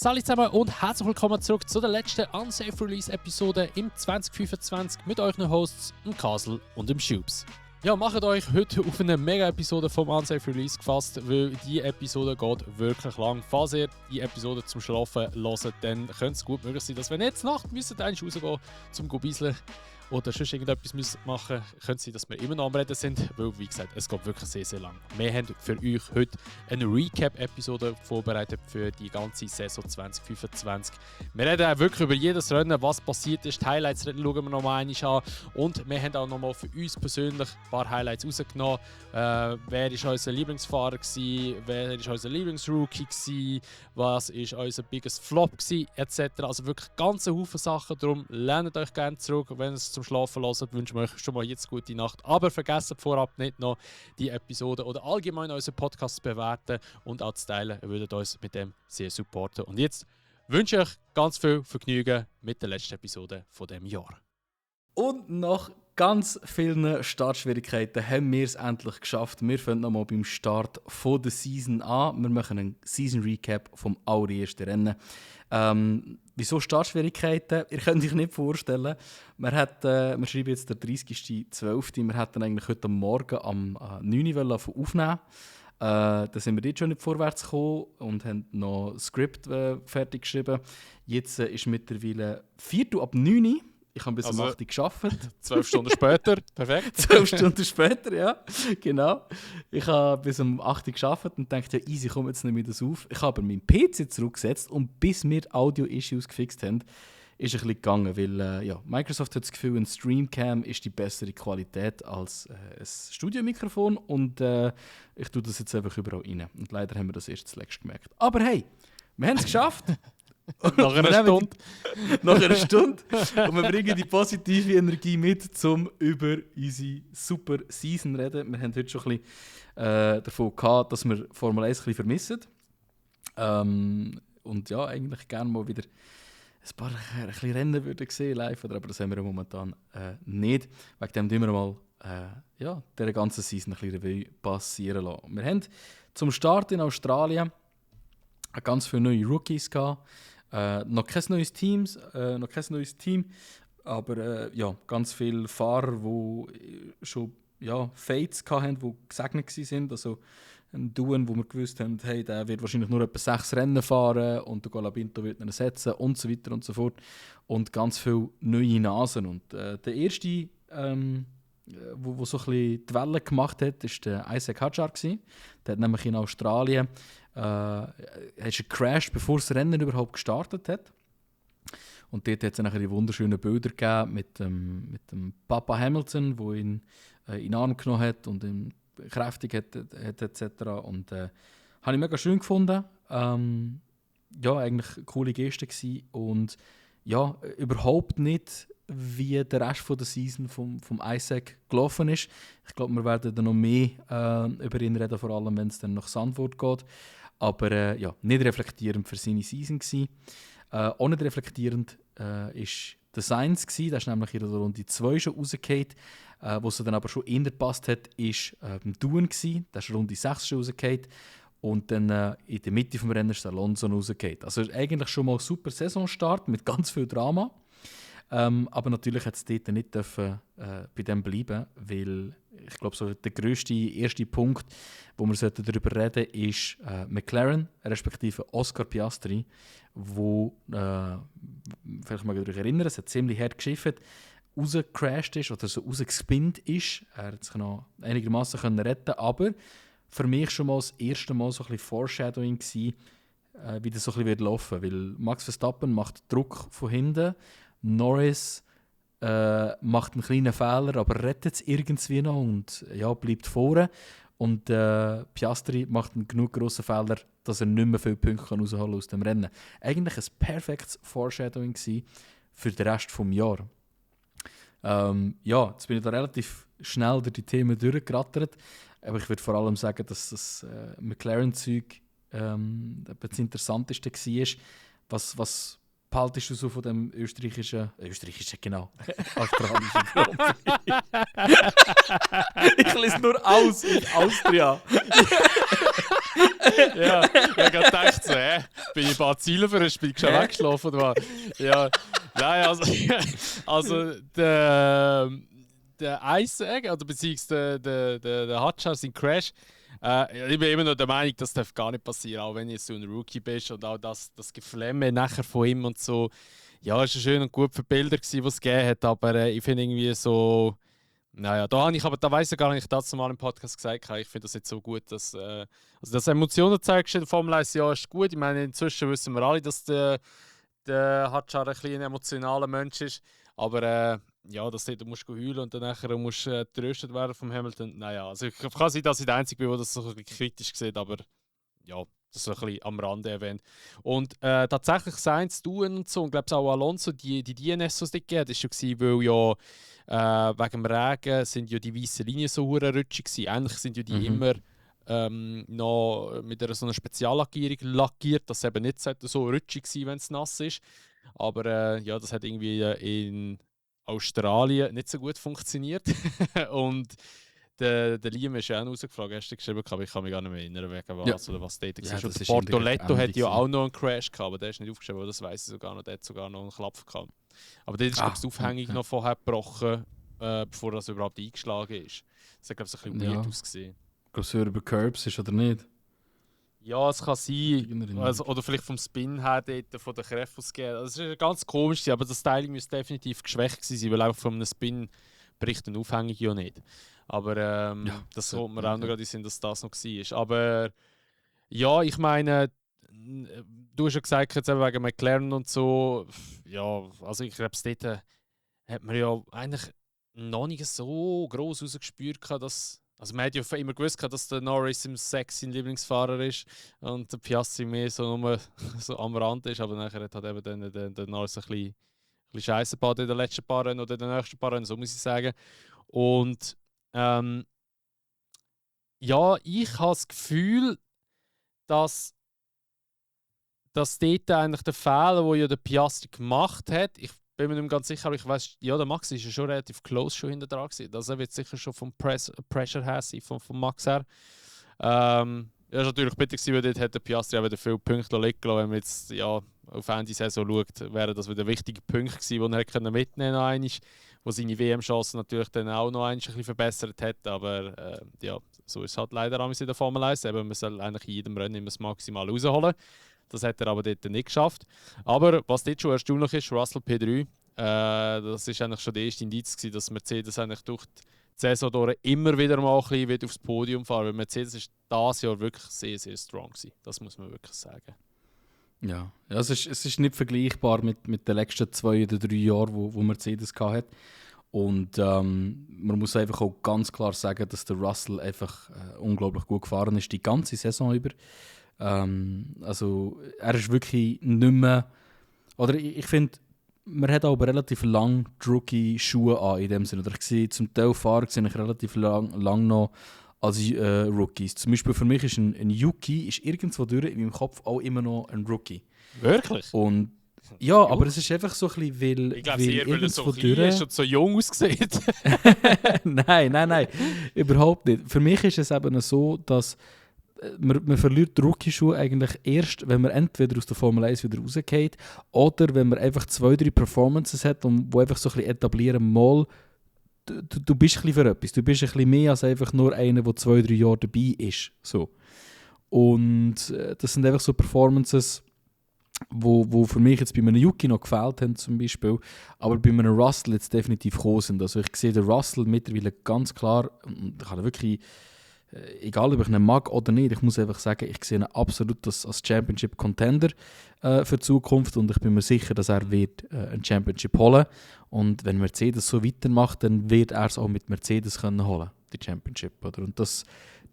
Salut zusammen und herzlich willkommen zurück zu der letzten Unsafe Release Episode im 2025 mit euren Hosts, dem Kasel und dem Schubs. Ja, macht euch heute auf eine Mega-Episode vom Unsafe Release gefasst, weil die Episode geht wirklich lang. Falls ihr die Episode zum Schlafen hört, dann könnte es gut möglich sein, dass wenn ihr jetzt Nacht müsst eigentlich rausgehen zum Gobieseln oder sonst irgendetwas machen müsst, könnte es sein, dass wir immer noch am Reden sind, weil, wie gesagt, es geht wirklich sehr, sehr lang. Wir haben für euch heute eine Recap-Episode vorbereitet für die ganze Saison 2025. Wir reden auch wirklich über jedes Rennen, was passiert ist. Die Highlights schauen wir noch mal einmal an. Und wir haben auch noch mal für uns persönlich ein paar Highlights rausgenommen. Wer war unser Lieblingsfahrer gewesen? Wer war unser Lieblingsrookie gewesen? Was war unser biggest Flop gewesen? Etc. Also wirklich ganz Haufen Sachen. Darum lernt euch gerne zurück, wenn es zum Schlafen hört. Wünschen wir euch schon mal jetzt gute Nacht. Aber vergesst vorab nicht noch die Episode oder allgemein unseren Podcast zu bewerten und auch zu teilen. Ihr würdet uns mit dem sehr supporten. Und jetzt wünsche ich euch ganz viel Vergnügen mit der letzten Episode von diesem Jahr. Und nach ganz vielen Startschwierigkeiten haben wir es endlich geschafft. Wir fangen nochmal beim Start von der Season an. Wir machen einen Season Recap vom allerersten Rennen. Wieso Startschwierigkeiten? Ihr könnt euch nicht vorstellen. Wir schreiben jetzt den 30.12. Wir hätten eigentlich heute Morgen am 9 Uhr aufnehmen. Da sind wir dort schon nicht vorwärts gekommen und haben noch ein Skript fertig geschrieben. Jetzt ist mittlerweile 4:09 Uhr. Ich habe bis um 8 Uhr gearbeitet. 12 Stunden später, perfekt. 12 Stunden später, ja, genau. Ich habe bis um 8 Uhr gearbeitet und dachte, ja, easy, komm, jetzt nehme ich das auf. Ich habe meinen PC zurückgesetzt und bis wir Audio-Issues gefixt haben, ist ein bisschen gegangen, weil Microsoft hat das Gefühl, ein Streamcam ist die bessere Qualität als ein Studiomikrofon und ich tue das jetzt einfach überall rein. Und leider haben wir das erst zuletzt gemerkt. Aber hey, wir haben es geschafft. Nach einer Stunde. Nach einer Stunde. Und wir bringen die positive Energie mit, um über unsere super Season zu reden. Wir haben heute schon ein bisschen davon gehabt, dass wir Formel 1 ein bisschen vermissen. Und ja, eigentlich gerne mal wieder ein bisschen Rennen würden sehen live, aber das haben wir momentan nicht. Wegen dem tun wir mal dieser ganzen Season ein bisschen Revue passieren lassen. Wir haben zum Start in Australien ganz viele neue Rookies gehabt. Noch kein neues Team, aber ganz viele Fahrer, die schon Fates hatten, die gesegnet waren. Also ein Duen, wo wir gewusst haben, hey, der wird wahrscheinlich nur etwa 6 Rennen fahren und der Colapinto wird ihn ersetzen und so weiter und so fort. Und ganz viele neue Nasen. Und der erste, wo so ein bisschen die Welle gemacht hat, war der Isaac Hadjar. Der hat nämlich in Australien gecrashed, bevor das Rennen überhaupt gestartet hat. Und dort hat es nachher die wunderschönen Bilder gegeben mit dem Papa Hamilton, der ihn in den Arm genommen hat und ihn kräftig hat etc. Und habe ich mega schön gefunden. Eigentlich eine coole Geste gewesen. Und ja, überhaupt nicht wie der Rest von der Season vom Isaac gelaufen ist. Ich glaube, wir werden dann noch mehr über ihn reden, vor allem wenn es dann nach Zandvoort geht. Aber nicht reflektierend für seine Season gewesen. Auch nicht reflektierend ist der Sainz gewesen. Der ist nämlich in der Runde 2 schon rausgefallen. Wo es dann aber schon eher gepasst hat, war Duen gewesen. Der ist Runde 6 schon rausgefallen. Und dann in der Mitte des Rennens ist Alonso rausgefallen. Also eigentlich schon mal ein super Saisonstart mit ganz viel Drama. Aber natürlich hat es dort nicht bei dem bleiben, weil ich glaube, so der erste Punkt, wo wir darüber reden sollten, ist McLaren, respektive Oscar Piastri, wo, vielleicht mal euch erinnern, es hat ziemlich hart geschifft, rausgecrashed ist oder so rausgespinnt ist. Er hat sich noch einigermaßen retten, aber für mich schon mal das erste Mal so ein bisschen Foreshadowing gewesen, wie das so ein bisschen laufen wird. Weil Max Verstappen macht Druck von hinten, Norris macht einen kleinen Fehler, aber rettet es irgendwie noch und bleibt vorne. Und Piastri macht einen genug grossen Fehler, dass er nicht mehr viele Punkte rausholen kann aus dem Rennen. Eigentlich ein perfektes Foreshadowing für den Rest des Jahres. Jetzt bin ich da relativ schnell durch die Themen durchgerattert. Aber ich würde vor allem sagen, dass das McLaren-Zeug das Interessanteste war. Was behaltest du so von dem österreichischen, genau, australischen Grand Prix? Ich lese nur Austria. Ja, ich habe gedacht, so, bin ich ein paar Ziele für bin ich schon weggeschlafen oder was? Ja, nein, also der Isaac, oder beziehungsweise der Hotjar, sein Crash, ich bin immer noch der Meinung, das darf gar nicht passieren, auch wenn jetzt so ein Rookie bist und auch das Geflamme nachher von ihm und so. Ja, es war schön und gut für Bilder, die es gegeben hat, aber ich finde irgendwie so. Naja, da weiss ich gar nicht, ich das mal im Podcast gesagt habe. Ich finde das jetzt so gut, dass Emotionen zeigst in der Formel 1, ja, ist gut. Ich meine, inzwischen wissen wir alle, dass der Hadjar ein emotionaler Mensch ist. Aber ja, du musst heulen und dann nachher musst getröstet werden vom Hamilton. Naja, also ich kann sein, dass ich der Einzige bin, der das so ein bisschen kritisch sieht, aber ja, das ist ein bisschen am Rande erwähnt. Und tatsächlich Sainz, Duen und so, und glaube auch Alonso, die DNS, die es dort gegeben hat, war schon, weil ja wegen dem Regen sind ja die weißen Linien so rutschig gewesen. Eigentlich sind ja die immer noch mit so einer Speziallackierung lackiert, dass es eben nicht so rutschig sein, wenn es nass ist. Aber ja, das hat irgendwie in Australien nicht so gut funktioniert. Und der Liam ist ja auch rausgeflogen, hast du geschrieben, aber ich kann mich gar nicht mehr erinnern, wegen was oder was dort war. Und Bortoletto hat ja auch noch einen Crash gehabt, aber der ist nicht aufgeschrieben, aber das weiss ich sogar noch, der hat sogar noch einen Klapf gehabt. Aber dort ist das Aufhängung noch vorher gebrochen, bevor das überhaupt eingeschlagen ist. Das hat, glaube ich, ein bisschen weird ausgesehen. Ich glaube, es über Curbs ist oder nicht? Ja, es kann sein. Also, oder vielleicht vom Spin her, dort, von der Kräfte ausgehen. Das ist ganz komisch, aber das Styling müsste definitiv geschwächt sein, weil einfach von einem Spin bricht eine Aufhängung ja nicht. Aber das sollte man auch noch gerade sehen, dass das noch war. Aber ja, ich meine, du hast ja gesagt, jetzt eben wegen McLaren und so, ja, also ich glaube, dort hat man ja eigentlich noch nicht so gross rausgespürt, dass. Also man hat ja immer gewusst, dass der Norris im Sex sein Lieblingsfahrer ist und der Piastri mehr so, nur so am Rand ist, aber nachher hat eben dann der Norris ein bisschen Scheiße gebaut in den letzten paar Rennen oder in den nächsten paar Rennen, so muss ich sagen. Und ja, ich habe das Gefühl, dass dort eigentlich der Fehler, den ja der Piastri gemacht hat, ich bin mir nicht ganz sicher, aber ich weiß, ja, der Max ist ja schon relativ close schon hinter dran gewesen. Also er wird sicher schon vom Pressure her sein, vom Max her. Ja, ist natürlich bitter gewesen, weil dort hat der Piastri auch wieder viele Punkte liegen gelassen. Wenn man jetzt ja, auf Ende Saison schaut, wäre das wieder wichtige Punkte gewesen, die er mitnehmen konnte, wo seine WM-Chancen natürlich dann auch noch ein bisschen verbessert hat. Aber ja, so ist es halt leider in der Formel 1. Eben, man soll eigentlich in jedem Rennen immer das Maximal rausholen. Das hat er aber dort nicht geschafft. Aber was dort schon erstaunlich ist, Russell P3, das ist eigentlich schon der erste Indiz gewesen, dass Mercedes eigentlich durch die Saison durch immer wieder mal ein bisschen aufs Podium fahren. Weil Mercedes ist dieses Jahr wirklich sehr, sehr strong gewesen. Das muss man wirklich sagen. Ja, es ist nicht vergleichbar mit den letzten 2 oder 3 Jahren, wo Mercedes hatte. Und man muss einfach auch ganz klar sagen, dass der Russell einfach unglaublich gut gefahren ist, die ganze Saison über. Also er ist wirklich nicht mehr, oder ich finde, man hat aber relativ lang die Rookie-Schuhe an in dem Sinne. Oder ich sehe zum Teil Fahrer sehe ich relativ lang noch als Rookies. Zum Beispiel für mich ist ein Yuki ist irgendwo durch in meinem Kopf auch immer noch ein Rookie. Wirklich? Und ja, aber es ist einfach so ein bisschen, weil ich glaube, weil er so klein ist und so jung aussieht. Nein, überhaupt nicht. Für mich ist es eben so, dass man verliert die Rookie-Schuhe eigentlich erst, wenn man entweder aus der Formel 1 wieder rausgeht oder wenn man einfach 2-3 Performances hat und wo einfach so ein bisschen etablieren, mal, du bist ein bisschen für etwas. Du bist ein bisschen mehr als einfach nur einer, der 2-3 Jahre dabei ist. So. Und das sind einfach so Performances, wo für mich jetzt bei einem Yuki noch gefehlt haben zum Beispiel, aber bei einem Russell jetzt definitiv gekommen sind. Also ich sehe den Russell mittlerweile ganz klar, ich habe wirklich, egal ob ich ihn mag oder nicht, ich muss einfach sagen, ich sehe ihn absolut als Championship-Contender für die Zukunft und ich bin mir sicher, dass er wird ein Championship holen. Und wenn Mercedes so weitermacht, dann wird er es auch mit Mercedes können holen, die Championship. Oder? Und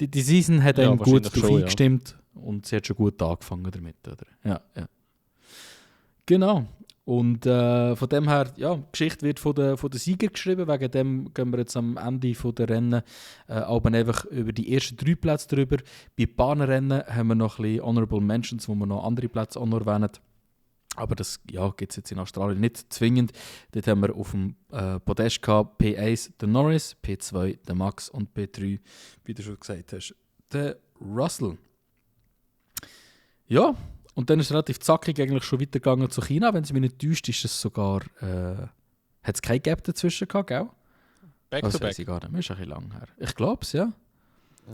die Season hat ihm gut darauf eingestimmt und sie hat schon gut angefangen damit. Oder? Ja. Genau. Und von dem her, ja, die Geschichte wird von den Siegern geschrieben. Wegen dem gehen wir jetzt am Ende der Rennen aber einfach über die ersten 3 Plätze drüber. Bei Bahnenrennen haben wir noch ein bisschen Honorable Mentions, wo wir noch andere Plätze auch noch erwähnen. Aber das gibt es jetzt in Australien nicht zwingend. Dort haben wir auf dem Podest gehabt, P1 der Norris, P2 der Max und P3, wie du schon gesagt hast, der Russell. Ja, Und dann ist es relativ zackig eigentlich schon weitergegangen zu China. Wenn es mich nicht täuscht, ist es sogar... hat es kein Gap dazwischen gehabt, gell? Back to back. Weiß ich gar nicht mehr, ist ein bisschen lang her. Ich glaube es, ja.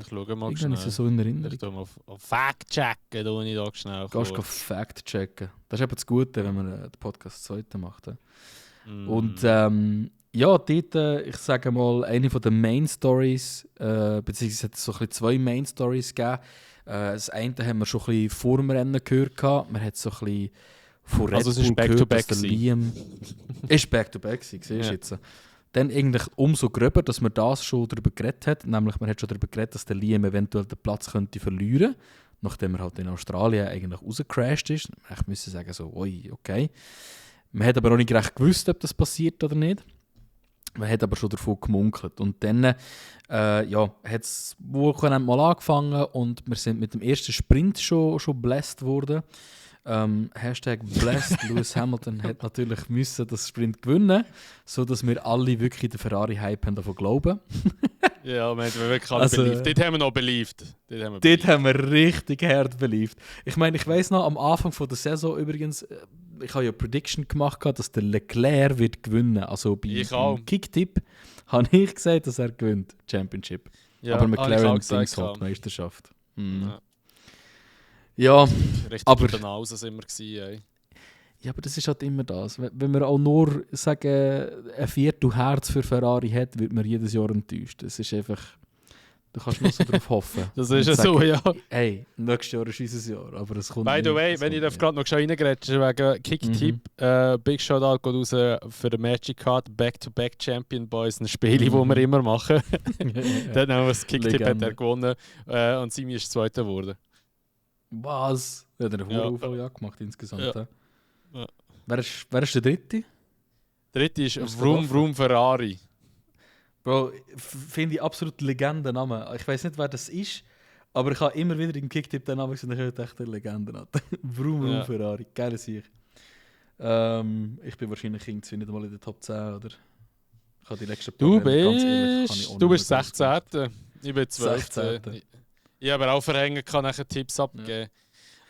Ich schaue mal Irgendwann schnell. ist es so in Erinnerung. Ich tue mal auf Fact-checken, da ich da schnell Gehst du Fact-checken. Das ist eben das Gute, wenn man den Podcast zweite macht. Und ja, dort, ich sage mal, eine der Main-Stories, beziehungsweise es hat so ein bisschen zwei Main-Stories gegeben. Das eine haben wir schon ein bisschen vor dem Rennen gehört. Man hat so ein bisschen von Red Also es ist Bull gehört, dass der Liam... ist Back-to-Back gewesen, siehst du jetzt. Dann eigentlich umso gröber, dass man das schon darüber geredet hat. Nämlich, man hat schon darüber geredet, dass der Liam eventuell den Platz könnte verlieren, nachdem er halt in Australien eigentlich rausgecrashed ist. Ich müsste sagen, so, oi, okay. Man hat aber noch nicht recht gewusst, ob das passiert oder nicht. Man hat aber schon davon gemunkelt. Und dann hat es Wochenende mal angefangen und wir sind mit dem ersten Sprint schon blessed worden. Hashtag blessed. Lewis Hamilton hat natürlich müssen das Sprint gewinnen, sodass wir alle wirklich den Ferrari-Hype haben davon glauben. Ja, wir haben wirklich alle beliebt. Dort haben wir noch beliebt. Dort haben wir richtig hart beliebt. Ich meine, ich weiss noch, am Anfang von der Saison übrigens, ich habe ja Prediction gemacht, dass der Leclerc wird gewinnen. Also beim Kicktipp habe ich gesagt, dass er gewinnt, Championship. Ja, aber McLaren Dings halt Meisterschaft. Ja, richtig aber Banause sind wir gewesen, ey. Ja, aber das ist halt immer das. Wenn man auch nur sagen, ein Viertel Herz für Ferrari hat, wird man jedes Jahr enttäuscht. Das ist einfach... Du kannst nur so darauf hoffen. Das ist ja so, ja. Hey, nächstes Jahr ist unser Jahr, aber es kommt... By the way, wenn ich gerade noch reingrätsche wegen Kick-Tipp, Big Shoutout geht raus für den Magic Card Back-to-Back Champion Boys, ein Spiel, das wir immer machen. Dann haben wir das Kick-Tipp hat er gewonnen und Simi ist Zweiter geworden. Was? Ja, der hat einen hohen Jahr gemacht insgesamt. Ja. Ja. Wer ist der Dritte? Der Dritte ist Vroom Ferrari. Bro, finde ich absolut Legendenname. Ich weiß nicht, wer das ist, aber ich habe immer wieder im Kicktipp den Namen gesehen und ich habe echt eine Legende. Vroom Ferrari, geile Sieg. Ich bin wahrscheinlich irgendwie nicht mal in der Top 10 oder ich habe die letzten Du bist 16. Ich bin 12. Ich habe auch verhängen, kann nachher Tipps abgeben. Ja.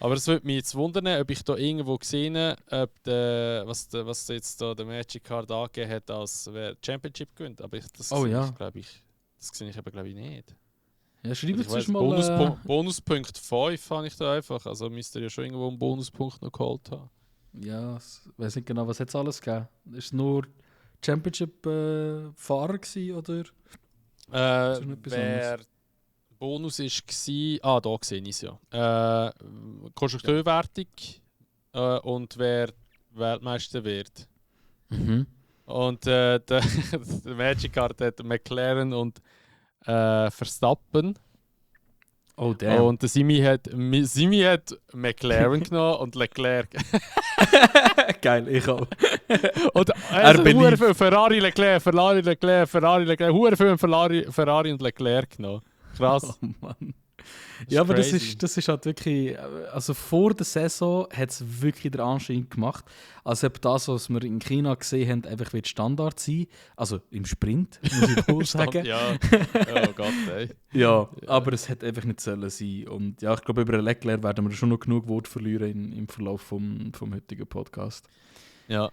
Aber es würde mich jetzt wundern, ob ich da irgendwo gesehen habe, was jetzt da der Magic Card angegeben hat, als wer Championship gewinnt. Aber das sehe ich aber glaube ich nicht. Ja, schreibe jetzt mal... Bonuspunkt 5 habe ich da einfach. Also müsst ihr ja schon irgendwo einen Bonuspunkt noch geholt haben. Ja, ich weiß nicht genau, was hat es alles gegeben? Ist es nur Championship-Fahrer gewesen, oder? Wer Bonus war, da sehe ich es ja. Konstrukteurwertung und wer Weltmeister wird. Mhm. Und der Magic Card hat McLaren und Verstappen. Oh, damn. Und der Simi hat McLaren genommen und Leclerc. Geil, ich auch. Und viel Ferrari, Leclerc, hure viel Ferrari und Leclerc genommen. Krass. Oh Mann. Ja, aber das ist halt wirklich... Also vor der Saison hat es wirklich den Anschein gemacht, als ob das, was wir in China gesehen haben, einfach wird Standard sein. Also im Sprint, muss ich wohl sagen. Ja, oh Gott, ey. Ja, aber es hätte einfach nicht sollen sein. Und ja, ich glaube, über Leclerc werden wir schon noch genug Worte verlieren im Verlauf vom heutigen Podcast. Ja.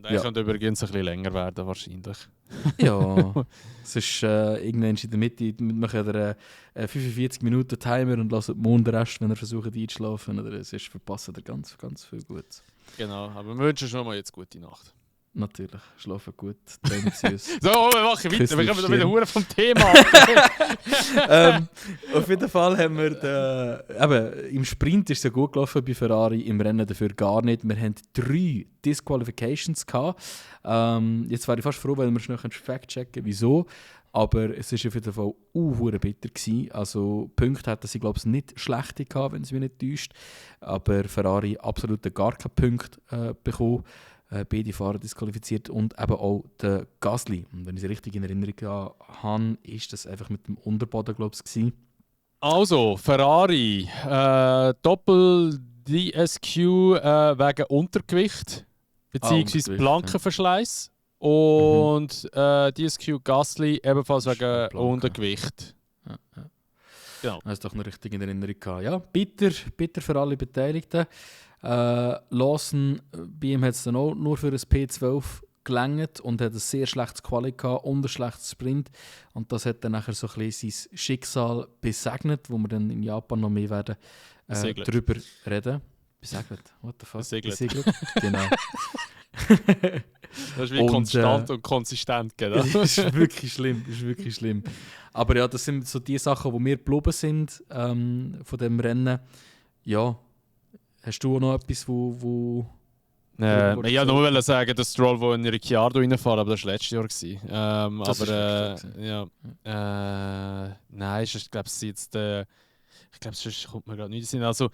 Der könnte übrigens ein bisschen länger werden, wahrscheinlich. Ja, es ist irgendwann in der Mitte, wir machen 45 Minuten Timer und lassen den Rest, wenn er versucht einzuschlafen. Oder es ist verpassen ganz, ganz viel Gutes. Genau, aber wir wünschen schon mal jetzt gute Nacht. Natürlich, schlafen gut, träumen süß. So, wir machen weiter, wir kommen wieder hure vom Thema. Auf jeden Fall haben wir im Sprint ist es ja gut gelaufen bei Ferrari, im Rennen dafür gar nicht. Wir haben 3 Disqualifications gehabt. Jetzt wäre ich fast froh, wenn wir schnell fact-checken, wieso. Aber es war auf jeden Fall hure bitter gewesen. Also Punkte hatten sie, glaube ich, nicht schlechte gehabt, wenn es mich nicht täuscht. Aber Ferrari absolut gar keinen Punkt bekommen. Beide Fahrer disqualifiziert und eben auch der Gasly. Und wenn ich es richtig in Erinnerung habe, ist das einfach mit dem Unterboden, glaube ich, gewesen. Also, Ferrari, Doppel-DSQ wegen Untergewicht, beziehungsweise Plankenverschleiß. Und DSQ Gasly ebenfalls wegen Untergewicht. Ja. Genau. Das ist doch noch richtig in Erinnerung gehabt. Ja, bitter für alle Beteiligten. Lawson, bei ihm hat es dann auch nur für ein P12 gelangt und hat ein sehr schlechtes Quali gehabt und ein schlechtes Sprint. Und das hat dann nachher so ein bisschen sein Schicksal besegnet, wo wir dann in Japan noch mehr werden darüber reden. Besegnet? What the fuck? Besegnet. Genau. Das ist wie konstant und konsistent, gell? Das ist wirklich schlimm. Aber ja, das sind so die Sachen, die mir geblieben sind von dem Rennen. Ja, hast du noch etwas, wo ich wollte nur sagen, dass Stroll, der in Ricciardo reinfahren, aber das war letztes Jahr gewesen. Nein, ich glaube, sonst kommt mir gerade nichts in. Also,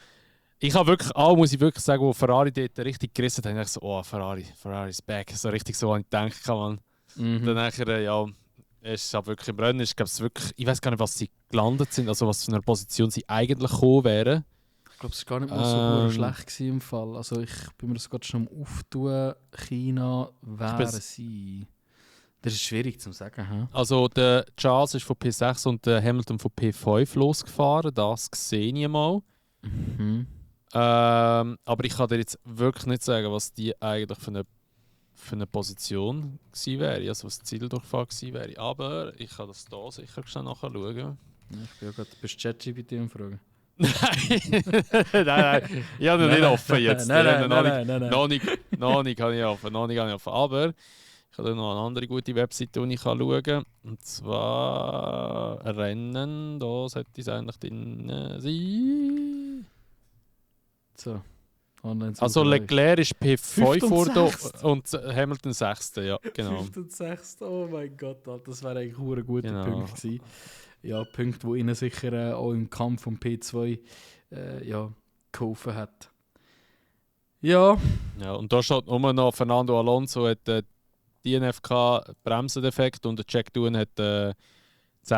ich habe wirklich, muss ich wirklich sagen, wo Ferrari dort richtig gerissen hat, habe ich so, oh, Ferrari's back. So richtig so, an ich gedacht man. Dann nachher, es ist aber wirklich im Rennen, ich weiß gar nicht, was sie gelandet sind, also was für eine Position sie eigentlich gekommen wären. Ich glaube, es war gar nicht mal so schlecht im Fall. Also ich bin mir das gerade schon am Auftun. China wären sie. Das ist schwierig zu sagen. He? Also der Charles ist von P6 und der Hamilton von P5 losgefahren. Das sehe ich mal. Mhm. Aber ich kann dir jetzt wirklich nicht sagen, was die eigentlich für eine Position gewesen wäre. Also was das Zieldurchfall gewesen wäre. Aber ich kann das hier sicher schnell nachschauen. Ja, ich bin ja gerade bei ChatGPT am Fragen. Nein. Ich habe ihn nicht offen jetzt. Nein. Noch nicht habe ich offen. Aber ich habe noch eine andere gute Webseite, die ich schauen kann. Und zwar Rennen. Da sollte es eigentlich drin sein. So. Also Leclerc ist P5 vor und Hamilton 6. Ja, genau. 5. und 6. Oh mein Gott, das wäre eigentlich ein guter Punkt gewesen. Ja, Punkte, die ihnen sicher auch im Kampf um P2 geholfen hat. Ja. Ja, und da steht nur noch, Fernando Alonso hat DNFK Bremsendefekt und der Jack Doohan hat 10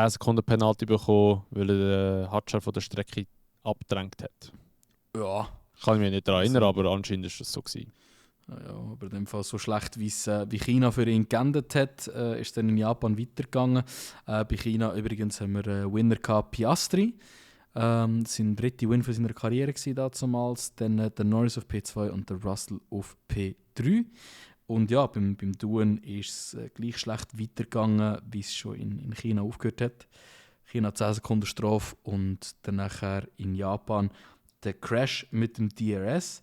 Sekunden Penalty bekommen, weil er den Hatscher von der Strecke abgedrängt hat. Ja. Kann ich mich nicht daran erinnern, aber anscheinend war das so gewesen. Ja, aber in dem Fall so schlecht, wie China für ihn geendet hat, ist dann in Japan weitergegangen. Bei China übrigens haben wir Winner gehabt, Piastri. Sein dritter Win für seine Karriere war damals. Dann der Norris auf P2 und der Russell auf P3. Und ja, beim Doohan ist es gleich schlecht weitergegangen, wie es schon in China aufgehört hat. China 10 Sekunden Strafe und dann nachher in Japan der Crash mit dem DRS.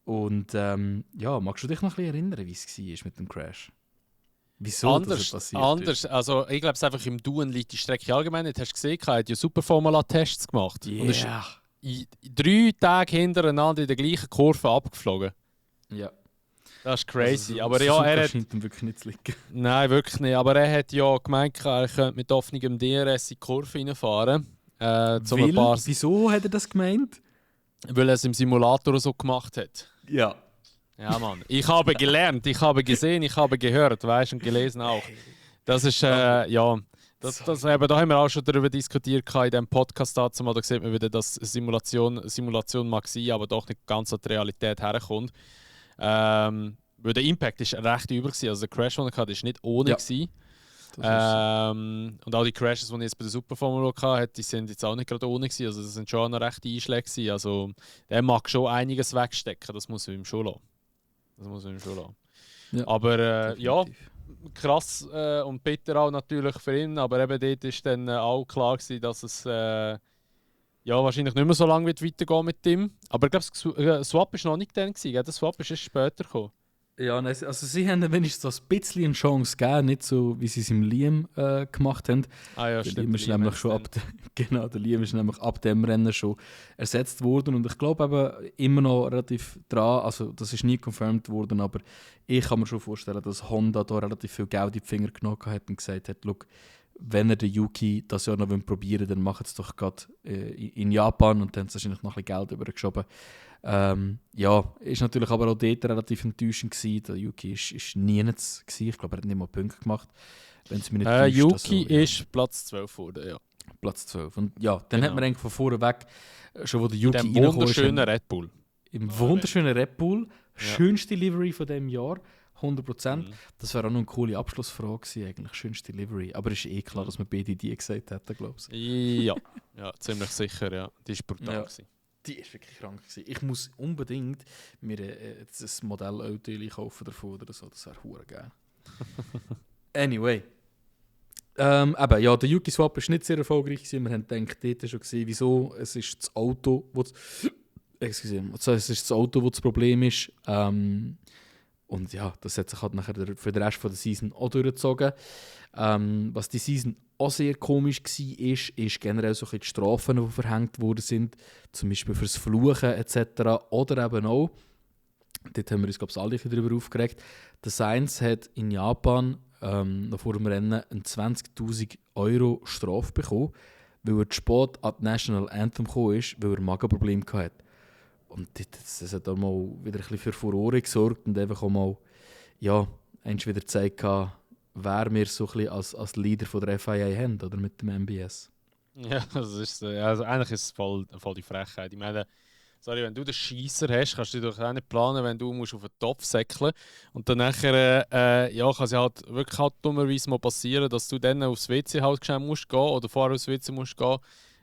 Und magst du dich noch ein bisschen erinnern, wie es war mit dem Crash? Wieso das passiert anders. Also, ich glaube, es einfach im Doohan liegt die Strecke allgemein nicht. Hast du gesehen, er hat ja super Formula-Tests gemacht. Yeah. Und ist 3 Tage hintereinander in der gleichen Kurve abgeflogen. Ja. Das ist crazy. Also, aber ja, er hat... scheint ihm wirklich nicht zu liegen. Nein, wirklich nicht. Aber er hat ja gemeint, er könnte mit offenem DRS in die Kurve reinfahren. Wieso hat er das gemeint? Weil er es im Simulator so gemacht hat. Ja. Ja, Mann. Ich habe gelernt, ich habe gesehen, ich habe gehört, weißt und gelesen auch. Das ist, da haben wir auch schon darüber diskutiert in diesem Podcast dazu mal. Da sieht man wieder, dass Simulation mag sein, aber doch nicht ganz an die Realität herkommt. Weil der Impact ist recht über gewesen. Also der Crash, den er hatte, ist nicht ohne gewesen. Und auch die Crashes, die ich jetzt bei der Superformula hatte, die sind jetzt auch nicht gerade ohne gewesen. Also das sind schon noch rechte Einschläge gewesen. Also der mag schon einiges wegstecken, das muss man ihm schon lassen. Ja, aber krass und bitter auch natürlich für ihn. Aber eben dort ist dann auch klar gewesen, dass es wahrscheinlich nicht mehr so lange wird weitergehen mit ihm. Aber ich glaube, Swap war noch nicht dann gewesen. Der Swap ist erst später gekommen. Ja, also sie haben wenigstens so ein bisschen eine Chance gegeben, nicht so, wie sie es im Liam gemacht haben. Ah ja, der stimmt. Liam ist nämlich schon der Liam ist nämlich ab dem Rennen schon ersetzt worden und ich glaube eben immer noch relativ dran, also das ist nie confirmed worden, aber ich kann mir schon vorstellen, dass Honda da relativ viel Geld in die Finger genommen hat und gesagt hat, look, wenn ihr den Yuki das Jahr noch probieren wollt, dann macht es doch gerade in Japan und dann haben sie wahrscheinlich noch ein bisschen Geld übergeschoben. Ist natürlich aber auch dort relativ enttäuschend gewesen. Der Yuki ist nirgends gewesen. Ich glaube, er hat nicht mal Punkte gemacht. Wenn's mir nicht täuscht, Yuki ist Platz 12 geworden, ja. Platz 12. Und ja, dann hat man eigentlich von vorne weg, schon wo der Yuki reingekommen ist. Im wunderschönen Red Bull. Im wunderschönen Red Bull. Schönste Livery von diesem Jahr. 100%. Mhm. Das wäre auch noch eine coole Abschlussfrage gewesen, eigentlich. Schönste Delivery. Aber ist eh klar, dass wir beide die gesagt hätten, glaube ich. Ja, ziemlich sicher, ja. Die war brutal. Ja. Gewesen. Die war wirklich krank gewesen. Ich muss unbedingt mir ein Modell Auto kaufen davon oder so. Das wäre hure geil. Anyway. Eben, ja, der Yuki-Swap war nicht sehr erfolgreich gewesen. Wir haben gedacht, dort schon gesehen, wieso. Es ist das Auto, es ist das Auto, das Problem ist. Und ja, das hat sich halt nachher für den Rest der Season auch durchgezogen. Was die Season auch sehr komisch war, ist generell so die Strafen, die verhängt worden sind. Zum Beispiel fürs Fluchen etc. Oder eben auch, dort haben wir uns, glaube ich, alle darüber aufgeregt, der Sainz hat in Japan noch vor dem Rennen eine 20'000 € Strafe bekommen, weil er zu spät an die National Anthem gekommen ist, weil er Magenprobleme hatte. Und das hat auch mal wieder ein bisschen für Furore gesorgt und einfach auch mal, ja, wieder gezeigt, wer wir so ein bisschen als Leader von der FIA haben, oder mit dem MBS. Ja, das ist, also eigentlich ist es voll die Frechheit. Ich meine, sorry, wenn du den Scheisser hast, kannst du dir doch auch nicht planen, wenn du musst auf den Topf säckeln und dann nachher, ja, kann es ja halt wirklich halt dummerweise mal passieren, dass du dann aufs WC halt schnell musst gehen oder vorher aufs WC musst gehen,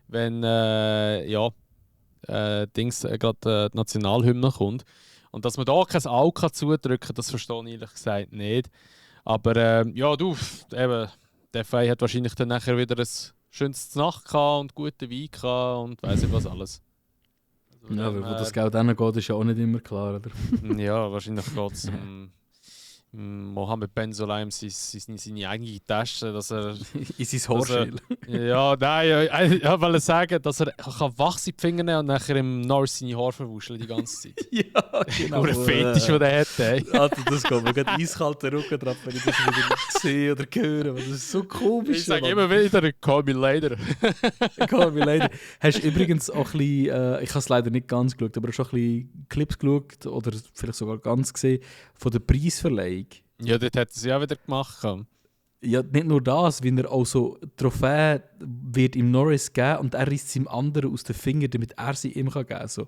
wenn, ja, gerade die Nationalhymne kommt. Und dass man da kein Auge zudrücken kann, das verstehe ich ehrlich gesagt nicht. Aber ja, du, eben, der FI hat wahrscheinlich dann nachher wieder ein schönes Nacht gehabt und guten Wein gehabt und weiss nicht was alles. Also, ja, aber wo das Geld hingeht, ist ja auch nicht immer klar, oder? Ja, wahrscheinlich geht es Mohamed Ben Sulayem seine eigene Tasche, dass er... In sein Haarschäl. Ja, nein, ich wollte sagen, dass er kann wach sein Finger und nachher im Norris seine Haare verwuscheln die ganze Zeit. Ja, genau. Oder Fetisch, den er hat, ey. Alter, das geht mir gerade eiskalter Rücken drauf, wenn ich das wieder sehe oder höre. Das ist so komisch. Ich sage immer wieder, call me later. Call me later. Hast du übrigens auch ein bisschen, ich habe es leider nicht ganz geschaut, aber schon ein bisschen Clips geschaut oder vielleicht sogar ganz gesehen, von der Preisverleihung. Ja, das hat er ja auch wieder gemacht. Ja, nicht nur das, wie er auch so Trophäe wird ihm Norris geben und er reißt ihm anderen aus den Fingern, damit er sie ihm geben kann. So,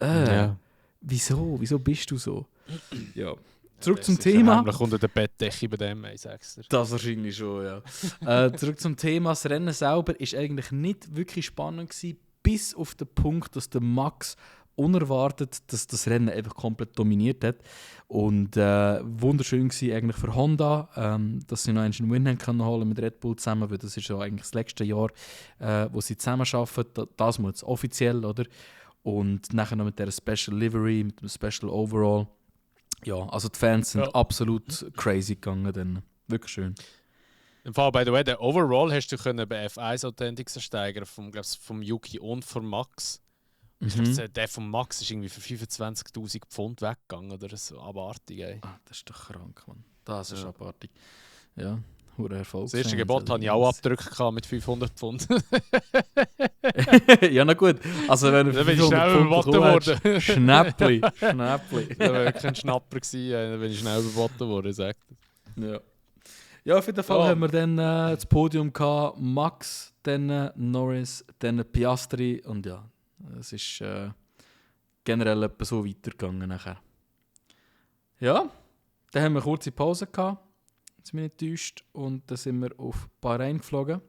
Ja. Wieso bist du so? Ja. Zurück Das zum ist Thema. heimlich unter der Bettdecke bei dem, ich sag's dir. Das wahrscheinlich schon, ja. Zurück zum Thema. Das Rennen selber war eigentlich nicht wirklich spannend gewesen, bis auf den Punkt, dass der Max unerwartet das Rennen einfach komplett dominiert hat. Und wunderschön war eigentlich für Honda, dass sie noch einen Win haben können holen mit Red Bull zusammen, weil das ist ja eigentlich das letzte Jahr, wo sie zusammen arbeiten. Das muss jetzt offiziell, oder? Und nachher noch mit der Special Livery, mit dem Special Overall. Ja, also die Fans sind absolut crazy gegangen dann. Wirklich schön. Im Fall, by the way, den Overall hast du können bei F1 Authentics ersteigern, vom Yuki und vom Max. Ich glaub, der von Max ist irgendwie für 25'000 Pfund weggegangen oder so. Abartig, ey. Ah, das ist doch krank, Mann. Das ist abartig. Ja, hure Erfolg. Das erste Gebot hatte ich auch Abdrücke mit 500 Pfund. Ja, na gut. Also wenn Dann bin ich schnell überboten worden. Schnäppli. Da war kein Schnapper gewesen, dann bin ich schnell überboten worden, sagt er. Ja. Ja, auf jeden Fall haben wir dann das Podium gehabt. Max, dann Norris, dann Piastri und ja, es ist generell etwa so weitergegangen nachher. Ja, dann haben wir eine kurze Pause gehabt, jetzt bin ich nicht enttäuscht, und dann sind wir auf Bahrain geflogen.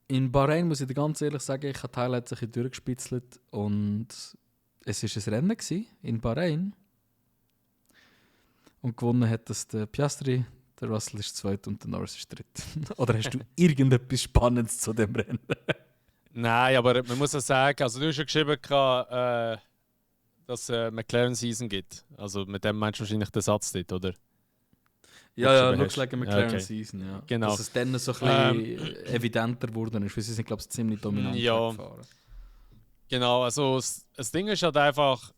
In Bahrain muss ich dir ganz ehrlich sagen, ich habe die Highlights ein bisschen durchgespitzelt und es war ein Rennen gewesen, in Bahrain. Und gewonnen hat das der Piastri, der Russell ist zweit und der Norris ist dritt. Oder hast du irgendetwas Spannendes zu dem Rennen? Nein, aber man muss ja sagen, also du hast ja geschrieben, dass es McLaren Season gibt. Also mit dem meinst du wahrscheinlich den Satz dort, oder? Ja, looks like a McLaren okay. Season, ja. Genau. Dass es dann so ein bisschen evidenter geworden ist, weil sie sind, glaube ich, ziemlich dominant gefahren. Genau, also das Ding ist halt einfach,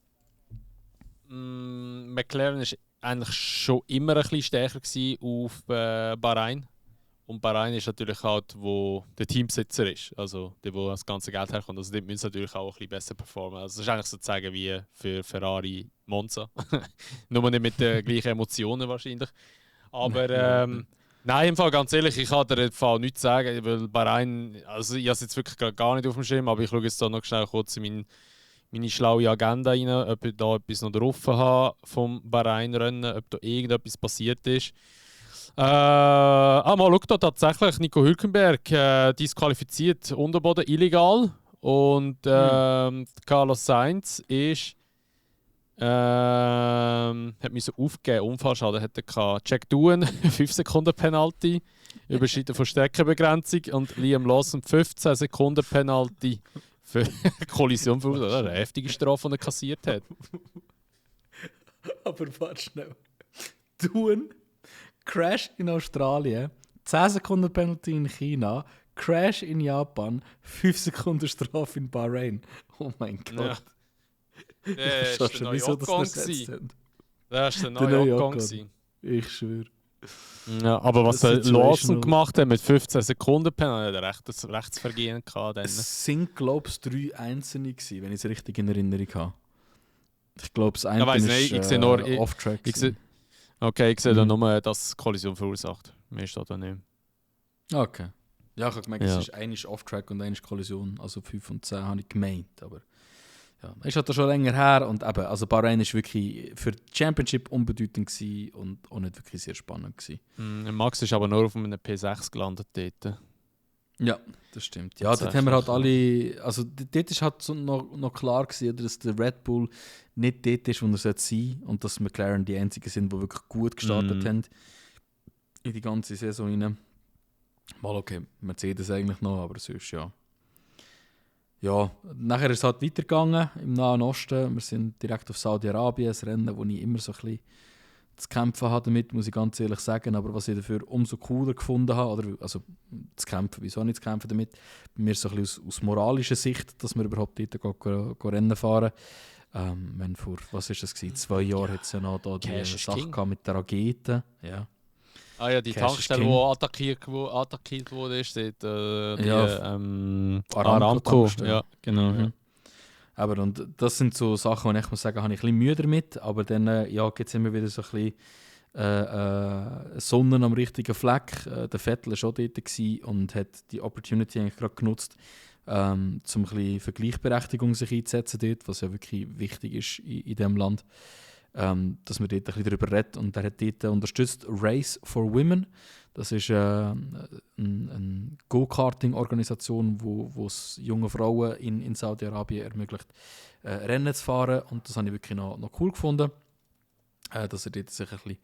McLaren ist eigentlich schon immer ein bisschen stärker gewesen auf Bahrain. Und Bahrain ist natürlich halt, wo der Teamsitzer ist, also der, wo das ganze Geld herkommt. Also dort müssen sie natürlich auch ein bisschen besser performen. Also das ist eigentlich sozusagen wie für Ferrari Monza. Nur nicht mit den gleichen Emotionen wahrscheinlich. Aber nein, im Fall ganz ehrlich, ich kann dir im Fall nichts sagen, weil Bahrain, also ich habe es jetzt wirklich gar nicht auf dem Schirm, aber ich schaue jetzt da noch schnell kurz in meine schlaue Agenda rein, ob ich da etwas noch drauf habe vom Bahrain-Rennen, ob da irgendetwas passiert ist. Mal schau da tatsächlich, Nico Hülkenberg disqualifiziert, Unterboden illegal. Und Carlos Sainz ist hat müssen aufgeben, Unfallschaden hat er gehabt. Jack Doohan, 5 Sekunden Penalty, Überschreiten von Streckenbegrenzung und Liam Lawson 15 Sekunden Penalty für Kollision verursacht. Eine heftige Strafe, die er kassiert hat. Aber warte schnell. Doohan, Crash in Australien, 10 Sekunden Penalty in China, Crash in Japan, 5 Sekunden Strafe in Bahrain. Oh mein Gott. Ja. Das war der neue Ocon. Das war der Der neue neue Ocon. Ocon. Ich schwöre. Ja, aber was der Situational- Lawson gemacht hat mit 15 Sekunden Penalty, hat er echt ein Rechtsvergehen gehabt. Dann. Es sind, glaube ich, 3 Einzelne gewesen, wenn ich es richtig in Erinnerung habe. Ich glaube, das eine weiss ist nicht, ich sehe nur- Off-Track. Ich sehe da nur, dass Kollision verursacht. Mehr steht da nicht. Okay. Ja, ich habe gemerkt, Ja. es ist eine ist Off-Track und eine ist Kollision. Also 5 und 10 habe ich gemeint. Aber ja, ist halt schon länger her. Und eben, also Bahrain war wirklich für die Championship unbedeutend gewesen und auch nicht wirklich sehr spannend gewesen. Max ist aber nur auf einem P6 gelandet dort. Ja, das stimmt. Ja, dort Tatsächlich, haben wir halt ja. alle. Also dort ist halt so noch klar gewesen, dass der Red Bull nicht dort ist, wo er sein sollte und dass McLaren die einzigen sind, die wirklich gut gestartet haben in die ganze Saison rein. Mal okay, Mercedes eigentlich noch, aber sonst ja. Ja, nachher ist es halt weitergegangen im Nahen Osten. Wir sind direkt auf Saudi-Arabien, ein Rennen, wo ich immer so ein bisschen zu kämpfen habe damit, muss ich ganz ehrlich sagen. Aber was ich dafür umso cooler gefunden habe, oder also zu kämpfen, wieso nicht zu kämpfen damit? Bei mir so ein bisschen aus moralischer Sicht, dass wir überhaupt dort go Rennen fahren. Wenn vor, was ist das gewesen? 2 Jahre hat es ja noch da die Cash is Sache King. gehabt mit der Rakete. Ja. Ah ja, die Cash is Tankstelle, King. wo attackiert wurde, ist dort die, Ja, Aramco. Tankstelle. Ja, genau. Mhm. Aber und das sind so Sachen, wo ich muss sagen, habe ich ein bisschen Mühe damit. Aber dann gibt es immer wieder so ein bisschen Sonne am richtigen Fleck. Der Vettel war schon dort gewesen und hat die Opportunity eigentlich gerade genutzt, um ein bisschen für Gleichberechtigung sich einzusetzen dort, was ja wirklich wichtig ist in diesem Land. Dass man dort ein bisschen darüber redet. Und er hat dort unterstützt Race for Women. Das ist eine Go-Karting-Organisation, wo es junge Frauen in Saudi-Arabien ermöglicht, Rennen zu fahren. Und das habe ich wirklich noch cool gefunden, dass er dort sich ein bisschen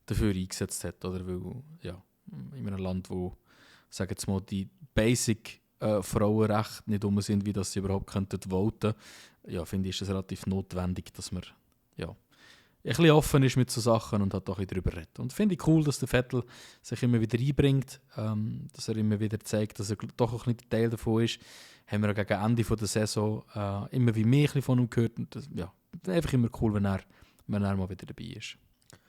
dafür eingesetzt hat. Oder weil, ja, in einem Land, wo, sagen wir mal, die Basic Frauenrechte nicht um sind, wie dass sie überhaupt könnten voten. Ja, finde ich, ist es relativ notwendig, dass man ja, ein bisschen offen ist mit so Sachen und hat auch ein bisschen darüber redet. Und finde ich cool, dass der Vettel sich immer wieder einbringt, dass er immer wieder zeigt, dass er doch auch ein Teil davon ist. Haben wir auch gegen Ende der Saison immer wie mehr ein bisschen von ihm gehört. Und das, ja, einfach immer cool, wenn er mal wieder dabei ist.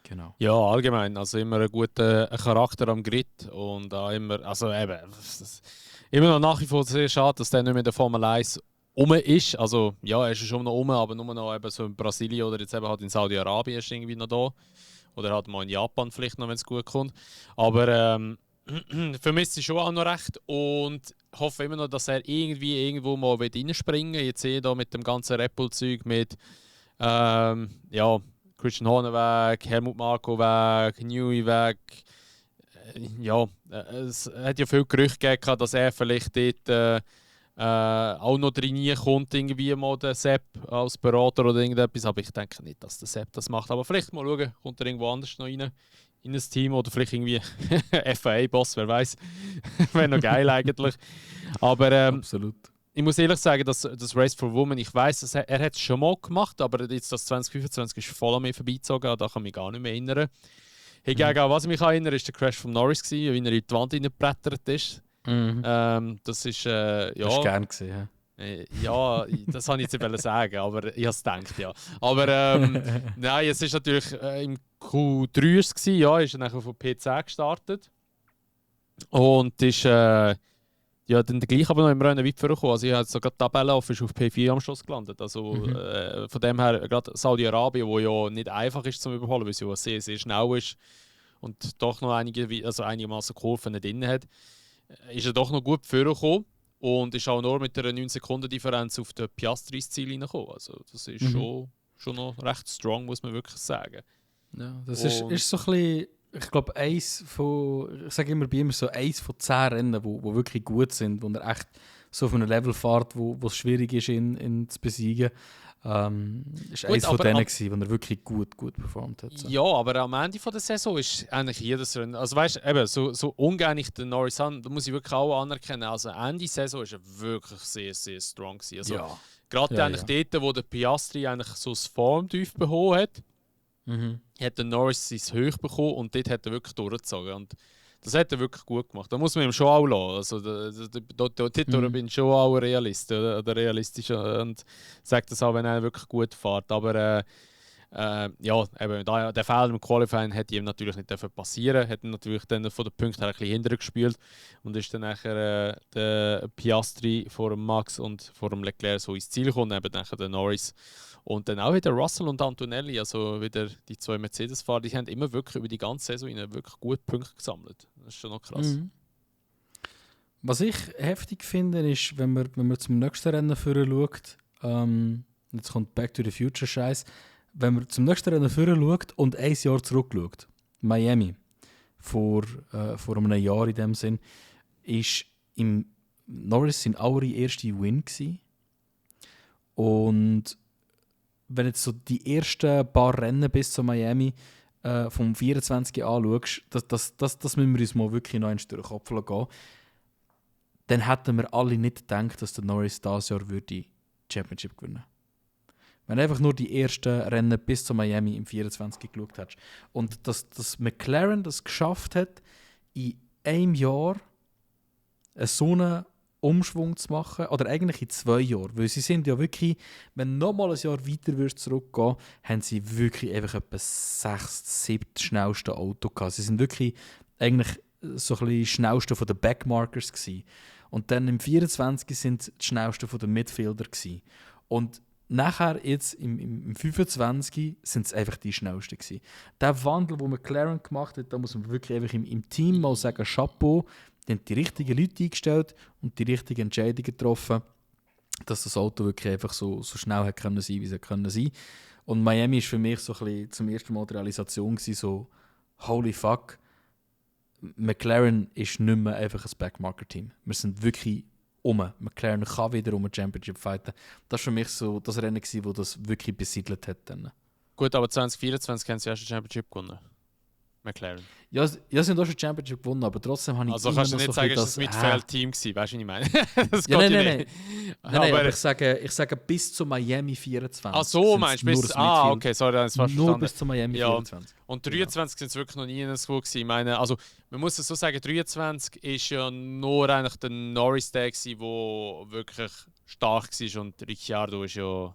Genau. Ja, allgemein. Also immer einen guten Charakter am Grid und auch immer, also eben, immer noch nach wie vor sehr schade, dass der nicht mehr in der Formel 1 ist. Also ja, er ist schon noch aber nur noch eben so in Brasilien oder jetzt eben halt in Saudi-Arabien ist irgendwie noch da. Oder halt mal in Japan vielleicht noch, wenn es gut kommt. Aber vermisse ich schon auch noch recht und hoffe immer noch, dass er irgendwo mal reinspringen will. Jetzt sehe ich da mit dem ganzen Red Bull-Zeug mit ja, Christian Horner weg, Helmut Marko weg, Newey weg. Ja, es hat ja viel Gerüchte gegeben, dass er vielleicht dort auch noch kommt, irgendwie mal der Sepp als Berater oder irgendetwas. Aber ich denke nicht, dass der Sepp das macht. Aber vielleicht mal schauen, kommt er irgendwo anders noch rein in ein Team oder vielleicht irgendwie FIA-Boss, wer weiß. Wäre noch geil eigentlich. Aber Absolut. ich muss ehrlich sagen, dass das Race for Women, ich weiß, er hat es schon mal gemacht, aber jetzt das 2025 ist voll an mir vorbeizogen, da kann ich mich gar nicht mehr erinnern. Hingegen, auch was ich mich erinnere, ist der Crash von Norris gewesen, wie er in die Wand hineingebrettert ist. Mhm. Das ist, Das ist gern gesehen. ja, das wollte ich jetzt nicht sagen, aber ich habe es gedacht, ja. Aber nein, es ist natürlich im Q3 ist es gewesen, ja, ist er nachher von P10 gestartet. Und ist ja, dann gleich aber noch im Rennen weit vorgekommen. Also ich habe sogar die Tabelle auf, ist auf P4 am Schluss gelandet. Also von dem her, gerade Saudi-Arabien, wo ja nicht einfach ist zum Überholen, weil es ja sehr, sehr schnell ist und doch noch einigermaßen Kurven drin hat, ist er doch noch gut vorgekommen. Und ist auch nur mit einer 9-Sekunden-Differenz auf den Piastri ins Ziel reingekommen. Also das ist schon noch recht strong, muss man wirklich sagen. Ja, das ist so ein bisschen, ich glaube, ich sage immer bei ihm so 1 von 10 Rennen, wo wirklich gut sind, wo er echt so auf einem Level fährt, wo es schwierig ist, ihn zu besiegen. Ist eines von denen gewesen, wo er wirklich gut performt hat. So. Ja, aber am Ende der Saison ist eigentlich jedes Rennen, also weißt du, eben, so ungern ich den Norris an, da muss ich wirklich auch anerkennen, also Ende der Saison ist er wirklich sehr, sehr strong gewesen. Also gerade eigentlich dort, wo der Piastri eigentlich so das Formtief bekommen hat, hat der Norris sein Hoch bekommen und dort hat er wirklich durchgezogen. Und das hat er wirklich gut gemacht. Da muss man ihm schon auch lassen. Also, dort bin ich schon auch Realist oder realistisch und sage das auch, wenn er wirklich gut fährt. Aber ja, eben, der Fehler im Qualifying hätte ihm natürlich nicht passieren. Hat natürlich dann von den Punkten her ein bisschen hinterher gespielt und ist dann nachher der Piastri vor dem Max und vor dem Leclerc so ins Ziel gekommen, eben nachher der Norris. Und dann auch wieder Russell und Antonelli, also wieder die 2 Mercedes-Fahrer, die haben immer wirklich über die ganze Saison wirklich gut Punkte gesammelt. Das ist schon noch krass. Was ich heftig finde, ist, wenn man zum nächsten Rennen vorher schaut, jetzt kommt Back to the Future Scheiß, wenn man zum nächsten Rennen vorher schaut und 1 Jahr zurück schaut, Miami, vor einem Jahr in dem Sinn, ist im Norris sein allererster Win gewesen. Und wenn jetzt so die ersten paar Rennen bis zu Miami vom 24 anschaust, das müssen wir uns mal wirklich noch durch den Kopf gehen. Dann hätten wir alle nicht gedacht, dass der Norris dieses Jahr die Championship gewinnen würde. Wenn du einfach nur die ersten Rennen bis zu Miami im 24 geschaut hast. Und dass McLaren das geschafft hat, in einem Jahr so einen Umschwung zu machen, oder eigentlich in 2 Jahren, weil sie sind ja wirklich, wenn du nochmal ein Jahr weiter zurückgehen, haben sie wirklich einfach etwa 6, 7 schnellste Auto gehabt. Sie sind wirklich eigentlich so ein bisschen schnellste von den Backmarkers gewesen. Und dann im 24 sind sie die schnellsten von den Midfielder gewesen. Und nachher jetzt im 25 sind es einfach die schnellsten gewesen. Der Wandel, den McLaren gemacht hat, da muss man wirklich einfach im Team mal sagen, Chapeau. Die haben die richtigen Leute eingestellt und die richtigen Entscheidungen getroffen, dass das Auto wirklich einfach so schnell hat können sein, wie es können sein. Und Miami ist für mich so ein bisschen zum ersten Mal die Realisation gewesen, so holy fuck, McLaren ist nicht mehr einfach ein Backmarker-Team. Wir sind wirklich McLaren kann wieder um eine Championship fighten. Das war für mich so das Rennen gewesen, wo das wirklich besiedelt hat. Dann. Gut, aber 2024 haben sie erst eine Championship gewonnen. McLaren. Ja, sie haben auch schon Championship gewonnen, aber trotzdem habe ich also kannst du nicht so sagen, dass es ein Mitfeld-Team war, weißt du, was ich meine? Das ja, nein. Aber ich sage bis zu Miami 24. Ach so, meinst du? Okay, sorry, das war verstanden. Nur bis zu Miami 24. Und 23 sind es wirklich noch nie in so gewesen. Ich meine, also man muss es so sagen, 23 ist ja nur eigentlich der Norris der gewesen, der wirklich stark war und Ricciardo ist ja...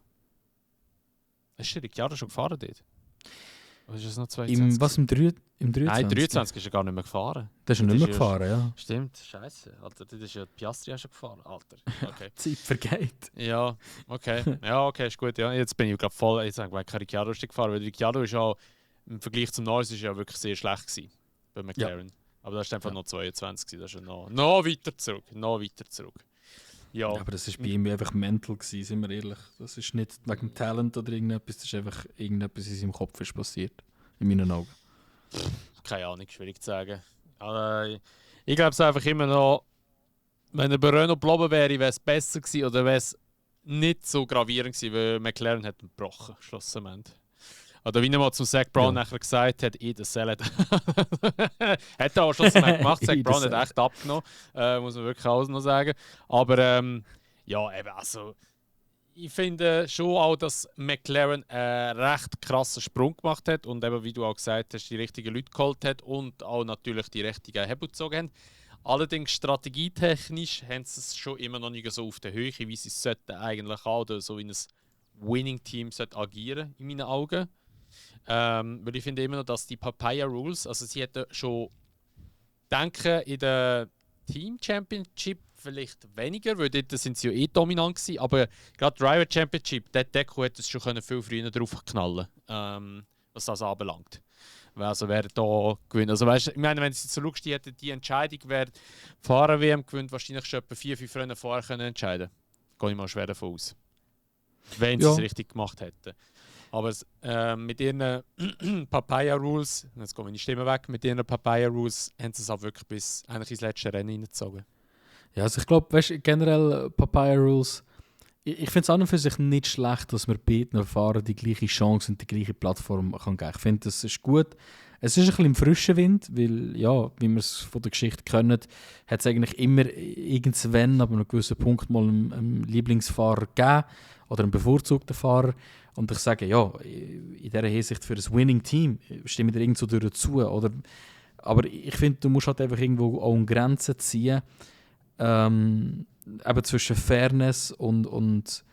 Ist der Ricciardo schon gefahren dort? Oder ist es noch 22? Im 23? Nein, 23 ist er gar nicht mehr gefahren. Das ist er nicht mehr gefahren, ja. Stimmt, scheiße. Alter, das ist ja Piastri schon gefahren, Alter. Okay. Zeit vergeht. Ja, okay. Ja, okay, ist gut. Ja. Jetzt bin ich gerade voll, jetzt sage ich, kein Ricciardo ist gefahren, weil Ricciardo ist ja im Vergleich zum Norris ist ja wirklich sehr schlecht gewesen bei McLaren. Ja. Aber das ist einfach noch 22 gewesen, das ist ja noch weiter zurück. Ja. Aber das war bei ihm einfach mental gewesen, sind wir ehrlich. Das ist nicht wegen dem Talent oder irgendetwas, das ist einfach irgendetwas in seinem Kopf ist passiert. In meinen Augen. Keine Ahnung, schwierig zu sagen. Ich glaube es einfach immer noch, wenn er bei Renault geblieben wäre, wäre es besser gewesen oder wäre es nicht so gravierend gewesen, weil McLaren hat ihn gebrochen, schlussendlich. Oder wie er mal zum Zach Brown nachher gesagt hat, in der Salad. Hat er auch schlussendlich gemacht, Zach Brown hat echt abgenommen, muss man wirklich auch noch sagen. Aber ja, eben, also ich finde schon auch, dass McLaren einen recht krassen Sprung gemacht hat und eben, wie du auch gesagt hast, die richtigen Leute geholt hat und auch natürlich die richtigen Hebel gezogen haben. Allerdings strategietechnisch haben sie es schon immer noch nicht so auf der Höhe, wie sie es sollten eigentlich auch, oder so wie ein Winning-Team agieren in meinen Augen. Weil ich finde immer noch, dass die Papaya Rules, also sie hätten schon denken in der Team Championship vielleicht weniger, weil dort sind sie ja eh dominant gewesen, aber gerade Driver Championship, der Deco hätte es schon viel früher drauf knallen, was das anbelangt. Also wer da gewinnt. Also weißt, ich meine, wenn du so schaust, die hätten die Entscheidung, wer Fahrer-WM gewinnt, wahrscheinlich schon etwa 4-5 Rennen vorher können entscheiden. Gehe ich mal schwer davon aus. Wenn sie es richtig gemacht hätten. Aber mit ihren Papaya-Rules, jetzt kommen meine Stimme weg, mit ihren Papaya-Rules haben sie es auch wirklich bis eigentlich ins letzte Rennen hineingezogen. Ja, also ich glaube, generell Papaya-Rules, ich finde es an und für sich nicht schlecht, dass man beiden Fahrern die gleiche Chance und die gleiche Plattform kann geben. Ich finde, das ist gut. Es ist ein bisschen im frischen Wind, weil, ja, wie wir es von der Geschichte kennen, hat es eigentlich immer irgendwann ab einem gewissen Punkt mal einen Lieblingsfahrer gegeben oder einen bevorzugten Fahrer. Und ich sage, ja, in dieser Hinsicht für ein Winning-Team stimme ich dir irgendwo dazu. Aber ich finde, du musst halt einfach irgendwo auch eine Grenze ziehen, eben zwischen Fairness und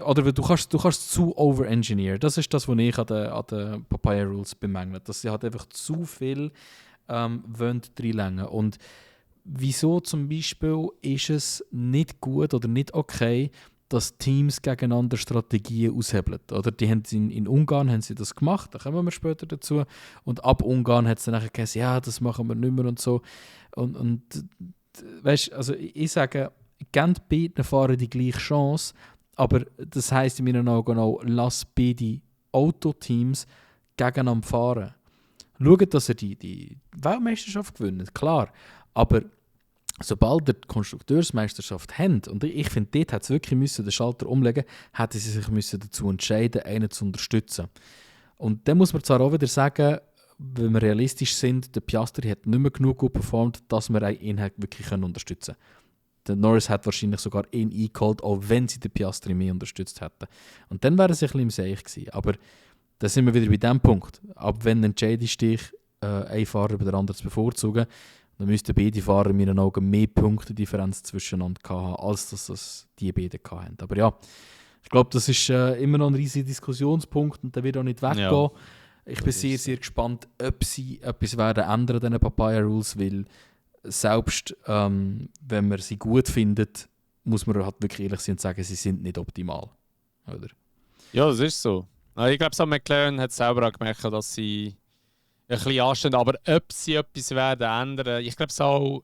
oder du kannst zu overengineeren. Das ist das, was ich an den Papaya Rules bemängle. Dass sie halt einfach zu viel reinlängen. Und wieso zum Beispiel ist es nicht gut oder nicht okay, dass Teams gegeneinander Strategien aushebeln. Oder die haben in Ungarn haben sie das gemacht, da kommen wir später dazu. Und ab Ungarn hat es dann nachher gesagt, ja, das machen wir nicht mehr und so. Und weißt, also ich sage, gebt beiden Fahrer die gleiche Chance, aber das heisst in meinen Augen auch, lass beide Autoteams gegeneinander fahren. Schaut, dass ihr die Weltmeisterschaft gewinnt, klar. Aber sobald ihr die Konstrukteursmeisterschaft habt, und ich finde, dort hat es wirklich den Schalter umlegen müssen, hätten sie sich müssen dazu entscheiden, einen zu unterstützen. Und dann muss man zwar auch wieder sagen, wenn wir realistisch sind, der Piastri hat nicht mehr genug gut performt, dass wir ihn wirklich unterstützen können. Der Norris hat wahrscheinlich sogar ihn eingeholt, auch wenn sie den Piastri mehr unterstützt hätten. Und dann wäre es ein bisschen im Seich gewesen. Aber da sind wir wieder bei dem Punkt. Ab wenn entscheidest du dich, einen Fahrer über den anderen zu bevorzugen, dann müssten beide Fahrer in meinen Augen mehr Punktedifferenz zwischeneinander haben, als dass das die beiden hatten. Aber ja, ich glaube, das ist immer noch ein riesiger Diskussionspunkt und der wird auch nicht weggehen. Ja, ich bin sehr, sehr gespannt, ob sie etwas werden ändern, diese Papaya Rules, weil selbst wenn man sie gut findet, muss man halt wirklich ehrlich sein und sagen, sie sind nicht optimal. Oder? Ja, das ist so. Ich glaube, so McLaren hat selber auch gemerkt, dass sie ein bisschen anstehen, aber ob sie etwas werden ändern, ich glaube es auch,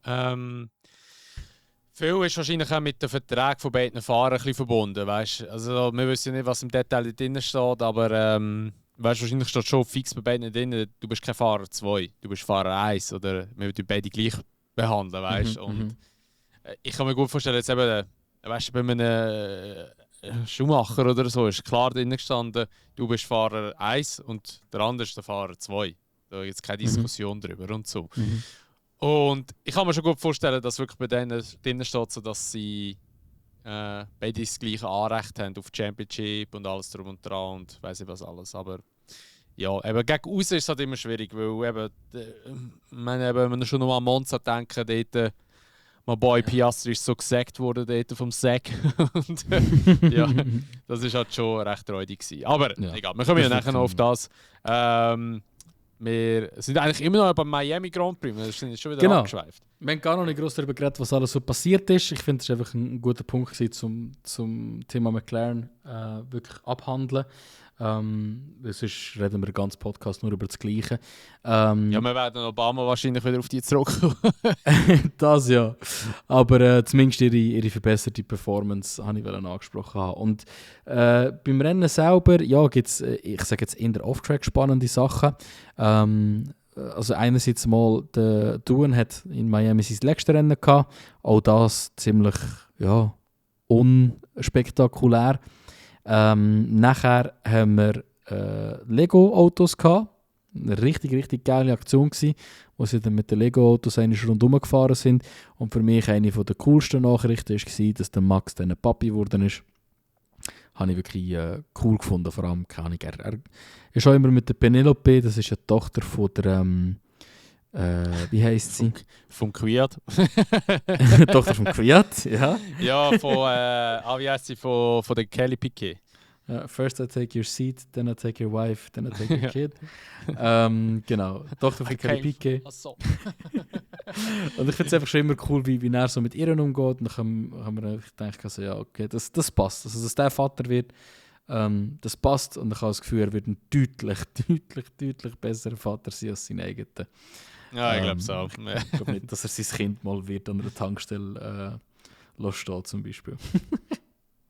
viel ist wahrscheinlich auch mit dem Vertrag von beiden Fahrern ein bisschen verbunden, weißt? Also wir wissen nicht, was im Detail drin steht, aber weißt, wahrscheinlich steht schon fix bei beiden drin, du bist kein Fahrer 2, du bist Fahrer 1 oder wir würden beide gleich behandeln, weißt? Und ich kann mir gut vorstellen, jetzt eben, weißt, bei einem Schumacher oder so ist klar drin gestanden, du bist Fahrer 1 und der andere ist der Fahrer 2. Da gibt es keine Diskussion drüber und so. Und ich kann mir schon gut vorstellen, dass wirklich bei denen drinnen steht, so, dass sie beide das gleiche Anrecht haben auf Championship und alles drum und dran und weiss ich was alles. Aber ja, eben gegen außen ist es halt immer schwierig, weil eben, wenn wir schon noch an Monza denken, dort mein Boy Piastri ist so gesackt worden dort vom Sack. Und ja, das war halt schon recht räudig gewesen. Aber egal, wir kommen ja nachher noch auf das. Wir sind eigentlich immer noch beim Miami Grand Prix, wir sind jetzt schon wieder abgeschweift. Wir haben gar noch nicht groß darüber geredet, was alles so passiert ist. Ich finde, es war einfach ein guter Punkt gewesen, zum Thema McLaren wirklich abhandeln. Sonst reden wir den ganzen Podcast nur über das Gleiche. Ja, wir werden Obama wahrscheinlich wieder auf die zurückkommen. Das ja. Aber zumindest ihre verbesserte Performance habe ich angesprochen. Und beim Rennen selber gibt es, ich sage jetzt in der Off-Track spannende Sachen. Also einerseits mal, der Doohan hat in Miami sein letztes Rennen gehabt. Auch das ziemlich unspektakulär. Nachher haben wir Lego-Autos gehabt. Eine richtig geile Aktion gewesen, wo sie dann mit den Lego-Autos rundherum gefahren sind. Und für mich eine der coolsten Nachrichten war, dass der Max dann Papi geworden ist. Habe ich wirklich cool gefunden. Vor allem, er ist auch immer mit der Penelope, das ist eine Tochter von der, wie heisst sie? Vom Kwiat. Tochter vom Kwiat, ja. Ja, wie heisst sie? Von der Kelly Piquet. First I take your seat, then I take your wife, then I take your kid. Genau, Tochter von Kelly Piquet. Und ich finde es einfach schon immer cool, wie er so mit ihr umgeht. Und dann haben wir gedacht, also, ja, okay, das passt. Also, dass der Vater wird, Das passt und ich habe das Gefühl, er wird ein deutlich besserer Vater sein als sein eigener. Ja, ich glaube es auch. Ich glaube nicht, dass er sein Kind mal wird an einer Tankstelle stehen zum Beispiel.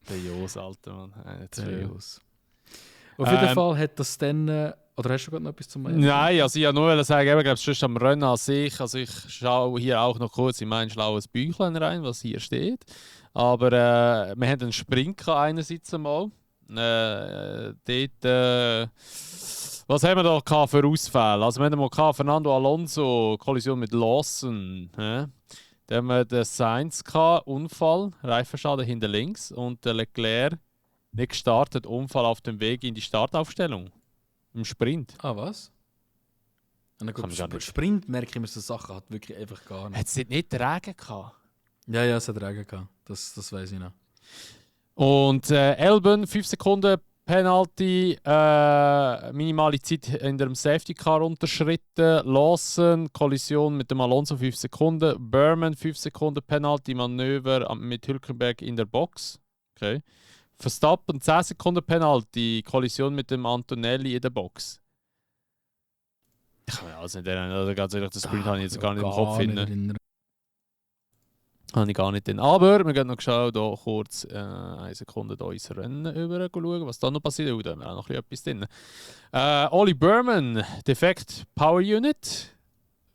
Der Jos, Alter, Mann. Der Jos. Auf jeden Fall hat das dann... oder hast du gerade noch etwas zu meinen? Nein, also ich wollte nur sagen, ich glaube, sonst am Rennen an sich, also ich schaue hier auch noch kurz in mein schlaues Büchlein rein, was hier steht. Aber wir hatten einen Sprint einerseits einmal. Dort... was haben wir da für Ausfälle? Also wir hatten mal Fernando Alonso, Kollision mit Lawson. Dann haben wir den Sainz, Unfall, Reifenschaden hinter links. Und der Leclerc nicht gestartet, Unfall auf dem Weg in die Startaufstellung. Im Sprint. Ah, was? Und Kann man gar dann nicht. Sprint merke ich mir, so Sachen hat wirklich einfach gar nicht. Hat es nicht Regen gehabt? Ja, es hat Regen gehabt. Das weiß ich noch. Und Albon, 5 Sekunden Penalty, minimale Zeit in dem Safety Car unterschritten. Lawson, Kollision mit dem Alonso 5 Sekunden. Berman 5 Sekunden Penalty, Manöver mit Hülkenberg in der Box. Okay. Verstappen 10 Sekunden Penalty, Kollision mit dem Antonelli in der Box. Ich kann mich also nicht erinnern, also ganz ehrlich, das Sprint habe ich jetzt gar nicht im Kopf finden. Habe ich gar nicht drin. Aber wir gehen noch schauen, hier kurz eine Sekunde da ins Rennen über schauen, was da noch passiert. Da haben wir auch noch etwas drin. Oli Berman, Defekt Power Unit.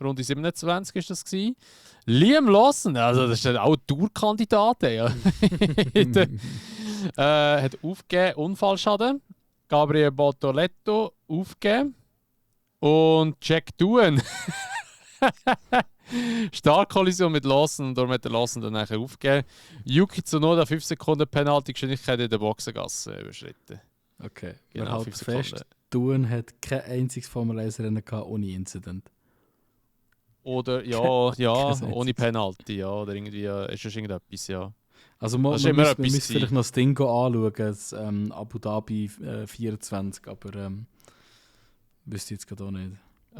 Runde 27 war das gewesen. Liam Lawson, also das ist auch ein Tourkandidat. Ja. Hat aufgegeben, Unfallschaden. Gabriel Bortoletto aufgegeben. Und Jack Doohan. Startkollision mit Lawson und darum hat der Lawson dann nachher aufgegeben. Yuki Tsunoda 5 Sekunden Penalty-Geschwindigkeit in der Boxengasse überschritten. Okay, Genau, wir halten 5 fest, Sekunden. Doohan hat kein einziges Formel-1-Rennen ohne Incident. Oder ja, ohne Penalty, ja, oder irgendwie, ist das irgendetwas, ja. Also Das ist man immer müsste etwas vielleicht noch das Ding anschauen, das Abu Dhabi 24, aber wüsste ich jetzt gerade auch nicht.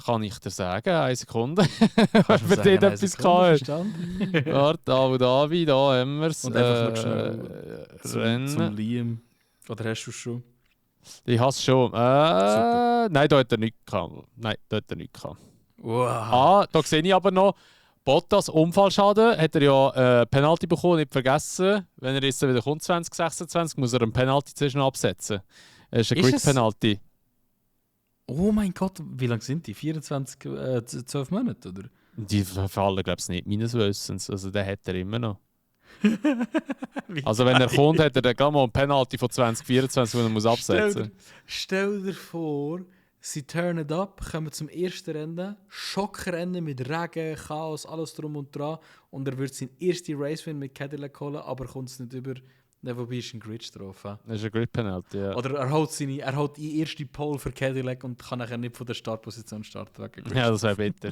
Kann ich dir sagen, 1 Sekunde. Kannst du Wenn mir dort sagen, etwas verstanden? kann. Warte, Abu Dhabi, da haben wir es. Und einfach noch schnell zum Rennen. Liam. Oder hast du es schon? Ich habe es schon. Nein, da hat er nichts gehabt. Wow. Da sehe ich aber noch, Bottas Unfallschaden, hat er ja Penalty bekommen, nicht vergessen. Wenn er jetzt wieder kommt, 2026, muss er einen Penalty zuerst noch absetzen. Das ist ein Grid-Penalty. Oh mein Gott, wie lange sind die? 24, 12 Monate, oder? Die verfallen, glaube ich, nicht meines Wissens. Also den hat er immer noch. Also wenn er kommt, hat er dann gleich mal einen Penalty von 2024, den er muss absetzen muss. Stell dir vor, sie turnen ab, kommen zum ersten Rennen, Schockrennen mit Regen, Chaos, alles drum und dran. Und er wird seinen ersten Race-Win mit Cadillac holen, aber kommt es nicht über... Nein, wobei ist ein Grid-Strafe. Das ist ein Grid-Penalty, ja. Oder er holt die erste Pole für Cadillac und kann nachher nicht von der Startposition starten. Ja, das wäre bitter.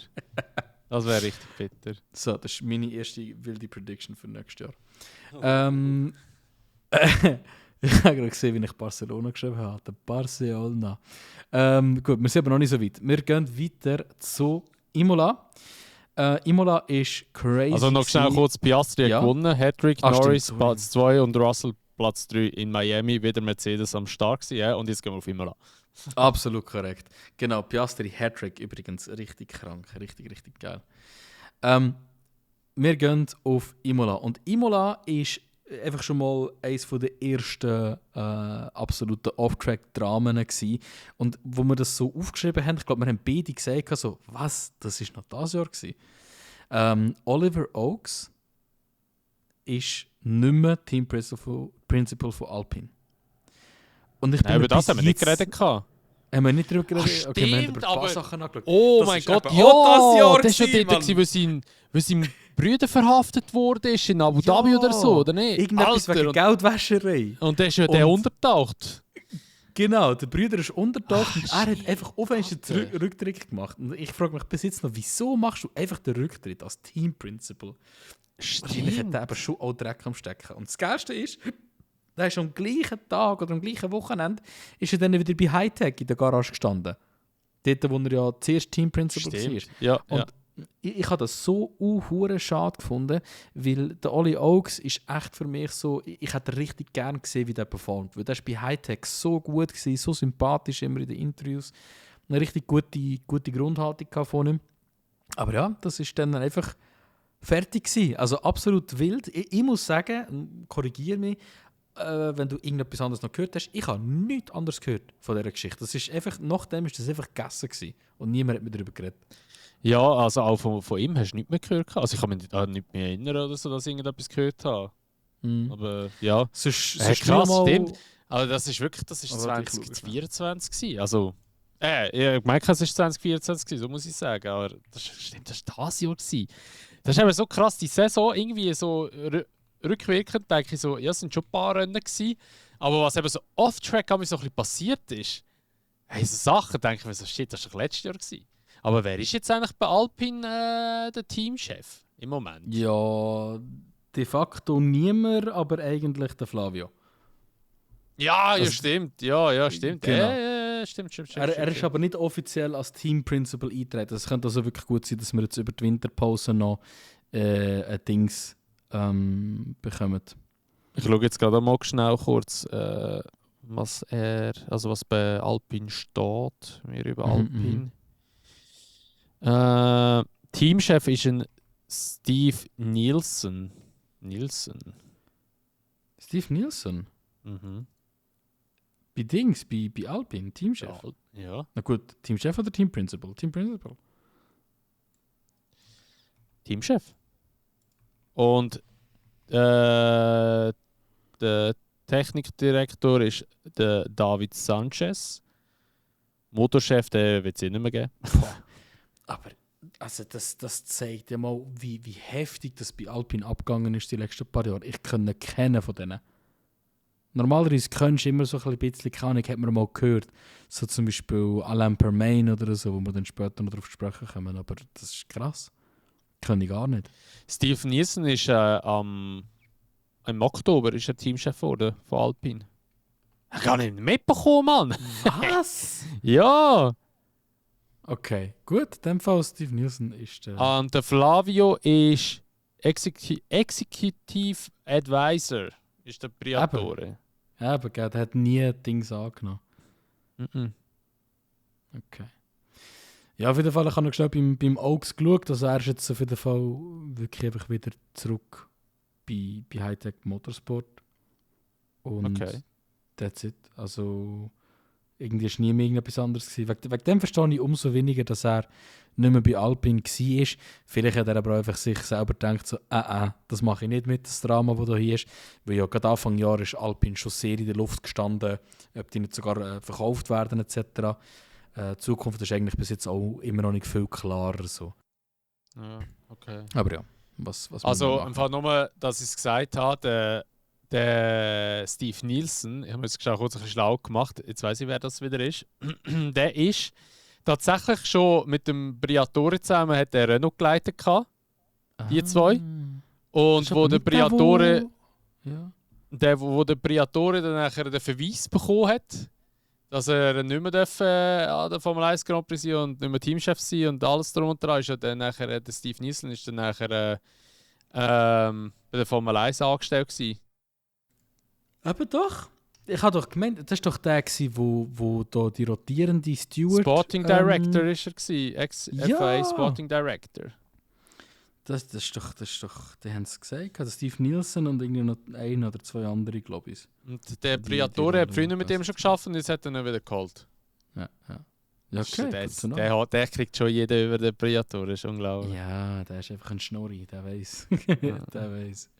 Das wäre richtig bitter. So, das ist meine erste wilde Prediction für nächstes Jahr. Ich habe gerade gesehen, wie ich Barcelona geschrieben habe. Der Barcelona. Gut, wir sind aber noch nicht so weit. Wir gehen weiter zu Imola. Imola ist crazy. Also noch schnell kurz, Piastri hat gewonnen, Hattrick, Norris stimmt, Platz 2 und Russell Platz 3 in Miami, wieder Mercedes am Start gewesen, ja, und jetzt gehen wir auf Imola. Absolut korrekt. Genau, Piastri Hattrick übrigens, richtig krank, richtig geil. Wir gehen auf Imola und Imola ist einfach schon mal eines der ersten absoluten Off-Track-Dramen gewesen. Und wo wir das so aufgeschrieben haben, ich glaube, wir haben beide gesagt, so, was, das ist noch das Jahr gewesen. Oliver Oakes ist nicht mehr Team Principal von Alpine. Und ich bin über das haben wir nicht geredet. Haben wir nicht darüber geredet? Okay, wir haben über ein paar aber... Sachen angeschaut. Oh das mein ist Gott, eben ja! auch Das war ja dort, wo sein Brüder verhaftet wurde in Abu Dhabi oder so, oder nicht? Irgendetwas wegen Geldwäscherei. Und der ist ja der untertaucht. Genau, der Brüder ist untertaucht und er hat einfach auf einen Rücktritt gemacht. Und ich frage mich bis jetzt noch, wieso machst du einfach den Rücktritt als Team Principal? Wahrscheinlich hat er eben schon auch Dreck am Stecken. Und das Geilste ist, er ist am gleichen Tag oder am gleichen Wochenende ist er dann wieder bei Hightech in der Garage gestanden. Dort, wo er ja zuerst Team Principal war. Ja, und ja. ich habe das so hure schade gefunden, weil der Ollie Oaks ist echt für mich so, ich hätte richtig gern gesehen, wie der performt, weil der ist bei Hightech so gut gewesen, so sympathisch immer in den Interviews, eine richtig gute Grundhaltung gehabt von ihm. Aber ja, das ist dann einfach fertig gewesen. Also absolut wild. Ich muss sagen, korrigiere mich, wenn du irgendetwas anderes noch gehört hast, ich habe nichts anderes gehört von dieser Geschichte. Das ist einfach, nachdem ist das einfach gegessen gewesen und niemand hat mehr darüber geredet. Ja, also auch von ihm hast du nichts mehr gehört. Also ich kann mich nicht mehr erinnern, oder so, dass ich irgendetwas gehört habe. Aber ja, Sonst krass, mal, stimmt. Also das ist wirklich, das ist Aber 2024 gewesen. Also, ich meine, es ist 2024 gewesen, so muss ich sagen. Aber stimmt, das war das Jahr gewesen. Das ist eben so krass, die Saison irgendwie so rückwirkend denke ich so, ja, es sind schon ein paar Rennen gewesen. Aber was eben so off-track so ein bisschen passiert ist, hey, so Sachen denke ich mir so, shit, das war doch letztes Jahr gewesen. Aber wer ist jetzt eigentlich bei Alpine der Teamchef im Moment? ja, de facto niemand, aber eigentlich der Flavio. Ja, Also, stimmt. Ja, stimmt. Genau. Stimmt. Er ist aber nicht offiziell als Team Principal eingetreten. Es könnte also wirklich gut sein, dass wir jetzt über die Winterpause noch ein Dings bekommen. Ich schaue jetzt gerade mal schnell kurz, was bei Alpine steht. Wir über Alpine. Teamchef ist ein Steve Nielsen. Steve Nielsen? Mhm. Bei Dings, bei Alpine, Teamchef? Ja. Na gut, Teamchef oder Team Principal? Team Principal. Teamchef. Und der Technikdirektor ist der David Sanchez. Motorchef, der wird es nicht mehr geben. Aber also das zeigt ja mal, wie heftig das bei Alpine abgegangen ist die letzten paar Jahre. Ich kenne keinen von denen. Normalerweise kennst du immer so ein bisschen, keine hat man mal gehört. So zum Beispiel Alain Permain oder so, wo wir dann später noch darauf sprechen können. Aber das ist krass. Kenne ich gar nicht. Steve Nielsen ist im Oktober ist er Teamchef geworden von Alpine. Ich habe gar nicht mitbekommen, Mann! Was? Ja! Okay, gut. In dem Fall Steve Nielsen ist der... Und der Flavio ist Executive Advisor. Ist der Briatore. Ja, aber der hat nie Dings angenommen. Okay. Ja, auf jeden Fall, ich habe noch schnell beim Oaks geschaut, also er ist jetzt auf jeden Fall wirklich einfach wieder zurück bei Hightech Motorsport. Und that's it. Also irgendwie war nie mehr irgendetwas anderes gewesen. Wegen dem verstehe ich umso weniger, dass er nicht mehr bei Alpine war. Vielleicht hat er aber einfach sich selber gedacht, so, das mache ich nicht mit, das Drama, das da hier ist. Weil ja gerade Anfang Jahr ist Alpine schon sehr in der Luft gestanden, ob die nicht sogar verkauft werden etc. Die Zukunft ist eigentlich bis jetzt auch immer noch nicht viel klarer. So. Ja, okay. Aber ja, was also einfach nur, dass ich es gesagt habe, der Steve Nielsen, ich habe mir jetzt kurz ein bisschen schlau gemacht, jetzt weiß ich, wer das wieder ist. Der ist tatsächlich schon mit dem Briatore zusammen hat der Renault geleitet gehabt, die zwei. Und wo der Briatore, wo der Briatore dann nachher den Verweis bekommen hat, dass er nicht mehr an der Formel 1 Grand Prix sein und nicht mehr Teamchef sein und alles drum und dran, ist ja dann nachher, der Steve Nielsen ist dann nachher bei der Formel 1 angestellt gewesen. Aber doch. Ich habe doch gemeint, das war doch der, wo da die rotierende Steward... Sporting Director war er, ex-FIA Sporting Director. Das ist doch, die haben es gesagt, der Steve Nielsen und irgendwie noch ein oder zwei andere, glaube ich. Und der Briatore hat früher mit dem schon geschafft und jetzt hat er ihn wieder geholt. Ja, okay, der kriegt schon jeder über den Briatore, das ist unglaublich. Ja, der ist einfach ein Schnorri, der weiß. Der weiß.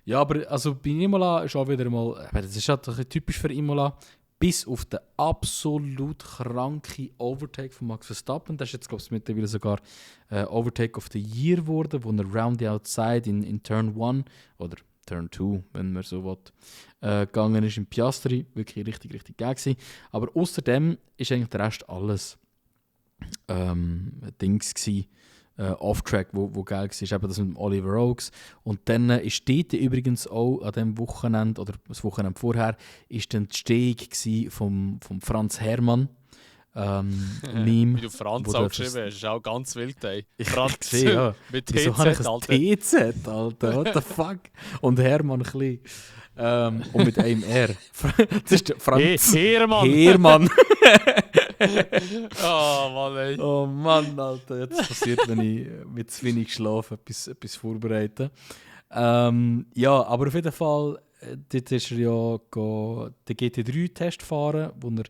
Ja, aber also bei Imola ist auch wieder mal, aber das ist halt typisch für Imola, bis auf den absolut kranken Overtake von Max Verstappen. Das ist jetzt, glaube ich, mittlerweile sogar Overtake of the Year geworden, wo er round the outside in Turn 1 oder Turn 2, wenn man so will, gegangen ist in Piastri. Wirklich richtig, richtig geil gewesen. Aber außerdem ist eigentlich der Rest alles Dings gewesen. Off-Track, wo geil war, eben das mit dem Oliver Oaks. Und dann ist dort übrigens auch an dem Wochenende, oder das Wochenende vorher, ist dann die Stehung vom Franz Herrmann, Meme. Wie du Franz wo auch du geschrieben hast, ist auch ganz wild, ey. Ich Franz sehe, ja. mit Wieso habe ich TZ, ein Alter. TZ, Alter? What the fuck? Und Hermann klein. Und mit einem R. Das ist der Franz. Hermann! Hermann. Oh Mann, ey. Oh Mann, Alter. Jetzt passiert, wenn ich mit zu wenig Schlaf etwas vorbereite. Ja, aber auf jeden Fall, dort ist er ja den GT3-Test fahren, wo er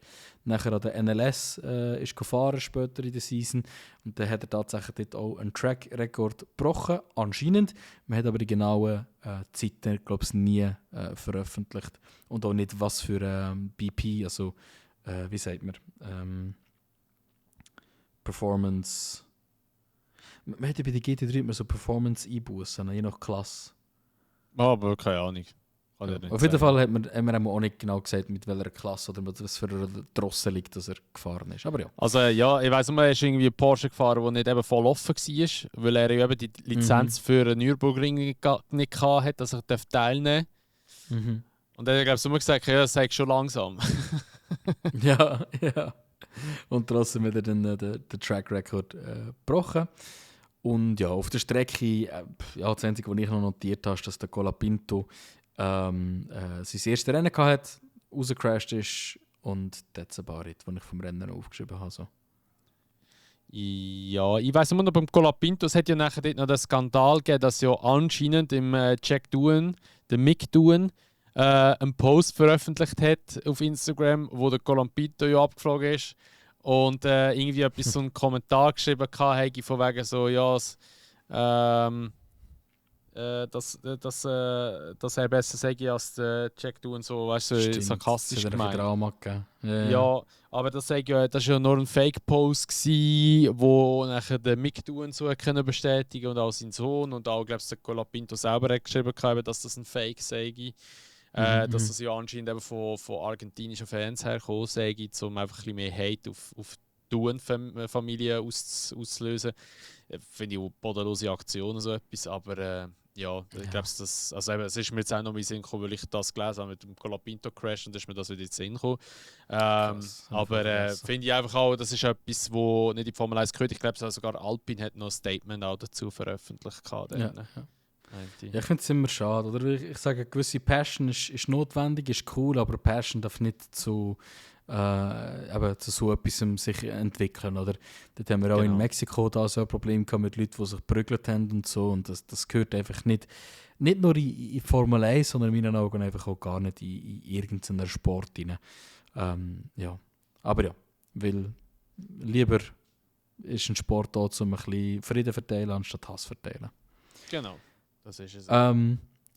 nachher an der NLS ist gefahren später in der Season. Und dann hat er tatsächlich dort auch einen Track-Rekord gebrochen, anscheinend. Man hat aber die genauen Zeiten, glaube ich, nie veröffentlicht. Und auch nicht, was für BP, also wie sagt man, Performance. Man hat ja bei der GT3 immer so Performance-Einbußen, je nach Klasse. Aber keine Ahnung. Kann ich Ja. nicht Auf jeden sagen. Fall haben wir auch nicht genau gesagt, mit welcher Klasse oder mit was für einer Drosse liegt, dass er gefahren ist. Aber ja. Also ja, ich weiss nur, er ist irgendwie Porsche gefahren, der nicht eben voll offen war, weil er ja eben die Lizenz für den Nürburgring nicht hatte, dass er teilnehmen darf. Mhm. Und dann hat er, glaube ich, immer gesagt, ja, das sei schon langsam. Ja, ja. Und trotzdem hat er dann den Track Record gebrochen. Und ja, auf der Strecke, ja, das Einzige, was ich noch notiert habe, ist, dass der Colapinto sein erstes Rennen hatte, rausgecrashed ist und that's about it, was ich vom Rennen aufgeschrieben habe. So. Ja, ich weiss immer noch, beim Colapinto, es hat ja nachher dort noch den Skandal gegeben, dass ja anscheinend im Jack Doohan, der Mick Doohan, einen Post veröffentlicht hat auf Instagram, wo der Colapinto ja abgeflogen ist und irgendwie etwas so einen Kommentar geschrieben hatte, von wegen so, ja, dass er besser sage als der Jack Doohan, so, weißt du, Stimmt, sarkastisch es hat ein gemeint. Drama gegeben. Ja. Ja, aber das war ja nur ein Fake-Post, wo nachher der Mick Doohan so können bestätigen und auch sein Sohn und auch, glaube ich, der Colapinto selber hat geschrieben, dass das ein Fake sei. Dass das ja anscheinend eben von argentinischen Fans herkommen sei, um einfach ein bisschen mehr Hate auf die Doohan-Familie auszulösen. Finde ich auch bodenlose Aktionen so etwas, aber ja, ich glaube, es ist mir jetzt auch noch in den Sinn gekommen, weil ich das gelesen habe mit dem Colapinto-Crash und dann ist mir das wieder in den Sinn gekommen. Aber finde ich einfach auch, das ist etwas, wo nicht in die Formel 1 gehört. Ich glaube, sogar Alpine hat noch ein Statement auch dazu veröffentlicht. Ja, ich finde es immer schade. Oder? Ich sage, eine gewisse Passion ist notwendig, ist cool, aber Passion darf nicht zu so etwas sich entwickeln. Oder? Dort haben wir auch in Mexiko da so ein Problem gehabt mit Leuten, die sich geprügelt haben und so. Und das gehört einfach nicht nur in Formel 1, sondern in meinen Augen einfach auch gar nicht in irgendeinen Sport rein. Ja. Aber ja, weil lieber ist ein Sport da, um ein bisschen Frieden verteilen, anstatt Hass verteilen. Genau, das ist es.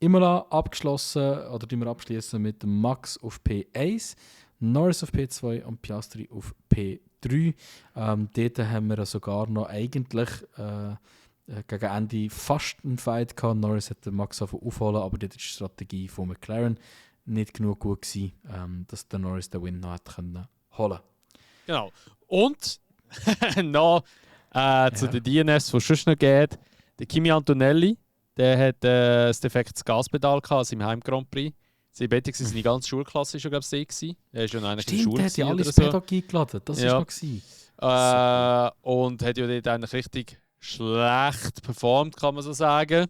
Imola abgeschlossen, oder die wir abschließen mit dem Max auf P1, Norris auf P2 und Piastri auf P3. Dort haben wir sogar noch eigentlich gegen Ende fast einen Fight gehabt. Norris hat den Max aufholen, aber dort war die Strategie von McLaren nicht genug gut gewesen, dass der Norris den Win noch hat können holen. Genau. Und noch zu den DNS, die es schon noch geht. Der Kimi Antonelli, der hat ein defektes Gaspedal gehabt, also im Heim Grand Prix. Seine ganze Schulklasse war schon, glaube ich, Er ist schon eigentlich in der Schule. Der hat ja alle ins so. Paddock eingeladen, das Ja. war noch. Und hat ja dort eigentlich richtig schlecht performt, kann man so sagen.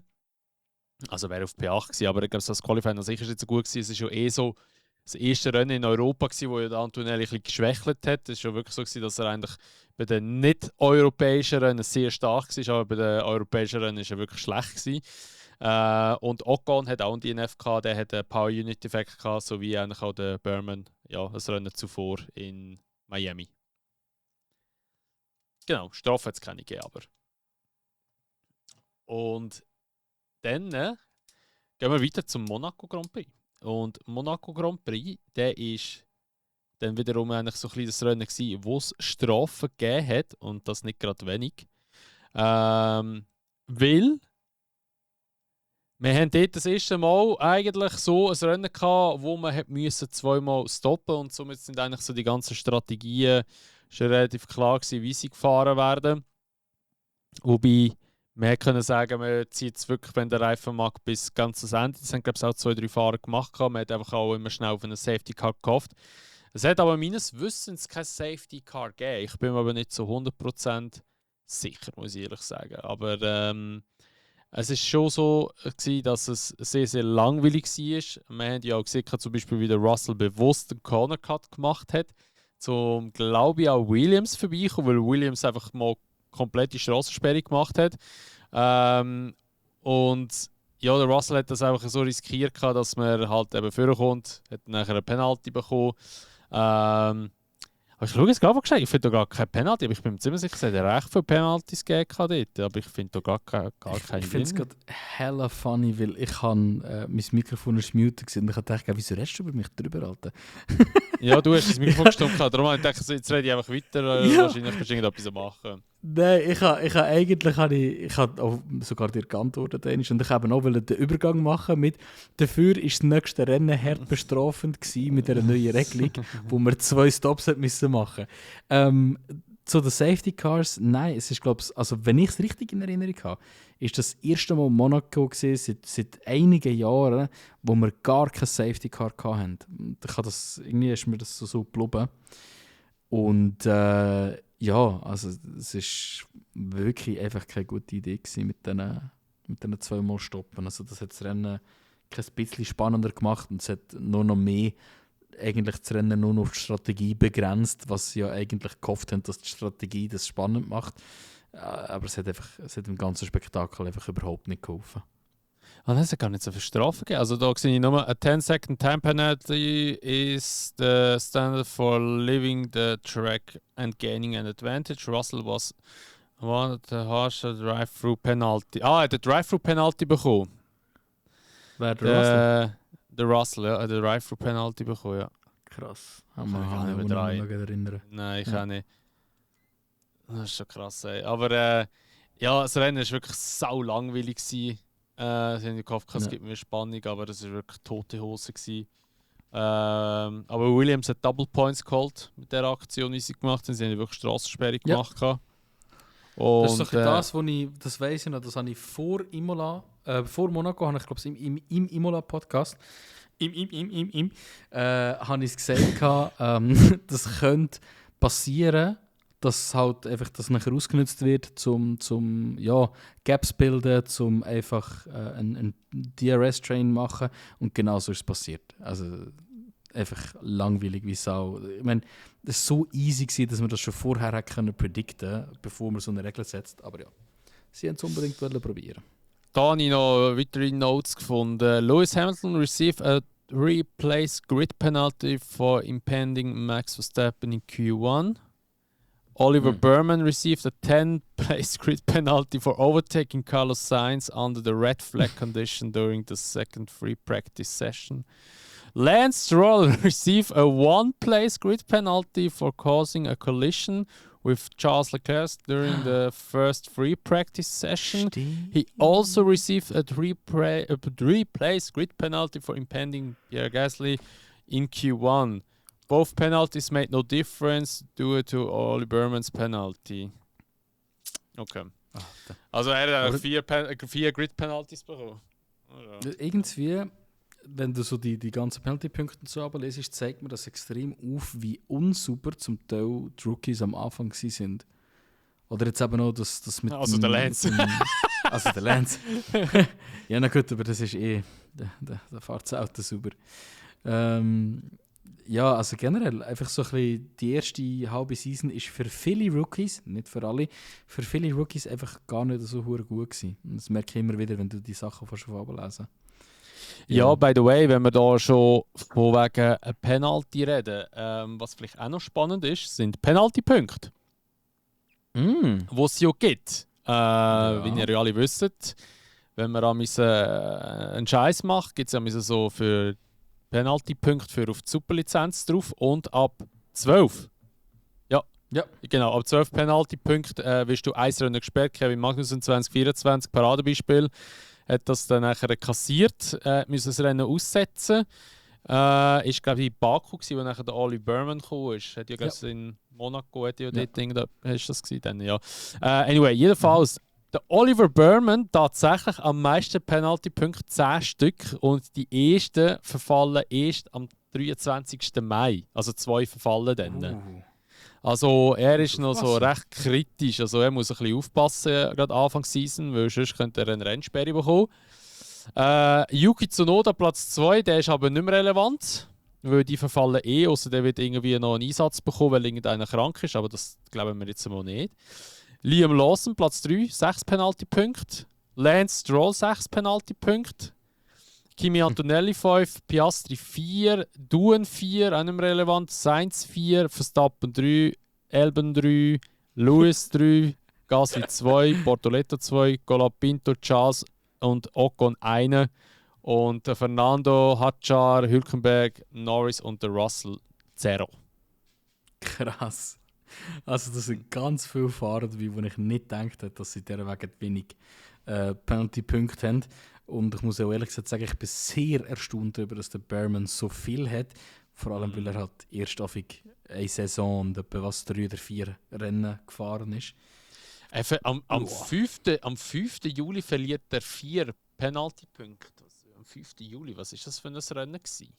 Also wäre auf P8 gewesen, aber ich glaube, das Qualifying an sich ist nicht so gut gewesen. Es war ja so das erste Rennen in Europa gewesen, wo ja der Antonelli ein bisschen geschwächelt hat. Es war schon wirklich so gewesen, dass er eigentlich bei den nicht-europäischen Rennen sehr stark war, aber bei den europäischen Rennen war er wirklich schlecht gewesen. Und Ocon hat auch einen DNF gehabt, der hat einen Power Unit Effekt gehabt, sowie eigentlich auch der Berman, ja, das Rennen zuvor in Miami. Genau, Strafe hat es keine gegeben, aber. Und dann gehen wir weiter zum Monaco Grand Prix. Und Monaco Grand Prix, der ist dann wiederum eigentlich so ein kleines Rennen gewesen, wo es Strafen gegeben hat, und das nicht gerade wenig. Weil wir haben dort das erste Mal eigentlich so ein Rennen gehabt, wo man zweimal stoppen musste, und somit sind eigentlich so die ganzen Strategien schon relativ klar gewesen, wie sie gefahren werden. Wobei wir können sagen, man zieht es wirklich, wenn der Reifen mag, bis ganz ans Ende. Das haben, glaube ich, auch 2-3 Fahrer gemacht. Man hat einfach auch immer schnell auf einen Safety Car gehofft. Es hat aber meines Wissens kein Safety Car gegeben. Ich bin mir aber nicht zu 100% sicher, muss ich ehrlich sagen. Aber es ist schon so gewesen, dass es sehr, sehr langweilig war. Wir haben ja auch gesehen, zum Beispiel, wie der Russell bewusst den Corner Cut gemacht hat, zum, glaube ich, auch Williams vorbeikommen, weil Williams einfach mal komplette Strassensperre gemacht hat. Und ja, der Russell hat das einfach so riskiert, dass man halt eben vorkommt, hat nachher eine Penalty bekommen. Aber ich schaue jetzt gerade mal gescheit, ich finde da gar keine Penalty, aber ich bin mir ziemlich sicher, es hat recht viele Penaltys gegeben dort, aber ich finde da gar keine Ich finde es gerade hella funny, weil ich mein Mikrofon ist muted und ich habe gedacht, wieso redest du über mich drüber, Alter? Ja, du hast das Mikrofon gestimmt, darum habe ich gedacht, jetzt rede ich einfach weiter, Ja. wahrscheinlich kannst du irgendetwas machen. Nein, ich habe auch sogar dir geantwortet und ich habe auch den Übergang machen mit dafür ist das nächste Rennen hart bestrafend gewesen mit einer neuen Regelung, wo wir 2 Stops hat müssen machen. Zu den Safety Cars, nein, es ist glaube ich, also wenn ich es richtig in Erinnerung habe, ist das erste Mal Monaco gewesen, seit einigen Jahren, wo wir gar kein Safety Car hatten. Irgendwie ist mir das so geblieben. Und ja, also es ist wirklich einfach keine gute Idee gewesen mit diesen 2 Mal stoppen. Also das hat das Rennen kein bisschen spannender gemacht und es hat nur noch mehr eigentlich das Rennen nur noch auf die Strategie begrenzt, was sie ja eigentlich gehofft haben, dass die Strategie das spannend macht. Aber es hat im ganzen Spektakel einfach überhaupt nicht geholfen. Ah, das hat gar nicht so viel Strafe gegeben. Also da sehe ich nur, a 10-second time penalty is the standard for leaving the track and gaining an advantage. Russell was one of the harsher drive-through penalty. Ah, er hat eine Drive-through penalty bekommen. Wer der Russell? Der Russell, ja, hat eine Drive-through penalty bekommen, ja. Krass. Kann ich mich nicht mehr dran erinnern. Nein, ich auch nicht. Das ist schon krass, ey. Aber ja, das Rennen war wirklich sau langweilig gewesen. Sie haben gehofft, es gibt mehr Spannung, aber das war wirklich tote Hose gewesen. Aber Williams hat Double Points geholt mit der Aktion, die sie gemacht haben. Sie haben wirklich Strassensperre gemacht. Und, das ist doch das, das weiss ich noch, das habe ich vor Imola, vor Monaco, habe ich glaube im Imola-Podcast, habe ich es gesagt, das könnte passieren, dass halt einfach das nachher ausgenutzt wird, zum ja, Gaps bilden, zum einfach einen DRS-Train machen und genau so ist es passiert. Also einfach langweilig wie Sau. Ich meine, es war so easy gewesen, dass man das schon vorher hätte können predikten, bevor man so eine Regel setzt. Aber ja, sie haben es unbedingt probieren. Da habe ich noch weitere Notes gefunden. Lewis Hamilton received a replace grid penalty for impending Max Verstappen in Q1. Oliver Burman received a 10-place grid penalty for overtaking Carlos Sainz under the red flag condition during the second free practice session. Lance Stroll received a 1-place grid penalty for causing a collision with Charles Leclerc during the first free practice session. He also received a 3-place grid penalty for impending Pierre Gasly in Q1. Both penalties made no difference due to Oli Burmans penalty. Okay. Also er hat 4 Grid-Penalties bekommen. Also. Irgendwie, wenn du so die ganzen Penalty-Punkte so ablesest, zeigt mir das extrem auf, wie unsauber zum Teil die Rookies am Anfang sind. Oder jetzt eben auch das mit also der Lance. Also der Lance. Ja, na gut, aber das ist der fährt das Auto sauber. Ja, also generell, einfach so ein bisschen die erste halbe Season ist für viele Rookies, nicht für alle, für viele Rookies einfach gar nicht so gut gewesen. Und das merke ich immer wieder, wenn du die Sachen von lesen. Ja, by the way, wenn wir da schon von wegen einer Penalty reden, was vielleicht auch noch spannend ist, sind Penalty-Punkte. Wo es ja gibt. Wie ihr ja alle wisst, wenn man einen Scheiß macht, gibt es ja so für Penalty-Punkte für auf die Superlizenz drauf und ab 12. Ja, genau, ab 12 Penalty-Punkte wirst du ein Rennen gesperrt. Kevin Magnussen 2024, Paradebeispiel, hat das dann nachher kassiert, müssen das Rennen aussetzen. Ist glaube ich in Baku gewesen, wo nachher der Oli Burman gekommen ist. Hat ja in Monaco hat ja dort Ding, da ist das gewesen dann, ja. Anyway, jedenfalls der Oliver Burman tatsächlich am meisten Penalty-Punkte, 10 Stück, und die ersten verfallen erst am 23. Mai. Also 2 verfallen dann. Oh. Also er ist noch so aufpassen. recht kritisch. Also er muss ein bisschen aufpassen, gerade Anfang Season, weil sonst könnte er eine Rennsperre bekommen. Yuki Tsunoda Platz 2, der ist aber nicht mehr relevant, weil die verfallen außer der wird irgendwie noch einen Einsatz bekommen, weil irgendeiner krank ist, aber das glauben wir jetzt mal nicht. Liam Lawson Platz 3, 6 Penalty-Punkte. Lance Stroll 6 Penalty-Punkte. Kimi Antonelli 5, Piastri 4, Duen 4, auch nicht mehr relevant, Sainz 4, Verstappen 3, Albon 3, Lewis 3, Gasly 2, Bortoleto 2, Colapinto, Charles und Ocon 1 und der Fernando, Hadjar, Hülkenberg, Norris und der Russell 0. Krass. Also das sind ganz viele Fahrer dabei, wo ich nicht gedacht hätte, dass sie dieser Wegen wenig Penalty-Punkte haben. Und ich muss auch ehrlich gesagt sagen, ich bin sehr erstaunt darüber, dass der Behrman so viel hat. Vor allem, weil er halt erstöffig eine Saison und etwa 3 oder 4 Rennen gefahren ist. Am 5. Juli verliert er 4 Penalty-Punkte. Am 5. Juli, was war das für ein Rennen gewesen?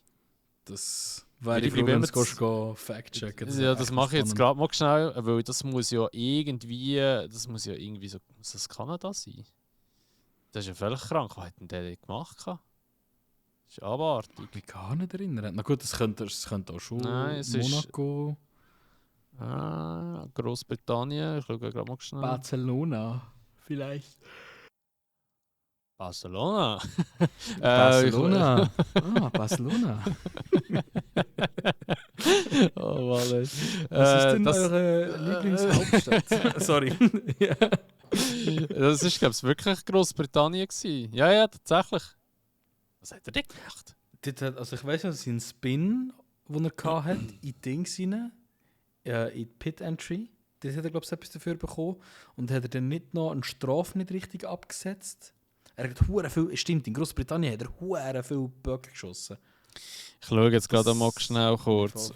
Das wäre Ich ich froh, glaube, wenn wenn du es fact-checken. Ja, das mache ich jetzt gerade mal schnell, weil das muss ja irgendwie so, muss das Kanada sein? Das ist ja völlig krank. Was hat denn der gemacht? Das ist abartig. Ich mich gar nicht erinnern. Na gut, das könnte auch schon Nein, es Monaco, Großbritannien, ich schaue gerade mal schnell. Barcelona vielleicht. Barcelona. Barcelona. Barcelona. Oh Mann. Was ist denn das, eure Lieblingshauptstadt? Sorry. Ja. Das ist, glaube ich, wirklich Großbritannien gewesen. Ja, tatsächlich. Was hat er denn gemacht? Also ich weiss noch, sein Spin, den er hatte, in Dings rein, in die Pit-Entry, das hat er, glaube ich, etwas dafür bekommen. Und hat er dann nicht noch eine Strafe nicht richtig abgesetzt? Er hat hure viel, stimmt, in Großbritannien hat er hure viel Böcke geschossen. Ich schaue jetzt gerade mal schnell kurz.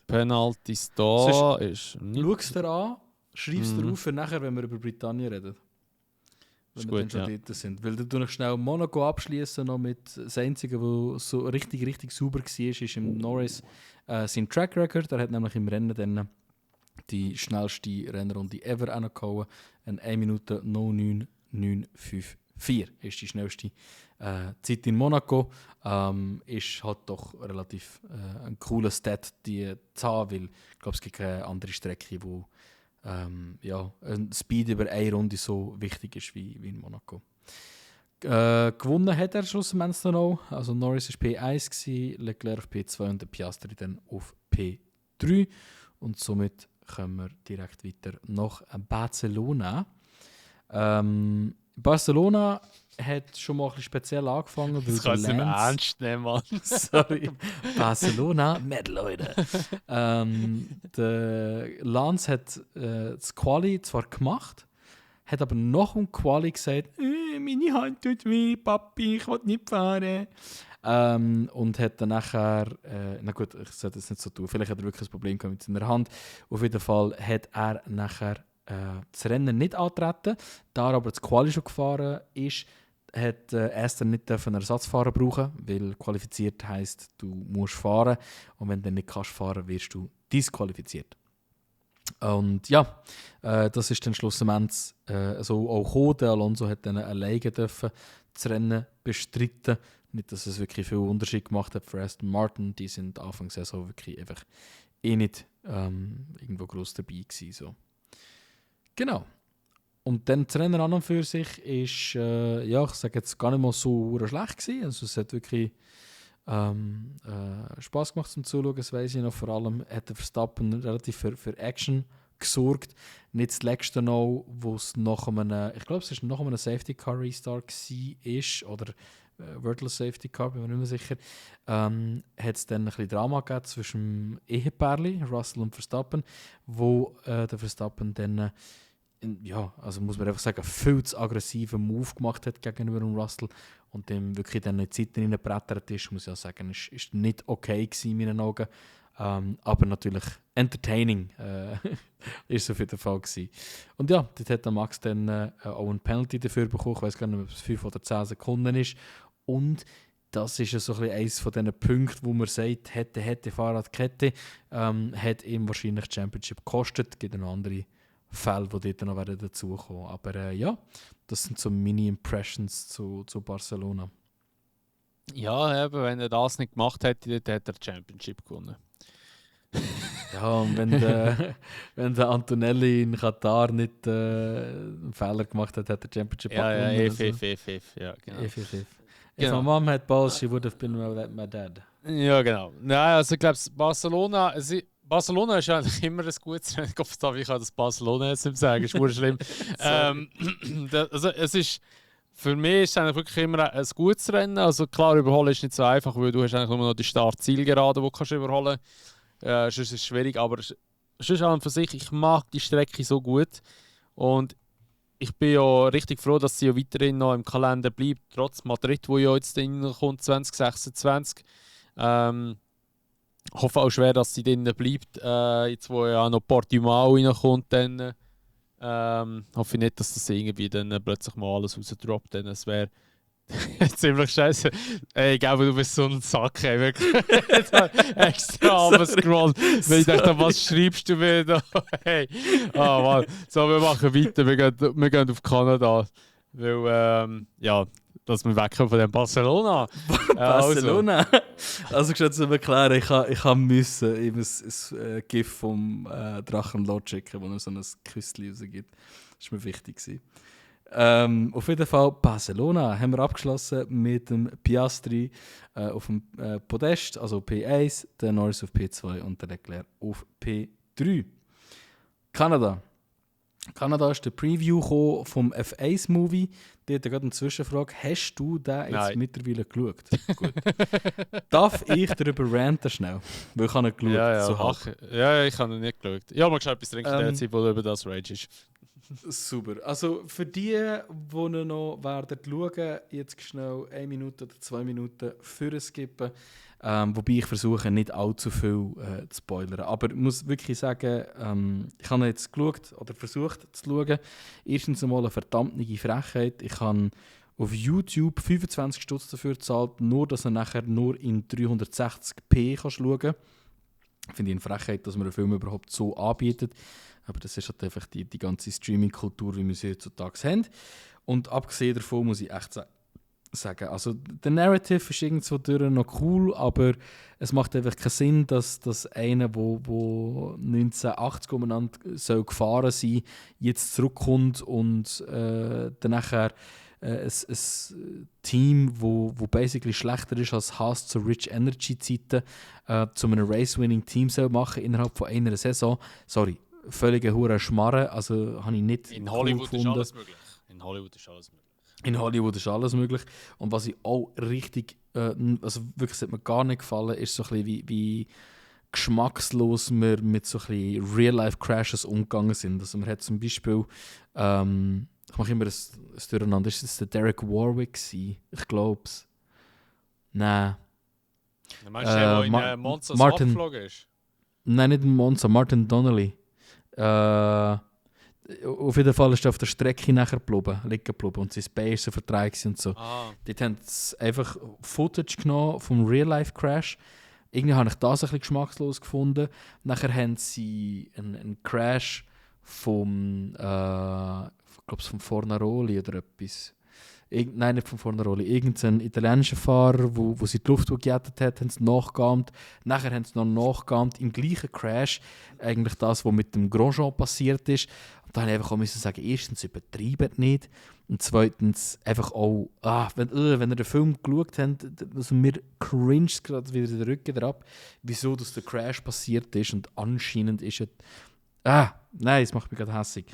Penalties da ist nicht... Schau es dir an, schreib es dir auf für nachher, wenn wir über Britannien reden. Wenn wir dann schon dort sind. Weil du noch schnell Monaco abschließen noch mit das Einzige, was so richtig sauber war, ist im Norris sein Track Record. Er hat nämlich im Rennen dann die schnellste Rennrunde ever angehauen. 1 Minute 09,954 ist die schnellste Zeit in Monaco. Ist halt doch relativ ein cooler Stat, die zu haben, weil ich glaube, es gibt keine andere Strecke, wo ein Speed über eine Runde so wichtig ist wie in Monaco. Gewonnen hat er schlussendlich noch. Also Norris war P1, Leclerc auf P2 und der Piastri dann auf P3. Und somit kommen wir direkt weiter nach Barcelona. Barcelona hat schon mal ein bisschen speziell angefangen. Das kannst du nicht mehr ernst nehmen, Mann. Sorry. Barcelona, mit Leute. Der Lance hat das Quali zwar gemacht, hat aber nach dem Quali gesagt, meine Hand tut weh, Papi, ich will nicht fahren. Und hat dann nachher, na gut, ich sollte das nicht so tun, vielleicht hat er wirklich ein Problem mit seiner Hand. Auf jeden Fall hat er nachher das Rennen nicht antreten, da er aber das Quali schon gefahren ist, hat Aston nicht einen Ersatzfahrer brauchen, weil qualifiziert heisst, du musst fahren und wenn du nicht kannst fahren, wirst du disqualifiziert. Und ja, das ist dann schlussendlich so auch gekommen. Der Alonso hat dann alleine dürfen das Rennen bestreiten. Nicht, dass es wirklich viel Unterschied gemacht hat für Aston Martin. Die sind Anfang der Saison wirklich einfach nicht irgendwo gross dabei gewesen. So. Genau. Und dann das Rennen an und für sich ist, ich sage jetzt gar nicht mal so schlecht gewesen. Also es hat wirklich Spass gemacht zum Zuschauen, das weiss ich noch. Vor allem hat der Verstappen relativ für Action gesorgt. Nicht das letzte noch, wo es nach einem, ich glaube es ist nach einem Safety Car Restart war, oder Virtual Safety Car, bin mir nicht mehr sicher, hat es dann ein bisschen Drama gegeben zwischen dem Ehepärli, Russell und Verstappen, wo der Verstappen dann also muss man einfach sagen, viel zu aggressiven Move gemacht hat gegenüber dem Russell und dem wirklich dann in die Seite reingebrettert ist, muss ich auch sagen, ist nicht okay gewesen in meinen Augen. Aber natürlich entertaining ist es auf jeden Fall gewesen. Und ja, dort hat der Max dann auch ein Penalty dafür bekommen, ich weiß gar nicht, ob es 5 oder 10 Sekunden ist. Und das ist ja so ein bisschen eines von diesen Punkten, wo man sagt, hätte Fahrradkette, hat ihm wahrscheinlich die Championship gekostet. Es gibt noch andere Fälle, die dort noch dazukommen. Aber ja, das sind so Mini-Impressions zu Barcelona. Ja, eben, wenn er das nicht gemacht hätte, dann hätte er die Championship gewonnen. Ja, und wenn der Antonelli in Katar nicht einen Fehler gemacht hat, hat er die Championship gewonnen. Ja, F. Ja, genau. If my mom had balls, she would have been my dad. Ja, genau. Nein, also ich glaube, Barcelona ist eigentlich immer ein gutes Rennen. Ich kann das Barcelona jetzt nicht sagen, ist wirklich schlimm. Also es ist, für mich ist es eigentlich wirklich immer ein gutes Rennen. Also klar, überholen ist nicht so einfach, weil du hast eigentlich nur noch die Start-Zielgerade, die du überholen kannst. Sonst ist es schwierig, aber sonst an und für sich, ich mag die Strecke so gut. Und ich bin ja richtig froh, dass sie ja weiterhin noch im Kalender bleibt, trotz Madrid, wo ja jetzt kommt 2026. Ich hoffe auch schwer, dass sie drinnen bleibt. Jetzt, wo ja noch Portimao reinkommt, dann hoffe ich nicht, dass das irgendwie dann plötzlich mal alles rausdroppt. Denn es wäre ziemlich scheiße. Ey, ich glaube, du bist so ein Sack, ey, wirklich. Extra runtergescrollt. Weil ich dachte, was schreibst du mir da? Hey. Mann. So, wir machen weiter. Wir gehen auf Kanada. Weil, ja, dass wir wegkommen von dem Barcelona. Barcelona? Also, ich muss erklären, ich musste eben ein GIF vom Drachenlord schicken, wo er so ein Küsschen rausgibt. Das war mir wichtig. Auf jeden Fall Barcelona haben wir abgeschlossen mit dem Piastri auf dem Podest, also P1, der Norris auf P2 und der Leclerc auf P3. Kanada ist der Preview vom F1-Movie. Die hat gerade eine Zwischenfrage. Hast du den jetzt mittlerweile geschaut? Gut. Darf ich darüber ranten schnell? Weil ich habe nicht geschaut. Ja, so ich habe noch nicht geschaut. Ja, mal geschaut, bis trinken der Zeit, wo über das Rage ist. Super. Also für die noch werden schauen, jetzt schnell 1 Minute oder 2 Minuten skippen. Wobei ich versuche, nicht allzu viel zu spoilern. Aber ich muss wirklich sagen, ich habe jetzt geschaut oder versucht zu schauen. Erstens einmal eine verdammte Frechheit. Ich habe auf YouTube 25 Stutz dafür gezahlt, nur dass er nachher nur in 360p schauen kann. Finde ich eine Frechheit, dass man einen Film überhaupt so anbietet. Aber das ist halt einfach die ganze Streaming-Kultur, wie wir sie heutzutage haben. Und abgesehen davon muss ich echt sagen, also der Narrative ist irgendwo durch noch cool, aber es macht einfach keinen Sinn, dass einer, der 1980 umeinander soll gefahren sein, jetzt zurückkommt und dann nachher ein Team, wo basically schlechter ist als Haas zu Rich Energy Zeiten, zu einem Race-Winning-Team soll machen innerhalb von einer Saison. Sorry, völlige hure Schmarre, also habe ich nicht in Hollywood ist alles möglich. In Hollywood ist alles möglich. Und was ich auch richtig, also wirklich hat mir gar nicht gefallen, ist so ein bisschen wie geschmackslos wir mit so ein bisschen Real-Life-Crashes umgegangen sind. Also man hat zum Beispiel, ich mache immer das Durcheinander, ist das der Derek Warwick gewesen? Ich glaube es. Nein. Meinst du, der in Monza abgeflogen ist? Nein, nicht in Monza, Martin Donnelly. Auf jeden Fall ist er auf der Strecke nachher liegen geblieben und sein Bein ist so vertreibt und so. Dort haben sie einfach Footage genommen vom Real-Life-Crash. Irgendwie habe ich das ein bisschen geschmackslos gefunden. Nachher haben sie einen Crash vom Fornaroli oder etwas. Nein, nicht vom Fornaroli. Irgendein italienischer Fahrer, wo sie die Luft gejettet hat, haben sie nachgeahmt. Nachher haben sie noch nachgeahmt im gleichen Crash. Eigentlich das, was mit dem Grosjean passiert ist. Und da habe ich einfach auch sagen, erstens übertreiben nicht. Und zweitens einfach auch, wenn ihr den Film geschaut habt, also mir cringet gerade wieder den Rücken drauf, wieso dass der Crash passiert ist. Und anscheinend ist es... nein, es macht mich gerade hässig.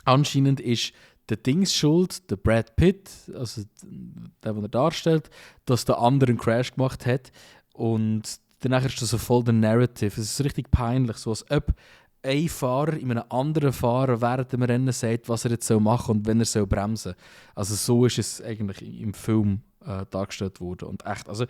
Anscheinend ist der Dings schuld, der Brad Pitt, also der, den er darstellt, dass der andere einen Crash gemacht hat. Und danach ist das so voll der Narrative. Es ist richtig peinlich, so als ob ein Fahrer in einem anderen Fahrer während dem Rennen sagt, was er jetzt machen soll und wenn er bremsen soll. Also so ist es eigentlich im Film dargestellt wurde. Und echt, also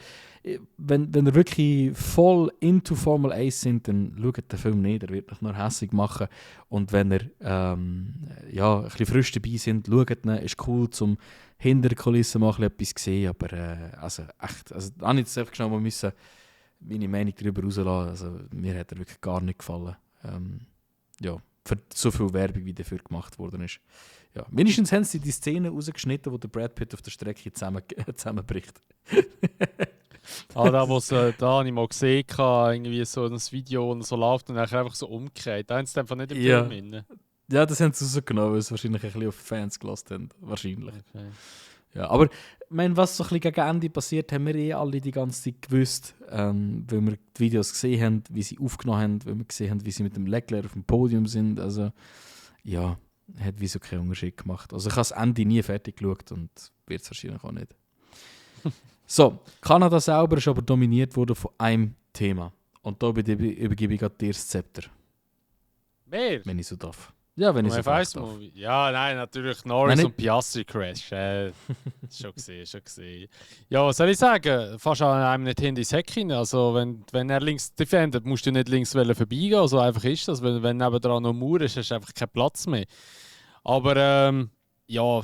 wenn ihr wirklich voll into Formel 1 sind, dann schaut den Film nicht, er wird euch nur hässlich machen. Und wenn ihr ein bisschen frisch dabei sind, schaut ihn, ist cool, zum hinter der Kulisse mal etwas zu sehen, aber also echt, also da habe ich jetzt einfach schnell mal müssen meine Meinung darüber rauslassen. Also mir hat er wirklich gar nicht gefallen. Für so viel Werbung, wie dafür gemacht worden ist. Ja, wenigstens haben sie die Szene rausgeschnitten, wo der Brad Pitt auf der Strecke zusammenbricht. Da habe ich mal gesehen, irgendwie so ein Video, und so läuft und dann einfach so umgekehrt. Da haben sie einfach nicht im Film drin. Ja, das haben sie rausgenommen, weil sie wahrscheinlich ein bisschen auf Fans gelassen haben. Wahrscheinlich. Okay. Ja, aber ich meine, was so ein bisschen gegen Ende passiert, haben wir alle die ganze Zeit gewusst, weil wir die Videos gesehen haben, wie sie aufgenommen haben, weil wir gesehen haben, wie sie mit dem Leclerc auf dem Podium sind. Also ja, hat wieso keinen Unterschied gemacht. Also ich habe das Ende nie fertig geschaut und wird es wahrscheinlich auch nicht. So, Kanada selber ist aber dominiert worden von einem Thema. Und da übergebe ich gerade dir das Zepter. Wer? Wenn ich so darf. Ja, wenn ich so darf. Ja, nein, natürlich Norris und Piastri Crash. Schon gesehen. Ja, was soll ich sagen? Fast an einem nicht in die Säcke rein. Also, wenn er links defendet, musst du nicht links vorbeigehen. Also einfach ist das. Wenn nebendran noch Mauer ist, hast du einfach keinen Platz mehr. Aber ja,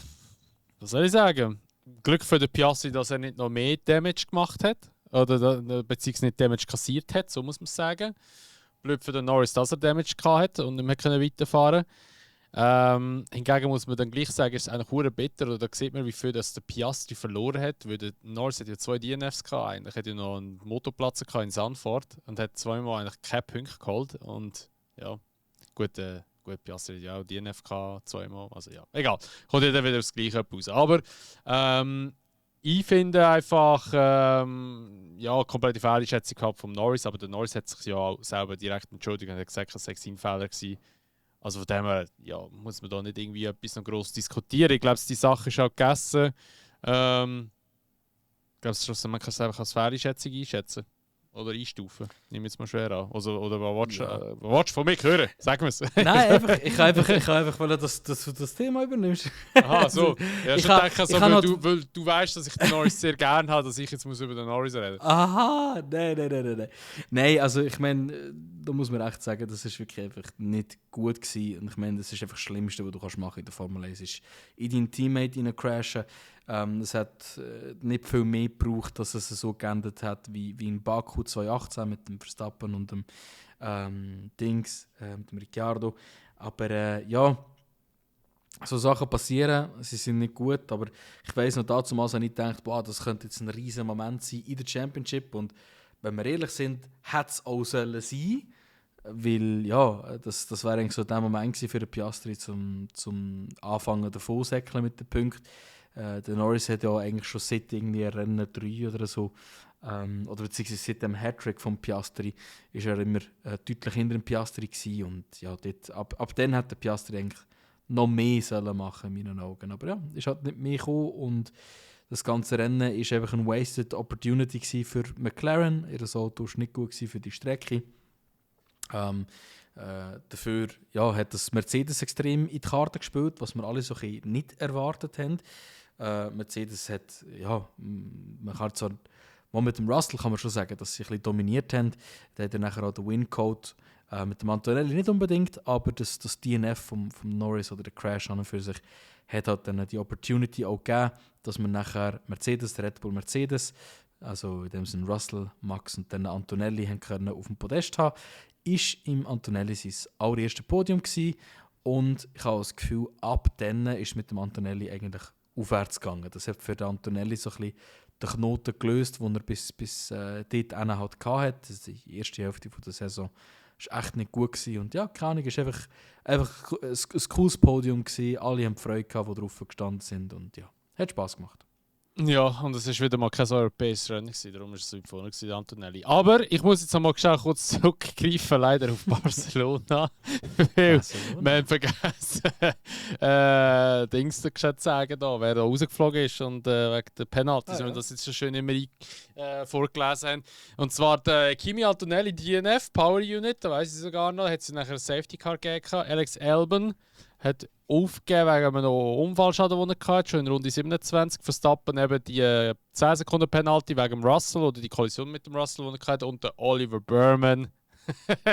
was soll ich sagen? Glück für den Piastri, dass er nicht noch mehr Damage gemacht hat. Oder beziehungsweise nicht Damage kassiert hat, so muss man sagen. Blöd für den Norris, dass er Damage hatte und nicht mehr weiterfahren konnte. Hingegen muss man dann gleich sagen, ist es eigentlich verdammt bitter. Oder da sieht man, wie viel das der Piastri verloren hat. Weil der Norris hat ja 2 DNFs gehabt. Eigentlich hat er noch einen Motoplatz in Zandvoort und hat zweimal eigentlich keine Punkte geholt. Und ja, gut, Piastri hat ja auch DNF gehabt, zweimal. Also ja, egal. Kommt ja dann wieder aufs Gleiche raus. Aber ich finde einfach, komplette Fehleinschätzung gehabt vom Norris, aber der Norris hat sich ja auch selber direkt entschuldigt und hat gesagt, es sei sein Fehler gewesen. Also von dem her, muss man da nicht irgendwie etwas noch gross diskutieren. Ich glaube, die Sache ist auch gegessen. Ich glaube, man kann es einfach als Fehleinschätzung einschätzen. Oder einstufen. Nehme jetzt mal schwer an. Oder was willst du von mir hören? Sag mir es. Nein, ich einfach wollen, dass du das Thema übernimmst. Aha, so. Ja, ich denke, so, weil du weißt, dass ich den Norris sehr gerne habe, dass ich jetzt über den Norris reden muss. Aha, nein. Nein, also ich meine, da muss man echt sagen, das ist wirklich einfach nicht gut gewesen. Und ich meine, das ist einfach das Schlimmste, was du kannst machen in der Formel 1, ist in deinen Teammate crashen. Es hat nicht viel mehr gebraucht, dass es so geendet hat wie in Baku 2018 mit dem Verstappen und dem mit dem Ricciardo. Aber so Sachen passieren, sie sind nicht gut, aber ich weiss noch damals, habe ich gedacht, das könnte jetzt ein riesen Moment sein in der Championship. Und wenn wir ehrlich sind, hätte es auch sollen sein, weil das wäre eigentlich so der Moment für den Piastri zum Anfangen davon säckeln mit den Punkten. Der Norris hat ja eigentlich schon seit irgendwie Rennen 3 oder so, oder beziehungsweise seit dem Hattrick vom Piastri, ist er immer deutlich hinter dem Piastri gewesen. Und ja, dort, ab dann hat der Piastri eigentlich noch mehr sollen machen in meinen Augen. Aber ja, ist halt nicht mehr gekommen und das ganze Rennen ist einfach eine wasted opportunity für McLaren. Ihr Auto war nicht gut für die Strecke. Dafür hat das Mercedes extrem in die Karte gespielt, was wir alle so ein bisschen nicht erwartet haben. Mercedes hat, man kann zwar mal mit dem Russell kann man schon sagen, dass sie ein bisschen dominiert haben. Da hat er nachher auch den Win-Code mit dem Antonelli nicht unbedingt, aber das DNF vom Norris oder der Crash an und für sich hat halt dann die Opportunity auch gegeben, dass man nachher Red Bull Mercedes, also in dem Sinne Russell, Max und dann Antonelli haben können auf dem Podest haben. Ist im Antonelli sein allererste Podium gewesen und ich habe das Gefühl, ab dann ist mit dem Antonelli eigentlich aufwärts gegangen. Das hat für den Antonelli so ein bisschen den Knoten gelöst, den er bis dort halt hatte. Die erste Hälfte der Saison war echt nicht gut gewesen. Und ja, keine Ahnung, es war einfach ein cooles Podium gewesen. Alle haben Freude gehabt, die drauf gestanden sind und ja, hat Spass gemacht. Ja, und es war wieder mal kein europäisches Rennen, darum war es so vorne, Antonelli. Aber ich muss jetzt noch mal kurz zurückgreifen, leider auf Barcelona. Weil wir haben vergessen, Dings zu sagen, wer da rausgeflogen ist und wegen der Penalty, wir das jetzt schon schön immer vorgelesen haben. Und zwar der Kimi Antonelli DNF, Power Unit, da weiss ich sogar noch, hat sie nachher ein Safety Car gegeben. Alex Albon hat aufgegeben wegen einem Unfallschaden, den er hatte, schon in Runde 27. Verstappen eben die 10 Sekunden Penalty wegen dem Russell oder die Kollision mit dem Russell, den er hatte, und der Oliver Burman,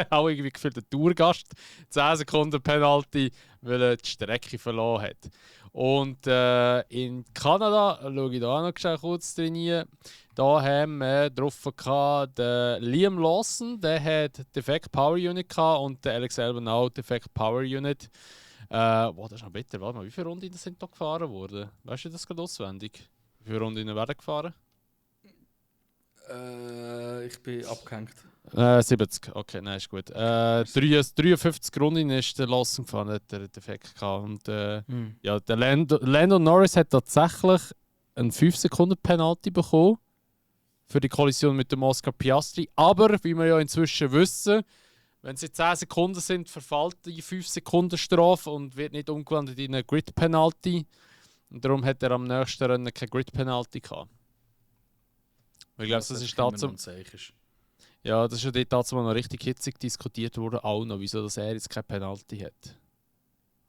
auch irgendwie gefühlt ein Tourgast, 10 Sekunden Penalty, weil er die Strecke verloren hat. Und in Kanada, schaue ich da auch noch schnell kurz trainieren, da haben wir drauf gehabt, den Liam Lawson, der hat Defect Power Unit gehabt, und der Alex Albon auch Defect Power Unit. Das ist noch bitter. Warte mal, wie viele Runden sind da gefahren worden? Weißt du das gerade auswendig? Wie viele Runden werden gefahren? Ich bin abgehängt. 70, okay, nein, ist gut. 53 Runden ist der Lawson gefahren, hat der Defekt gehabt. Und ja, der Lando Norris hat tatsächlich einen 5 Sekunden Penalty bekommen für die Kollision mit dem Oscar Piastri. Aber, wie wir ja inzwischen wissen, wenn es jetzt 10 Sekunden sind, verfällt die 5 Sekunden Strafe und wird nicht umgewandelt in eine Grid-Penalty. Und darum hat er am nächsten Rennen keine Grid-Penalty gehabt. Ich glaube, das ist dazu. Ja, das ist ja dort dazu noch richtig hitzig diskutiert worden, auch noch, wieso dass er jetzt keine Penalty hat.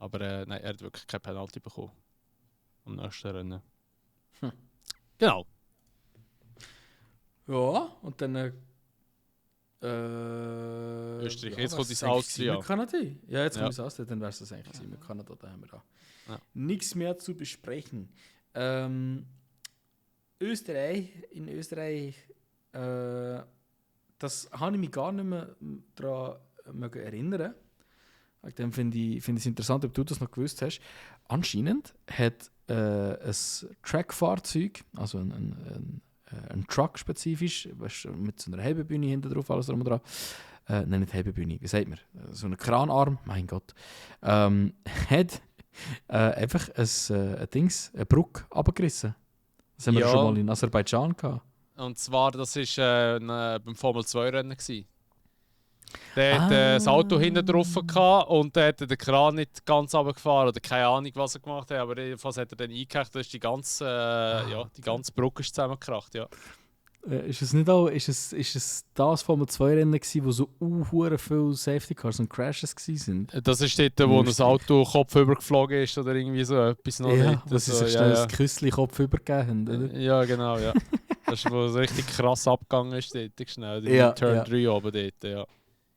Aber nein, er hat wirklich keine Penalty bekommen. Am nächsten Rennen. Genau. Ja, und dann. Österreich, ja, jetzt kommt das ins Austria. Kanada. Ja, jetzt kommt Ja. ins Austria, dann wäre es das eigentlich gewesen. Mit Kanada, da haben wir da. Ja. Nichts mehr zu besprechen. Österreich, in Österreich, das habe ich mich gar nicht mehr daran erinnern. Dann finde ich es interessant, ob du das noch gewusst hast. Anscheinend hat ein Trackfahrzeug, also ein Truck spezifisch, weißt, mit so einer Hebebühne hinten drauf, alles drum und dran. Nein, nicht Hebebühne, wie sagt man? So ein Kranarm, mein Gott. Hat einfach eine Brücke abgerissen. Das haben wir Ja. schon mal in Aserbaidschan gehabt. Und zwar, das war beim Formel-2-Rennen. Der hat das Auto hinten drauf gehabt und der hat den Kran nicht ganz runtergefahren oder keine Ahnung, was er gemacht hat, aber jedenfalls hat er dann eingehakt, da ist die ganze Brücke ist zusammengekracht, ja. Ist es das Formel 2 Rennen gewesen, wo so viele Safety Cars und Crashes waren? Das ist dort, wo das Auto kopfüber geflogen ist oder irgendwie so etwas noch. Ja, dort. wo sie sich schnell das Küssli Kopf übergeben haben, oder? Ja, genau, ja. Das ist, wo es richtig krass abgegangen ist dort, schnell, Ja, Turn ja. 3 oben dort, ja.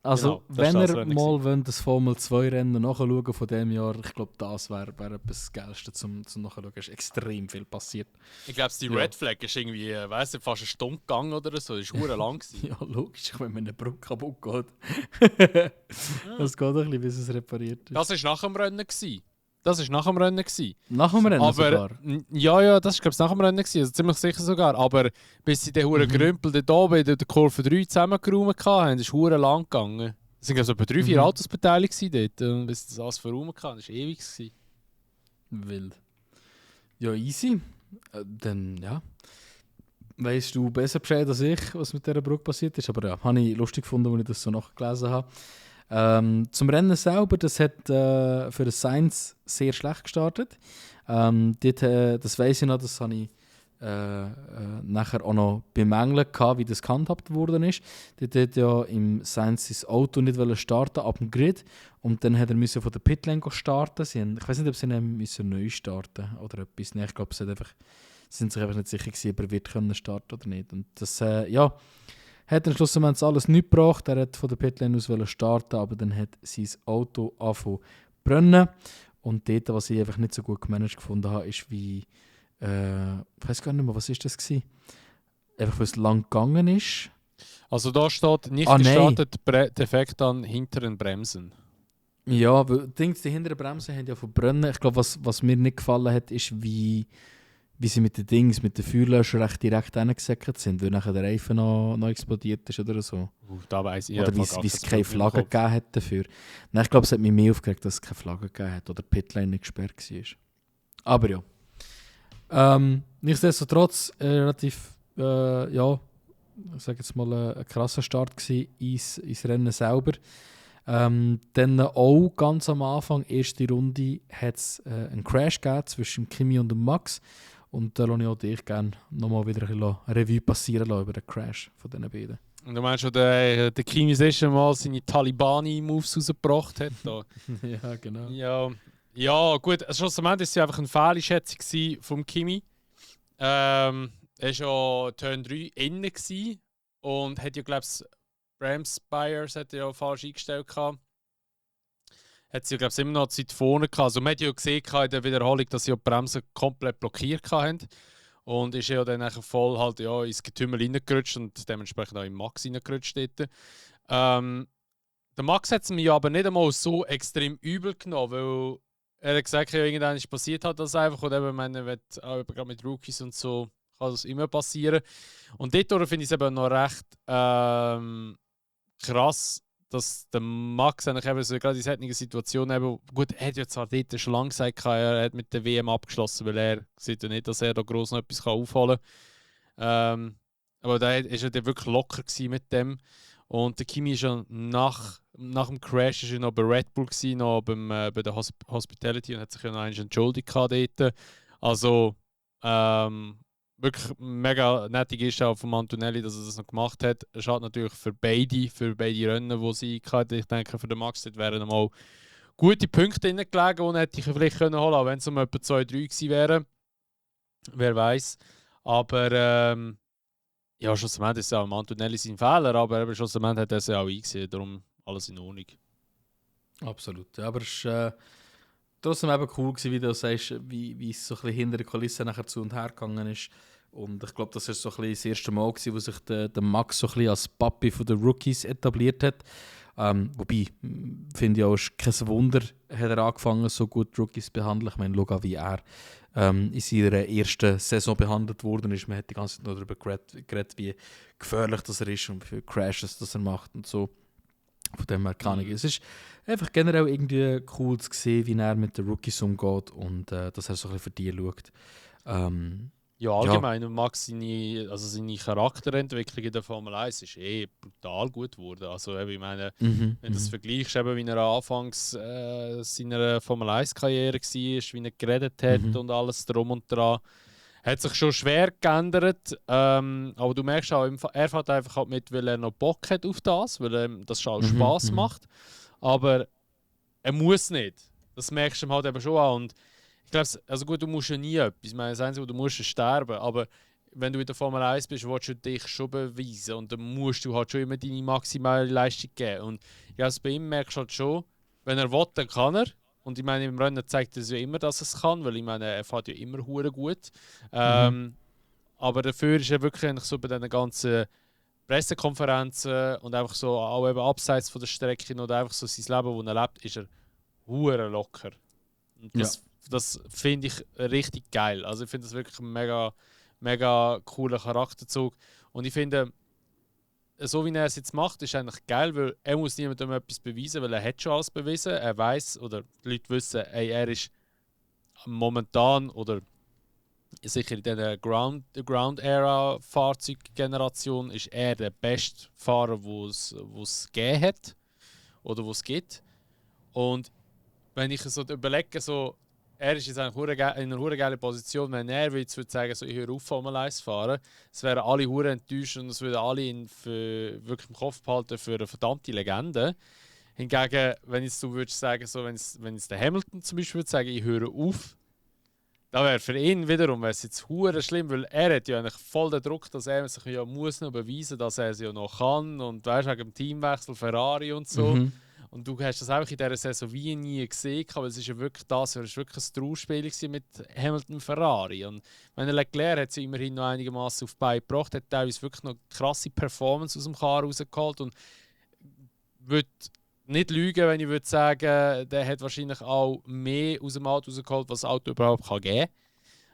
Also, Genau, das wenn war das ihr Rennen mal wollt, das Formel 2 Rennen nachschauen von diesem Jahr, ich glaube, das wäre etwas das Geilste zum Nachschauen. Es ist extrem viel passiert. Ich glaube, die Red Flag ist irgendwie, weiss nicht, fast eine Stunde gegangen oder so. Das war verdammt lang. Ja, logisch, wenn mir eine Brücke kaputt geht. Das geht ein bisschen, bis es repariert ist. Das war nach dem Rennen. Das war nach dem Rennen. Nach dem Rennen Aber, sogar? Ja, das war glaube ich nach dem Rennen, also ziemlich sicher sogar. Aber bis sie den huren Grümpel dort oben in der Kurve 3 zusammengeräumt haben, ist es lang gegangen. Es waren glaube ich etwa 3-4 Autos beteiligt dort. Und bis das alles verräumt kann, das war ewig. Wild. Ja, easy. Dann, ja. Weißt du besser Bescheid als ich, was mit dieser Brücke passiert ist. Aber ja, habe ich lustig gefunden, als ich das so nachgelesen habe. Zum Rennen selber, das hat für den Sainz sehr schlecht gestartet. Das weiss ich noch, das habe ich nachher auch noch bemängelt, wie das gehandhabt worden ist. Dort hat ja im Sainz das Auto nicht starten ab dem Grid und dann hat er von der Pitlane starten. Ich weiß nicht, ob sie ihn neu starten oder etwas. Nein, ich glaube, sie sind sich einfach nicht sicher gewesen, ob er wird können starten oder nicht. Und das hat dann schlussendlich alles nichts gebracht. Er hat von der Pitlane aus starten, aber dann hat sein Auto angefangen zu brennen. Und dort, was ich einfach nicht so gut gemanagt gefunden habe, ist wie ich weiß gar nicht mehr, was ist das gewesen? Einfach, weil es lang gegangen ist. Also da steht, nicht gestartet, Defekt an hinteren Bremsen. Ja, weil die hinteren Bremsen haben ja verbrennen. Ich glaube, was mir nicht gefallen hat, ist, wie sie mit den Feuerlöschern recht direkt hineingesäckert sind, weil nachher der Reifen noch explodiert ist oder so. Da weiss ich oder wie es keine Flagge gegeben hat dafür. Nein, ich glaube, es hat mich mehr aufgeregt, dass es keine Flagge gegeben hat oder die Pitlane nicht gesperrt war. Aber ja. Nichtsdestotrotz relativ, ich sage jetzt mal, ein krasser Start ins Rennen selber. Dann auch ganz am Anfang, erste Runde, hat es einen Crash gegeben zwischen Kimi und dem Max. Und da lasse ich auch dich gerne nochmal wieder ein Revue passieren lassen über den Crash von diesen beiden. Und du meinst schon, der Kimi mal seine Talibani-Moves rausgebracht hat? Da. Ja, genau. Ja, Ja, gut, schlussendlich war es ja einfach eine Fehleinschätzung vom Kimi. Er war ja Turn 3 innen gewesen und hat ja, glaube ich, Rams Buyers hat er ja falsch eingestellt gehabt. Hat sie ja, glaube ich, immer noch Zeit vorne gehabt. Also man hat ja gesehen in der Wiederholung, dass sie ja die Bremsen komplett blockiert haben. Und ist ja dann nachher voll halt, ja, ins Getümmel reingerutscht und dementsprechend auch im Max reingerutscht dort. Der Max hat es mir aber nicht einmal so extrem übel genommen, weil er hat gesagt, ja, irgendwann ist passiert hat das einfach. Und eben, meine, auch gerade mit Rookies und so kann das immer passieren. Und dort finde ich es eben noch recht krass, dass der Max eigentlich eben so gerade in solchen Situationen eben, gut, er hat ja zwar dort schon lange gesagt, er hat mit der WM abgeschlossen, weil er sieht ja nicht, dass er da gross noch etwas aufholen kann. Aber da war er dann wirklich locker mit dem. Und der Kimi ist ja nach dem Crash ist er noch bei Red Bull gewesen, noch bei der Hospitality und hat sich ja noch einmal entschuldigt dort. Also wirklich mega nettig ist auch von Antonelli, dass er das noch gemacht hat. Es schadet natürlich für beide Rennen, die sie hatten. Ich denke, für den Max wären nochmal gute Punkte drin gelegen, die hätte ich vielleicht holen können, wenn es um etwa 2-3 gewesen wären. Wer weiß. Aber ja, schlussendlich ist es auch Antonelli sein Fehler, aber schlussendlich hat er es ja auch eingesehen, darum alles in Ordnung. Absolut. Ja, aber es war trotzdem eben cool gewesen, wie du sagst, wie es so ein bisschen hinter der Kulisse nachher zu und her gegangen ist. Und ich glaube, das war so ein bisschen das erste Mal gewesen, wo sich der Max so ein bisschen als Papi der Rookies etabliert hat. Wobei, finde ich auch, ist kein Wunder, hat er angefangen, so gut Rookies zu behandeln. Ich meine, schau, wie er in seiner ersten Saison behandelt worden ist. Man hat die ganze Zeit noch darüber geredet, wie gefährlich das er ist und wie viele Crashes das er macht und so. Von dem her kann ich. Es ist einfach generell irgendwie cool zu sehen, wie er mit den Rookies umgeht und dass er so ein bisschen für die schaut. Ja, allgemein. Ja. Max seine Charakterentwicklung in der Formel 1 ist brutal gut geworden. Also, ich meine, wenn du das vergleichst, eben, wie er anfangs seiner Formel 1-Karriere war, wie er geredet hat und alles drum und dran, hat sich schon schwer geändert. Aber du merkst auch, er fährt einfach halt mit, weil er noch Bock hat auf das, weil ihm das schon Spaß macht. Aber er muss nicht. Das merkst du ihm halt eben schon an. Und ich glaube, also gut, du musst ja nie etwas. Ich meine, das Einzige, du musst, ist sterben. Aber wenn du in der Formel 1 bist, willst du dich schon beweisen. Und dann musst du halt schon immer deine maximale Leistung geben. Und ich glaube, bei ihm merkst du halt schon, wenn er will, dann kann er. Und ich meine, im Rennen zeigt er ja immer, dass er es kann, weil ich meine, er fährt ja immer hure gut. Aber dafür ist er wirklich eigentlich so bei diesen ganzen Pressekonferenzen und einfach so auch eben abseits von der Strecke oder einfach so sein Leben, das er lebt, ist er hure locker. Und das finde ich richtig geil. Also ich finde das wirklich ein mega, mega cooler Charakterzug. Und ich finde, so wie er es jetzt macht, ist eigentlich geil, weil er muss niemandem etwas beweisen, weil er hat schon alles bewiesen. Er weiß oder die Leute wissen, ey, er ist momentan oder sicher in dieser Ground-Era-Fahrzeuggeneration ist er der beste Fahrer, wo es gegeben hat oder wo es gibt. Und wenn ich so überlege, so, er ist jetzt in einer hure geile Position, wenn er jetzt würde sagen, so, ich höre auf Formel 1 fahren, es wären alle hure enttäuscht und es würden alle ihn wirklich im Kopf behalten für eine verdammte Legende. Hingegen, wenn jetzt du würdest sagen, so, wenn es der Hamilton zum Beispiel würde sagen, ich höre auf, da wäre für ihn wiederum jetzt hure schlimm, weil er hat ja eigentlich voll den Druck, dass er sich ja muss noch beweisen, dass er es ja noch kann und weißt wegen dem Teamwechsel Ferrari und so. Und du hast das einfach in dieser Saison wie nie gesehen, weil es ist ja wirklich das, es war wirklich ein Trauerspiel mit Hamilton und Ferrari. Und wenn Leclerc hat sie immerhin noch einigermaßen auf die Beine gebracht, hat teilweise wirklich noch krasse Performance aus dem Car rausgeholt und würde nicht lügen, wenn ich würde sagen, der hat wahrscheinlich auch mehr aus dem Auto rausgeholt, was das Auto überhaupt geben kann.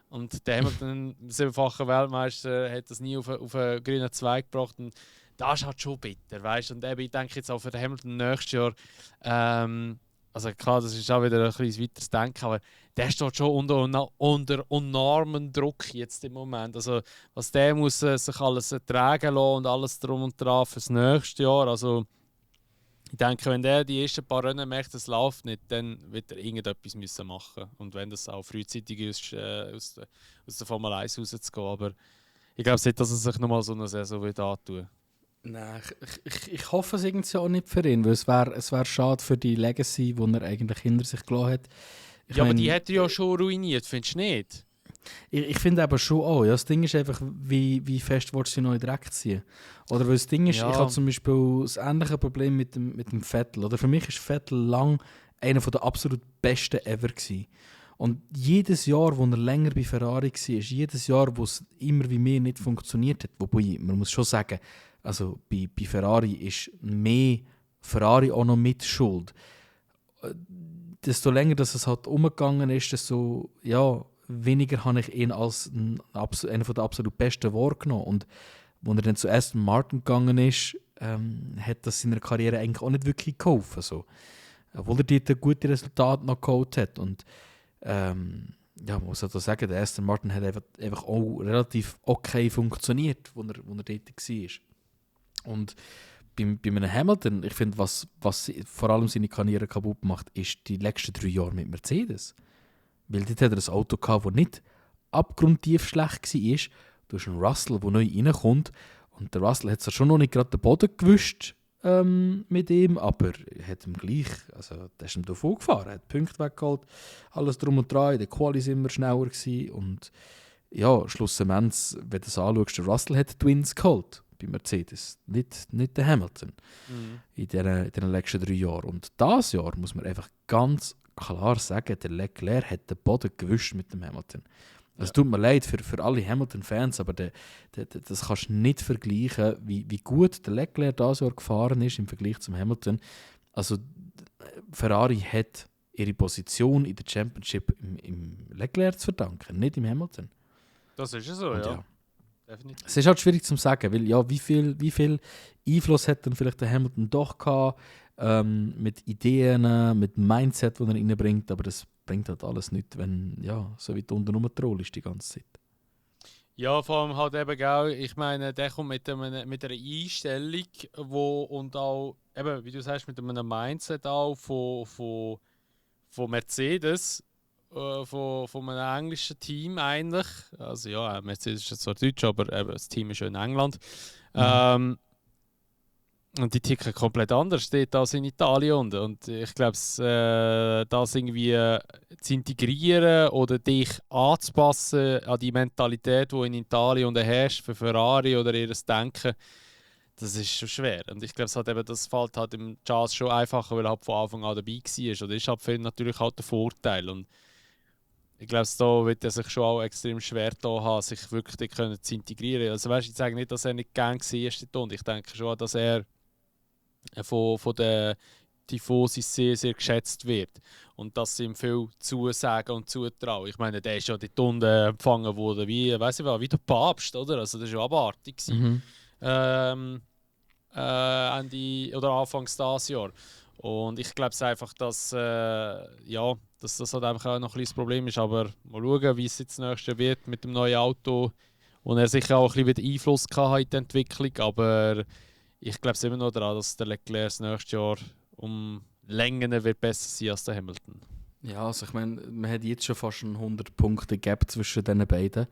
Und der Hamilton, siebenfacher Weltmeister, hat das nie auf einen grünen Zweig gebracht. Und das ist halt schon bitter, weißt du? Und eben, ich denke jetzt auch für den Hamilton nächstes Jahr, also klar, das ist auch wieder ein kleines weiteres Denken, aber der steht schon unter enormem Druck jetzt im Moment. Also was der muss sich alles tragen lassen und alles drum und dran fürs nächste Jahr. Also ich denke, wenn der die ersten paar Rennen merkt, es läuft nicht, dann wird er irgendetwas müssen machen. Und wenn das auch frühzeitig ist, aus der Formel 1 rauszugehen. Aber ich glaube nicht, dass er sich nochmal so eine Saison wird antun. Nein, ich hoffe es irgendwie auch nicht für ihn, weil es wär schade für die Legacy, die er eigentlich hinter sich gelassen hat. Aber die hat er ja schon ruiniert, findest du nicht? Ich finde aber schon auch. Ja, das Ding ist einfach, wie fest willst du sie noch in den Dreck ziehen? Oder weil das Ding ist, ich habe zum Beispiel das ähnliche Problem mit dem Vettel. Oder für mich ist Vettel lang einer der absolut besten ever gewesen. Und jedes Jahr, wo er länger bei Ferrari war, jedes Jahr, wo es immer wie mehr nicht funktioniert hat, wobei, man muss schon sagen, also bei Ferrari ist mehr Ferrari auch noch mit Schuld. Desto länger dass es halt umgegangen ist, desto weniger habe ich ihn als einer der absolut besten wahrgenommen. Und als er dann zu Aston Martin gegangen ist, hat das seiner Karriere eigentlich auch nicht wirklich geholfen. So. Obwohl er dort gute Resultate noch geholt hat. Und man muss auch sagen, der Aston Martin hat einfach auch relativ okay funktioniert, wo er dort war. Und bei einem Hamilton, ich finde, was vor allem seine Karriere kaputt macht, ist die letzten 3 Jahre mit Mercedes. Weil dort hat er ein Auto gehabt, das nicht abgrundtief schlecht war. Du hast einen Russell, der neu reinkommt. Und der Russell hat zwar schon noch nicht gerade den Boden gewischt mit ihm, aber er hat ihm gleich, also der ist ihm davon gefahren, er hat Punkte weggeholt, alles drum und dran, der Quali war immer schneller gewesen. Und ja, schlussendlich, wenn du es anschaust, der Russell hat Twins geholt bei Mercedes, nicht der Hamilton in den letzten 3 Jahren. Und dieses Jahr muss man einfach ganz klar sagen, der Leclerc hat den Boden gewischt mit dem Hamilton. Es tut mir leid für alle Hamilton-Fans, aber das kannst du nicht vergleichen, wie gut der Leclerc dieses Jahr gefahren ist im Vergleich zum Hamilton. Also Ferrari hat ihre Position in der Championship im Leclerc zu verdanken, nicht im Hamilton. Das ist ja so, ja. Definitiv. Es ist halt schwierig zu sagen, weil wie viel Einfluss hat dann vielleicht der Hamilton doch gehabt, mit Ideen, mit dem Mindset, das er reinbringt, aber das bringt halt alles nichts, wenn so weit unten rumgetrollt ist die ganze Zeit. Ja, vor allem halt eben auch, ich meine, der kommt mit einer Einstellung, und auch, eben, wie du sagst, mit einem Mindset auch von Mercedes, von einem englischen Team eigentlich. Also ja, Mercedes ist zwar Deutsch, aber eben, das Team ist ja in England. Und die ticken komplett anders steht als in Italien. Und ich glaube, das irgendwie zu integrieren oder dich anzupassen an die Mentalität, die in Italien herrscht, für Ferrari oder ihr Denken, das ist schon schwer. Und ich glaube, das fällt halt im Charles schon einfacher, weil er halt von Anfang an dabei war. Oder ist halt für ihn natürlich halt der Vorteil. Und ich glaube, da wird er sich schon auch extrem schwer da haben, sich wirklich zu integrieren. Also weißt, ich sage nicht, dass er nicht gern war. Und ich denke schon, dass er von den Tifosi sehr, sehr geschätzt wird. Und dass sie ihm viel zusagen und zutrauen. Ich meine, der ist ja dort unten empfangen worden wie der Papst, oder? Also das war ja abartig. Ende oder Anfangs dieses Jahr. Und ich glaube einfach, dass das halt einfach auch noch ein kleines Problem ist. Aber mal schauen, wie es jetzt das nächste wird mit dem neuen Auto. Und er sicher auch ein bisschen Einfluss hatte in die Entwicklung. Aber ich glaube immer noch daran, dass der Leclerc das nächste Jahr um Längen wird besser sein als der Hamilton. Ja, also ich meine, man hat jetzt schon fast einen 100-Punkte-Gap zwischen diesen beiden.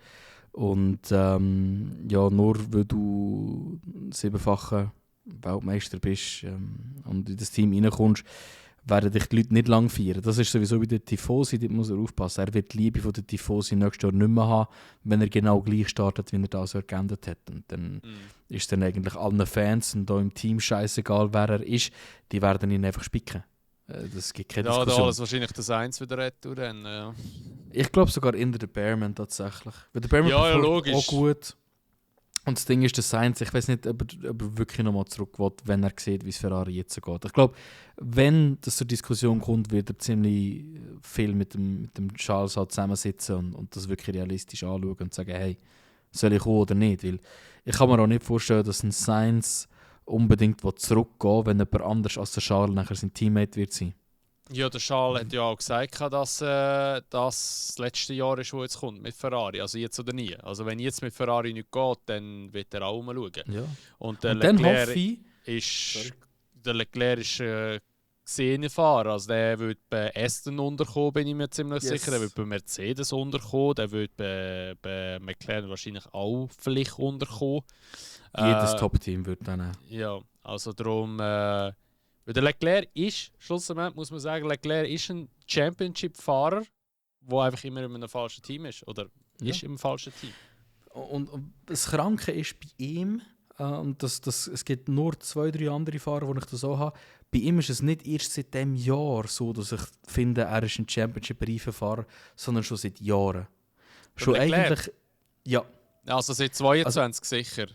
Und nur weil du 7-facher Weltmeister bist und in das Team reinkommst, werden dich die Leute nicht lang feiern. Das ist sowieso wie der Tifosi, da muss er aufpassen. Er wird die Liebe von der Tifosi nächstes Jahr nicht mehr haben, wenn er genau gleich startet, wie er das Jahr geändert hat. Und dann ist dann eigentlich allen Fans und auch im Team scheißegal, wer er ist, die werden ihn einfach spicken. Das gibt keine Diskussion. Ja, alles wahrscheinlich das Eins wieder retour. Ja. Ich glaube sogar in der Bearman tatsächlich. Weil der Bearman logisch. Auch gut. Und das Ding ist, der Sainz, ich weiß nicht, ob er wirklich nochmal zurück will, wenn er sieht, wie es Ferrari jetzt geht. Ich glaube, wenn das zur Diskussion kommt, wird er ziemlich viel mit dem Charles halt zusammensitzen und das wirklich realistisch anschauen und sagen, hey, soll ich kommen oder nicht? Weil ich kann mir auch nicht vorstellen, dass ein Sainz unbedingt zurückgehen will, wenn jemand anders als der Charles nachher sein Teammate wird sein. Ja, der Charles hat ja auch gesagt, dass das letzte Jahr ist, wo jetzt kommt mit Ferrari. Also jetzt oder nie. Also wenn jetzt mit Ferrari nicht geht, dann wird er auch umschauen. Ja. Und der Leclerc ist gesehene Fahrer. Also der wird bei Aston unterkommen, bin ich mir ziemlich sicher. Der wird bei Mercedes unterkommen. Der wird bei McLaren wahrscheinlich auch vielleicht unterkommen. Jedes Top-Team wird dann. Ja, also darum Weil der Leclerc ist, schlussendlich muss man sagen, Leclerc ist ein Championship-Fahrer, der einfach immer in einem falschen Team ist. Oder ist im falschen Team. Und das Kranke ist bei ihm, und es gibt nur 2-3 andere Fahrer, die ich das so habe, bei ihm ist es nicht erst seit diesem Jahr so, dass ich finde, er ist ein Championship-Reifenfahrer, sondern schon seit Jahren. Schon eigentlich, ja. Also seit 22 sicher.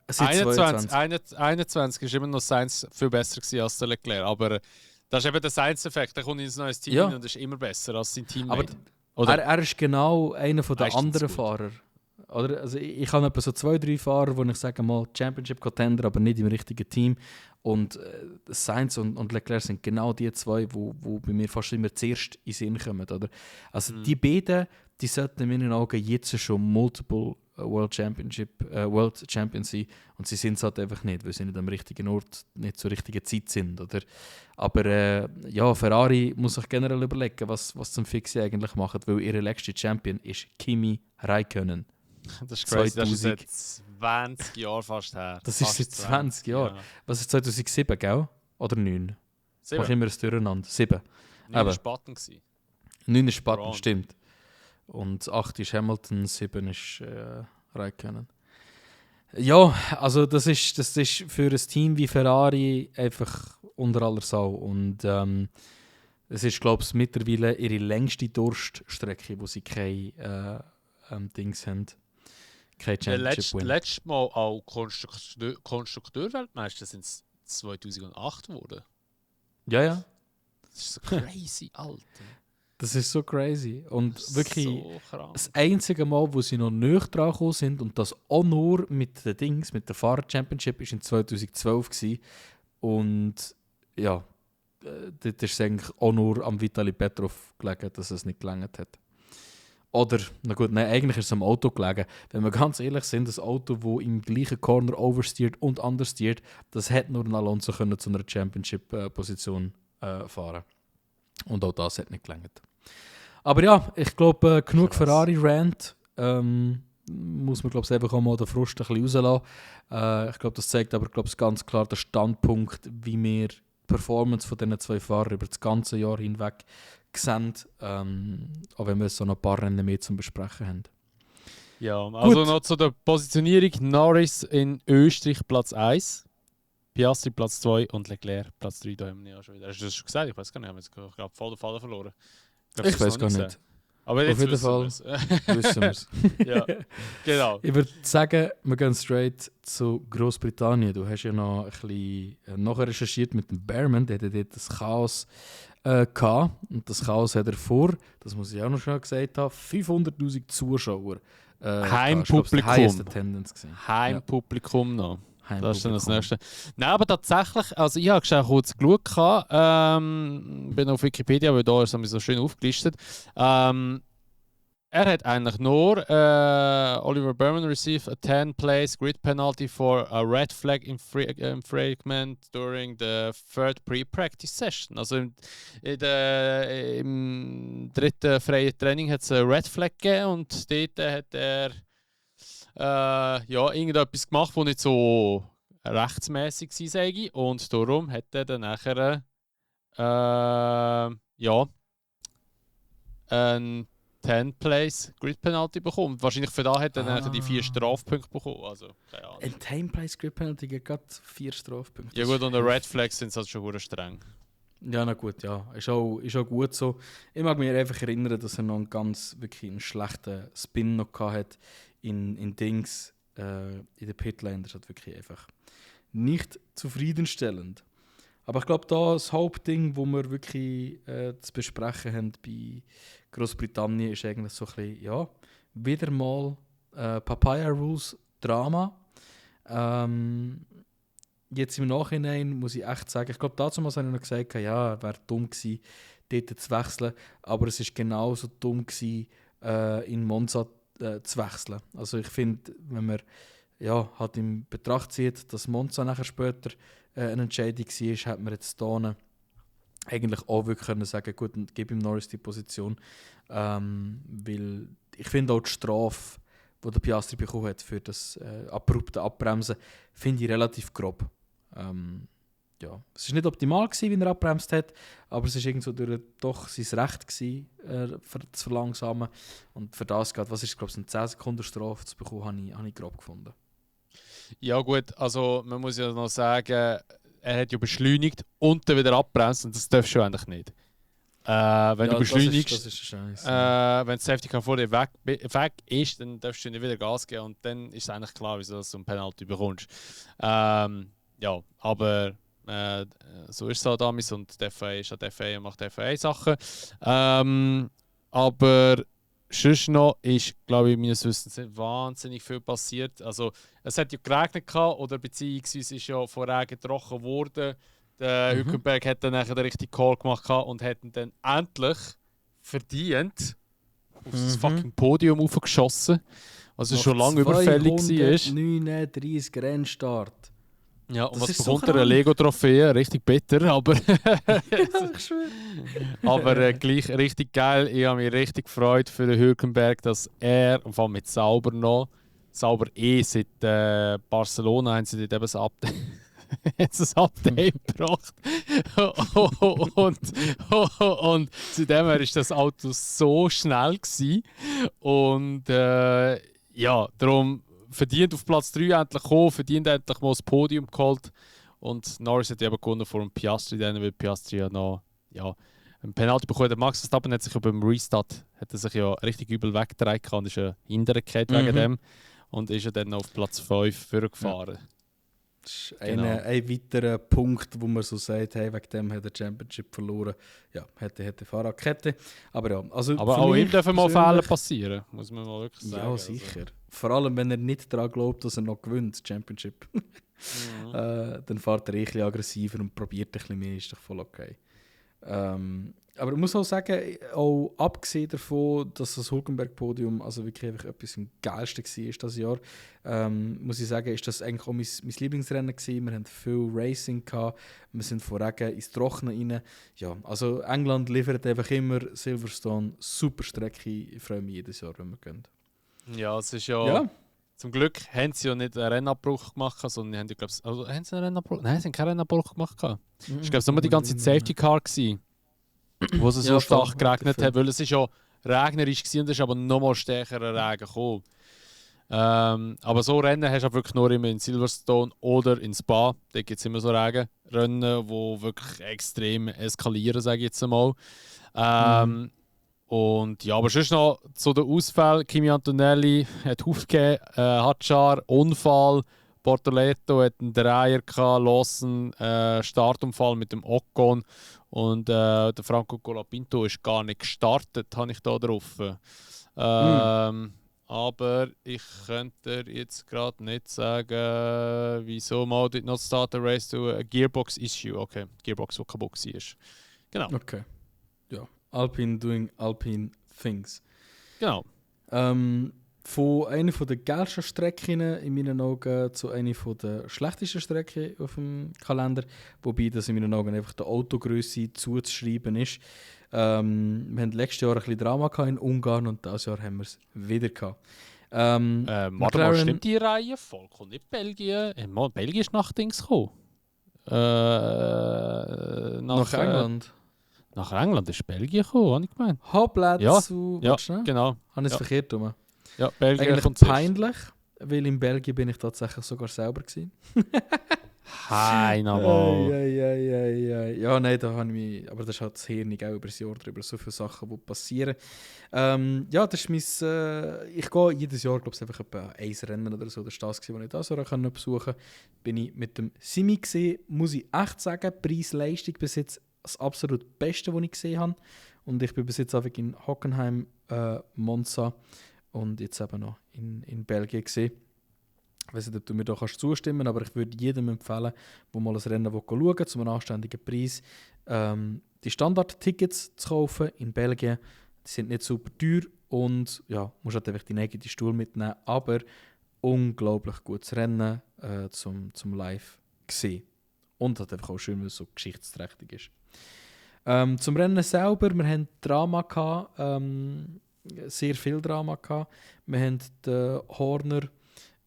Seit 21 ist immer noch Sainz viel besser gewesen als der Leclerc, aber das ist eben der Sainz-Effekt, der kommt ins neues Team rein und ist immer besser als sein Teammate. Aber er ist genau einer der anderen Fahrer. Oder? Also ich habe etwa so 2-3 Fahrer, wo ich sage mal Championship-Contender, aber nicht im richtigen Team. Und Sainz und Leclerc sind genau die zwei, die bei mir fast immer zuerst in den Sinn kommen. Oder? Also die beiden, die sollten in meinen Augen jetzt schon multiple World Champions sein. Und sie sind es halt einfach nicht, weil sie nicht am richtigen Ort, nicht zur richtigen Zeit sind. Oder? Aber ja, Ferrari muss sich generell überlegen, was zum Fixie eigentlich macht, weil ihre letzte Champion ist Kimi Räikkönen. Das ist crazy, das ist seit 20 Jahren fast her. Das ist seit 20 Jahren. Ja. Was ist 2007, gell? Oder 9? 7. Mach immer ein Durcheinander. 7. 9 war Spaten. 9 ist Spaten, stimmt. Und 8 ist Hamilton, 7 ist Räikkönen. Ja, also das ist für ein Team wie Ferrari einfach unter aller Sau. Und es ist, glaube ich, mittlerweile ihre längste Durststrecke, wo sie kein Dings haben. Kein Championship Win. Letztes Mal auch Konstrukteurweltmeister sind es 2008 geworden. Ja. Das ist so crazy, Alter. Das ist so crazy. Und wirklich so das einzige Mal, wo sie noch näher dran gekommen sind, und das auch nur mit den Dings, mit der Fahrer Championship, war in 2012 gewesen. Und ja, dort ist es eigentlich auch nur am Vitali Petrov gelegen, dass es nicht gelangt hat. Oder, na gut, nein, eigentlich ist es am Auto gelegen. Wenn wir ganz ehrlich sind, das Auto, das im gleichen Corner oversteert und understeert, das hätte nur ein Alonso können zu einer Championship-Position fahren. Und auch das hat nicht gelangt. Aber ja, ich glaube, genug Ferrari-Rant. Muss man, glaube ich, einfach auch mal den Frust ein bisschen rauslassen. Ich glaube, das zeigt aber, glaube ich, ganz klar den Standpunkt, wie wir die Performance von diesen zwei Fahrern über das ganze Jahr hinweg sehen, auch wenn wir so noch ein paar Rennen mehr zum Besprechen haben. Ja, also gut. Noch zu der Positionierung: Norris in Österreich Platz 1, Piastri Platz 2 und Leclerc Platz 3. Da haben wir ja schon wieder. Hast du das schon gesagt? Ich weiß gar nicht, ich habe jetzt gerade voll den Faden verloren. Ich weiß gar nicht. Aber jetzt auf jeden Fall wissen wir es. Ja, genau. Ich würde sagen, wir gehen straight zu Großbritannien. Du hast ja noch ein bisschen nachher recherchiert mit dem Bearman, der hat dort das Chaos gehabt. Und das Chaos hat er vor, das muss ich auch noch schon gesagt haben, 500'000 Zuschauer. Heimpublikum. Heimpublikum noch. Das ist dann das Nächste. Nein, aber tatsächlich, also ich habe schon kurz geschaut, bin auf Wikipedia, weil da ist es so schön aufgelistet. Er hat eigentlich nur Oliver Bearman received a 10-place grid penalty for a red flag infringement during the third pre-practice session. Also im dritten freien Training hat es eine Red Flag gegeben und dort hat er irgendetwas gemacht, das nicht so rechtsmäßig war, sage ich. Und darum hat er dann nachher ein 10-Place Grid Penalty bekommen. Wahrscheinlich für da hat er dann die 4 Strafpunkte bekommen. Also, keine Ahnung. Ein 10-Place Grid Penalty gibt gerade 4 Strafpunkte. Ja gut, und der Red Flags sind halt schon streng. Ja, na gut, ja. Ist auch gut so. Ich mag mich einfach erinnern, dass er noch einen schlechten Spin noch hatte in Dings, in den Pitlane. Das ist halt wirklich einfach nicht zufriedenstellend. Aber ich glaube, das Hauptding, wo wir wirklich zu besprechen haben bei Großbritannien, ist eigentlich so ein bisschen, ja, wieder mal Papaya Rules Drama. Jetzt im Nachhinein muss ich echt sagen, ich glaube, dazu habe ich noch gesagt, ja, wäre dumm gewesen, dort zu wechseln. Aber es war genauso dumm gewesen, in Monza zu wechseln. Also ich finde, wenn man halt in Betracht zieht, dass Monza nachher später eine Entscheidung war, hätte man jetzt hier eigentlich auch wirklich können sagen, gut, gib ihm Norris die Position. Weil ich finde auch die Strafe, die der Piastri bekommen hat für das abrupte Abbremsen, finde ich relativ grob. ja, es war nicht optimal gewesen, wie er abbremst hat, aber es war irgendwo durch doch sein Recht gewesen, zu verlangsamen. Und für das geht, was ist, glaube ich, eine 10 Sekunden Strafe zu bekommen, habe ich grob gefunden. Ja gut, also man muss ja noch sagen, er hat ja beschleunigt und dann wieder abbremst und das darfst du eigentlich nicht. Wenn du beschleunigst, das ist Scheiße. wenn das Safety Car vor dir weg ist, dann darfst du nicht wieder Gas geben und dann ist es eigentlich klar, wieso du ein Penalty bekommst. Ja, aber so ist es halt damals und die FIA ist halt FIA und macht FIA-Sachen. Aber sonst noch ist, glaube ich, meines Wissens nicht wahnsinnig viel passiert. Also, es hat ja geregnet gehabt, oder beziehungsweise ist ja von Regen trocken geworden. Der Hülkenberg hat dann nachher den richtigen Call gemacht und hat ihn dann endlich verdient auf das fucking Podium aufgeschossen. Was schon lange überfällig war. 39 Rennstart. Ja, und das was ist bekommt so er? Eine Lego-Trophäe? Richtig bitter, aber, Ich aber gleich richtig geil. Ich habe mich richtig gefreut für den Hülkenberg, dass er, vor allem mit Sauber noch, Sauber seit Barcelona haben sie dort eben das Update, das Update gebracht. und zudem war das Auto so schnell gewesen. Und ja, darum verdient auf Platz 3 endlich gekommen, verdient endlich mal das Podium geholt. Und Norris hat eben gewonnen vor dem Piastri, weil Piastri ja noch ein Penalty bekommen hat. Max Verstappen hat sich ja beim Restart richtig übel weggetragen und ist ja hintergekehrt wegen dem. Und ist ja dann noch auf Platz 5 vorgefahren. Ja. Das ist ein weiterer Punkt, wo man so sagt, hey, wegen dem hat er Championship verloren. Ja, hätte Fahrradkette. Aber ja, also aber auch ihm dürfen mal Fehler passieren, muss man mal wirklich sagen. Ja, sicher. Also. Vor allem, wenn er nicht daran glaubt, dass er noch gewinnt, Championship. Dann fährt er ein bisschen aggressiver und probiert ein bisschen mehr, ist doch voll okay. Aber ich muss auch sagen, auch abgesehen davon, dass das Hülkenberg-Podium also wirklich einfach etwas am geilsten war dieses Jahr, muss ich sagen, ist das eigentlich auch mein Lieblingsrennen gewesen. Wir hatten viel Racing gehabt, wir sind von Regen ins Trockene rein. Ja, also England liefert einfach immer Silverstone, super Strecke. Ich freue mich jedes Jahr, wenn wir gehen. Ja, es ist ja... Zum Glück haben sie ja nicht einen Rennabbruch gemacht, sondern haben, haben sie einen Rennabbruch? Nein, sie haben keinen Rennabbruch gemacht. Ich glaube, es war nur die ganze Safety Car gewesen, wo es so stark geregnet hat, weil es ist ja regnerisch war und es ist aber noch mal stärkerer Regen gekommen. Aber so Rennen hast du wirklich nur immer in Silverstone oder in Spa. Da gibt es immer so Rennen, die wirklich extrem eskalieren, sage ich jetzt einmal. Und ja, aber sonst noch zu den Ausfällen. Kimi Antonelli hat aufgegeben, Hadjar, Unfall, Bortoleto hat einen Dreier gehabt, Lawson, Startunfall mit dem Ocon und der Franco Colapinto ist gar nicht gestartet, habe ich da drauf. Aber ich könnte jetzt gerade nicht sagen, wieso mal did not start the race to a Gearbox issue. Okay, Gearbox, die kaputt war. Genau. Okay. Ja. Alpine doing Alpine things. Genau. Von einer der geilsten Strecken in meinen Augen zu einer der schlechtesten Strecken auf dem Kalender, wobei das in meinen Augen einfach der Autogröße zuzuschreiben ist. Wir hatten letztes Jahr ein bisschen Drama in Ungarn und dieses Jahr haben wir es wieder gehabt. Warte mal, stimmt die Reihe voll? Kommt nicht Belgien? Belgien ist nach Dings gekommen. Nach England? Nach England ist Belgien gekommen, habe ich gemeint. Hoppla, ja, Habe genau. ich es verkehrt rum? Ja, Belgien eigentlich kommt peinlich, weil in Belgien bin ich tatsächlich sogar selber gewesen. Hi, nochmal. Ja, nein, da habe ich mich, aber das ist halt das Hirn auch über das Jahr drüber, so viele Sachen, die passieren. Ja, das ist mein, ich gehe jedes Jahr, glaube ich, einfach etwa ein Rennen oder so, das war das, was ich das Jahr besuchen konnte. Bin ich mit dem Simi gesehen, muss ich echt sagen, Preis-Leistung bis jetzt das absolut Beste, was ich gesehen habe. Und ich bin bis jetzt einfach in Hockenheim, Monza und jetzt eben noch in Belgien gesehen. Ich weiß nicht, ob du mir da kannst zustimmen, aber ich würde jedem empfehlen, der mal ein Rennen schauen will, zu einem anständigen Preis, die Standard-Tickets zu kaufen in Belgien. Die sind nicht super teuer und ja, musst halt einfach deinen eigenen Stuhl mitnehmen, aber unglaublich gutes Rennen zum Live sehen. Und hat einfach auch schön, weil es so geschichtsträchtig ist. Zum Rennen selber, wir hatten Drama gehabt, sehr viel Drama gehabt. Wir hatten den Horner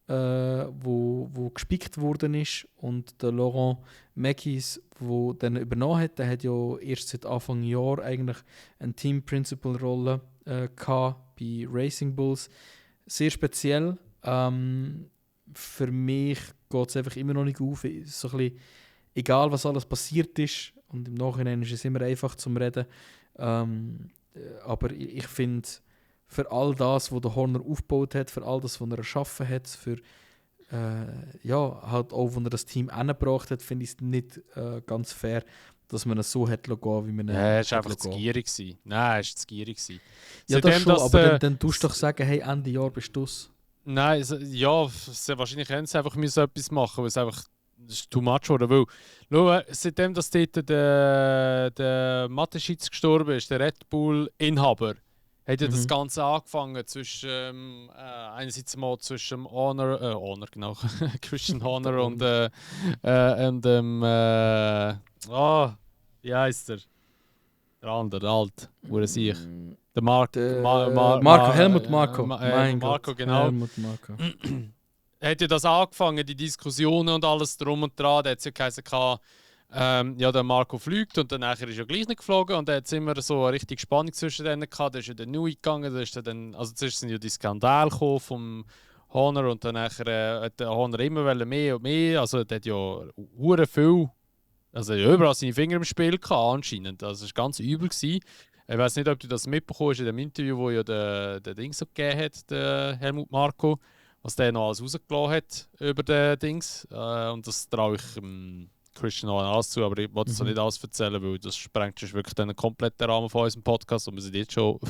wo gespickt worden ist, und der Laurent Mekies, der dann übernommen hat, der hat ja erst seit Anfang Jahr eigentlich eine Team-Principal-Rolle gehabt bei Racing Bulls. Sehr speziell. Für mich geht es einfach immer noch nicht auf. So ein bisschen, egal was alles passiert ist, und im Nachhinein ist es immer einfach zum Reden. Aber ich finde, für all das, was der Horner aufgebaut hat, für all das, was er erschaffen hat, für halt auch, wo er das Team hingebracht hat, finde ich es nicht ganz fair, dass man es so hat gehen, wie man er war einfach zu gierig gewesen. Nein, er war zu gierig gewesen. Ja, Seitdem, das schon, dass, aber dann tust du doch sagen, hey, Ende Jahr bist du es. Nein, wahrscheinlich können sie einfach so etwas machen, weil es einfach das ist too much oder weil. Schau, seitdem dass dort der Mateschitz gestorben ist, der Red Bull-Inhaber, hat ja das Ganze angefangen zwischen einerseits mal zwischen Honor, genau, Christian Horner und wie heißt der? Der andere, der Alt, wo er sich. Der Helmut Marko. Mein Marko, Gott, genau. Helmut Marko. Hat ja das angefangen, die Diskussionen und alles drum und dran. Da hat es ja geheißen, der Marco fliegt und dann nachher ist er gleich nicht geflogen und da hat es immer so eine richtige Spannung zwischen denen gehabt. Da ist ja der Nui gegangen, da ist dann, also zuerst sind ja die Skandale gekommen vom Honor und dann nachher hat der Honor immer mehr und mehr. Also der hat ja hure viel, also er hat überall seine Finger im Spiel gehabt anscheinend. Also es war ganz übel gewesen. Ich weiß nicht, ob du das mitbekommen hast in dem Interview, wo ja der Dings so gegeben hat, der Helmut Marko, was der noch alles rausgelassen hat über den Dings. Und das traue ich Christian noch alles zu, aber ich wollte es nicht alles erzählen, weil das sprengt schon wirklich den kompletten Rahmen von unserem Podcast und wir sind jetzt schon